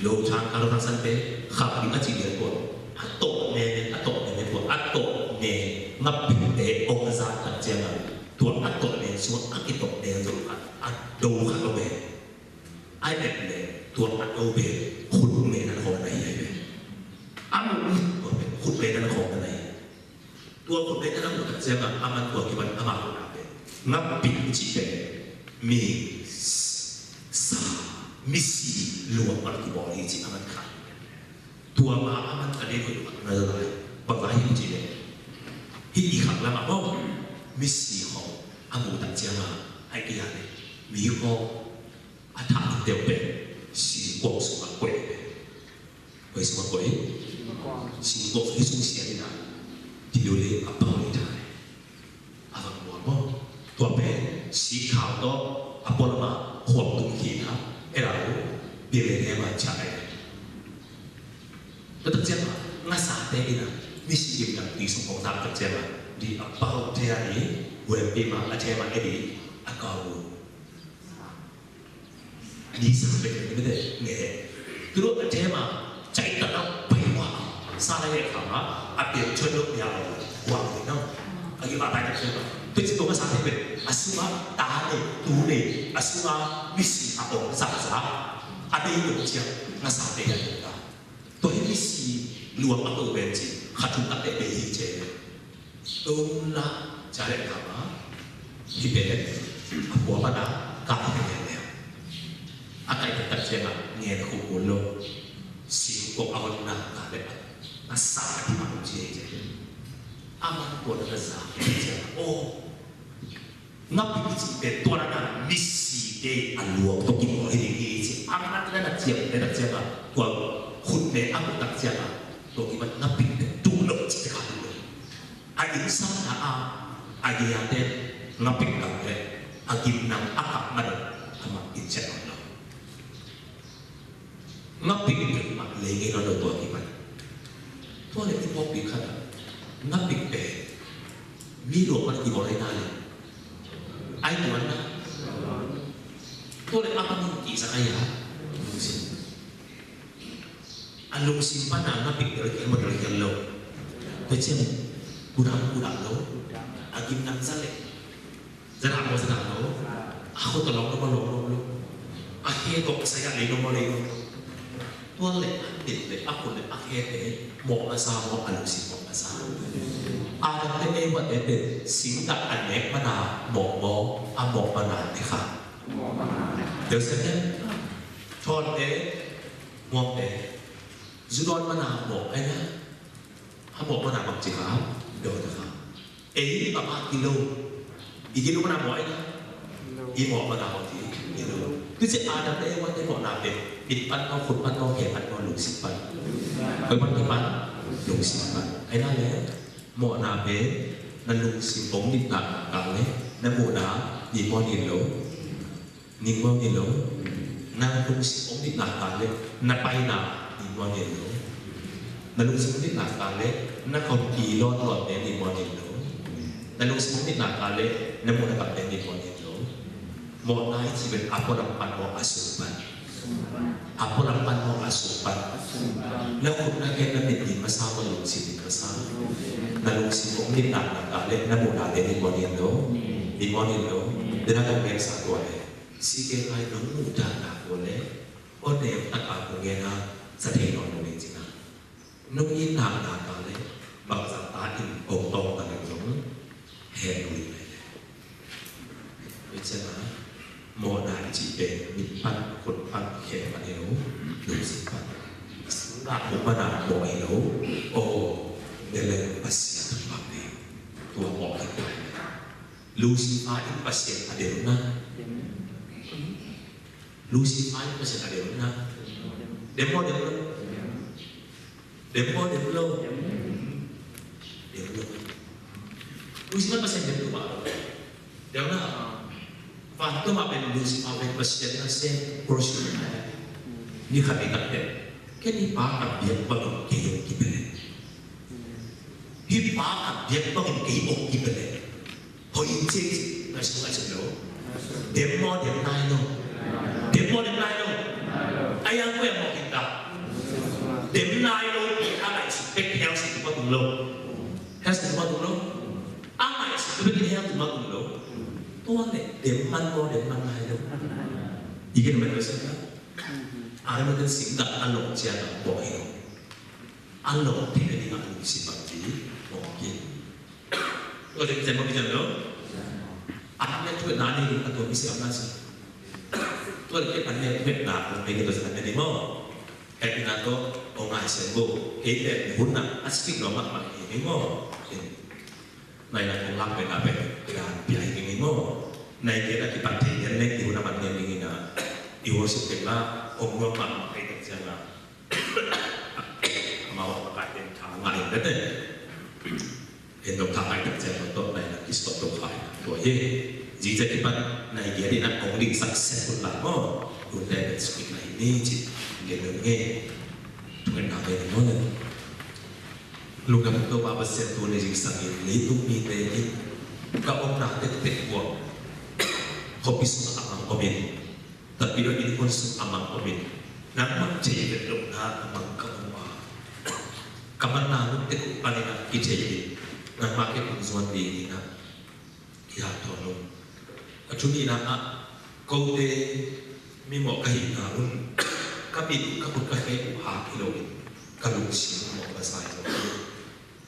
Lo thang ka lo thang san pe. Khap ding a ci lian ko. A tok ne ne, a tok ne ne ko. A tok ne ngapit te ong a za tak ciang a. Tua a tok ne sung a kitok ne zong a. A do kha lo ne. Ai pen le tua a to pen khut me nan khawng na hi ai pen. A mu tua pen khut me nan khawng na hi. Tua khut me nan khawng na ciang a man tua kipan a ma khawng na pen. Ngapit ci pen mi sa Misi luang man kibawl hi ci a man kha. Tua ma a man ka deih hoih kha na lai. Bang lai hi ci leh, hih i khak lamah maw, misi khawng a muh tak ciangah, ai kei a leh, mi khawng a thah deuh pen singkuang sungah koih. Koi sungah koih? Singkuang hi sung sia hi na. Ti lo le a pau hi ta. A vang muang maw. Tua pen sikkhau tawh a pualamah khuam tung khin a, e lau, Bethlehem ah ciah ai. Tua tak ciangah ngasate in a, misi gimnam tui sung kong zak tak ciangah, di a pau thei a ni, huempi mah a thei mah e di, a kau. Ni sa bek ni bek nge. Turu a thema cai ta na pai wa. Sa la ye kha ma a pian chon lo ya wa ni no. A ki ma pai ta thema. Tu ci tu ma sa te bek. A suma ta ne tu ne. A suma misi a ong sa sa. A dei lo cia. Nga sa te ya ta. Tua hi misi luang a ko ben ci. Kha tu ta te be hi ce. Tung la ca le kha ma. Hi pe le. A kua pa na ka hi pe le. A kai ta tak ciang a ngen khu ko lo. Si ko a hon na ka le. A sa di ma ci ce. A man ko na ka sa ke ciang. Oh. Ngapik i cih pen tua na misi te a luang tawh kimawl hi ding hi ci. A ngapik na ciang te na ciang a tua khut le a muk tak ciang a tua kimat ngapik pen tuk lo cih te kha tuk lo. A innsakna a a gei a te ngapik tak le a gimnam a kap man a mak in ciang lo. Ngapik peuhmah lei ngei nawn lo tua kipan. Tua le i pawlpi khat ah ngapik pen mi luang pan kibawl ai na le ai tuan na. Tua le a pan in kisa ai a lungsim, a lungsim pan a ngapik tel kel maw tel kel lo. Tua ciang kudam kudam lo. A gimnam za le Zana mo zana lo. A khut a lawng lo, lawng lo. A khe tawh saya lei lo, lei lo. Tua le a tit le a khut le a khe te mawh na sa maw, a lungsim mawh na sa. Adam te Eva te pen singkah a nek mana mawh maw, a mawh mana ne kha. Tel se te thon te muang te zudawn mana mawh ai na. A mawh mana bang ci kha, dawn na kha. Ei, i papa kilo. I kilo mana mawh ai na. I mawh mana mawh ti kilo. Tu ci Adam le Eva te mawhna pen mit pan maw, khut pan maw, khe pan maw, lungsim pan. Koi pan, khe pan, lungsim pan. Ai na le mawhna pen na lungsim ong nitna ka le na muhna ni maw ni lo. Ning maw ni lo. Na lungsim ong nitna ka le na paina ning maw ni lo. Na lungsim ong nitna ka le na khawmpi lawnlawn ne ning maw ni lo. Na lungsim ong nitna ka le na muh na kap ne ning maw ni lo. Mawhna i ci pen a pualam pan maw a sung pan. A pualam pan maw a sung pan. Na khut na khe na mit ning masa maw lungsim ning masa. Na lungsim ong nitna ka le na muhna ne ning maw ni lo. Ning maw ni lo. Dena kong nek sa tua le. Si ke ngai nong muh dan na ko le, o ne tak a ko nge na sa thei nong nong in cina. Nong in na na ka le, bang sa ta in ong tong ta le zong, he nong in le. Ui cina, mo na ci pe, mit pan, khut pan, khe pan e lo, lu si pan. Sung na ko pan na mo e lo, o, de le pa si a tu pa ne, tua mo e lo. Lucifer in Pasian a dem na. Lucifer in Pasian a dem na. Dem maw dem lo? Dem maw dem lo? Dem lo. Lucifer Pasian dem lo ba? Dem na. Vantung a pen Lucifer pen Pasian na sem cross. Ni khat ni khat dem. Ken i Pa ka biak bangin kei hong kipia leh. Hi Pa ka biak bangin kei hong kipia leh. Hoih in ci, ngaihsun, ngaihsun lo. Dem maw, dem nai lo. Dem maw, dem nai lo. A yang ko yang maw kita. Dem nai lo, a ngaihsut bek hell sung tung maw tung lo. Hell sung tung maw tung lo. A ngaihsut bek hell tung maw tung lo. Tua leh dem man maw, dem man nai lo. I gen man lo sa ka. A lo den sing dak a lo cia dak bo hi lo. A lo te ka ding a lo si bak ti bo ki. Tua te ki cia bo ki cia lo. A ne tu na ni a tua mi se a na si. Tua le kei pan ne hehna kong ne kei tua sa ne ni maw. Hehna tawh ong ngai sen bo. Kei le hun na a sik lo mahmah hi ni maw. Nai na kong lak pen a pen kidan pia hi ni maw. Nai kei na kipat thei den leng i hun a man ne ni na. I worship pen la ong nuam mahmah kei tak ciang a. Amau a kai den tha ngai den ne. Hen dong tha ngai tak ciang tawh nai na ki stop dong khai tua hi. Zica kipan nai dia dina ong ding sak set kun la maw. Kun te ben speak nai ni ci. Gen dong nge. Tungen na nge ni maw ne. Lungdam Topa Pasian, tuni zingsang in leitung mite in ka omna tektek buang khuapi sung a mang om in, tapi lo in hun sung a mang om in, nangmah thei vet lohna a mang ka om a, ka manna hun tek uh panin a kithei in nangmah kei hong zuan ding in a Kiha tuan lo. A thu nihna ah kote mimawh ka hihna un ka mit uh ka khut ka khe uh hak hi loin ka lungsim mawh ka sa hi lo.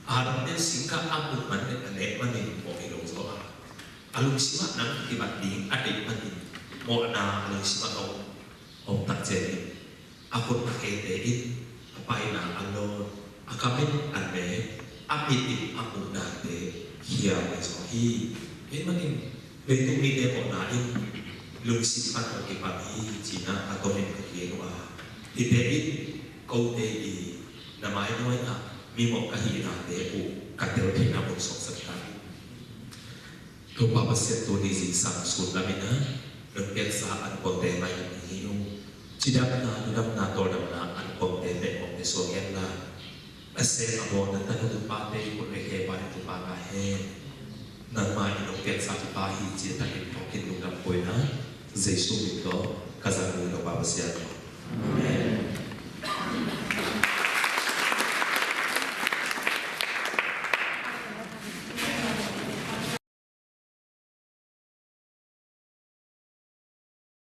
Adam pen singkah a puk man le a leh manin mawh hi lo zaw a, a lungsim ah nang kibat ding a deih manin mawhna a lungsim ah a om, om tak ciangin a khut a khete in a paina a lawn, a kam in a nek, a mit in a muh dante hiam ahi zaw hi. Hih manin leitung mite mawhna in lungsim pan a kipan hi cihna a tawh in ka gen uh a, hihte in kote i na mainawt ah mimawh ka hihnate uh ka tel theihna uh suaksak ta hi. Topa Pasian, tuni zingsang sun lamin a nong piaksa an kuangte mai in hi ung. Cidamna, nudamna, tawldamna an kuangte pek mawk ne suak hen la, a seng a mawkna tanu tupate i kut le khe pan i tupa ngai hen. Nangmah in nong piaksa tupa hi ci a takin thawkin lungdam koina Jesu min tawh ka zang uh hi, Topa Pasian. Amen.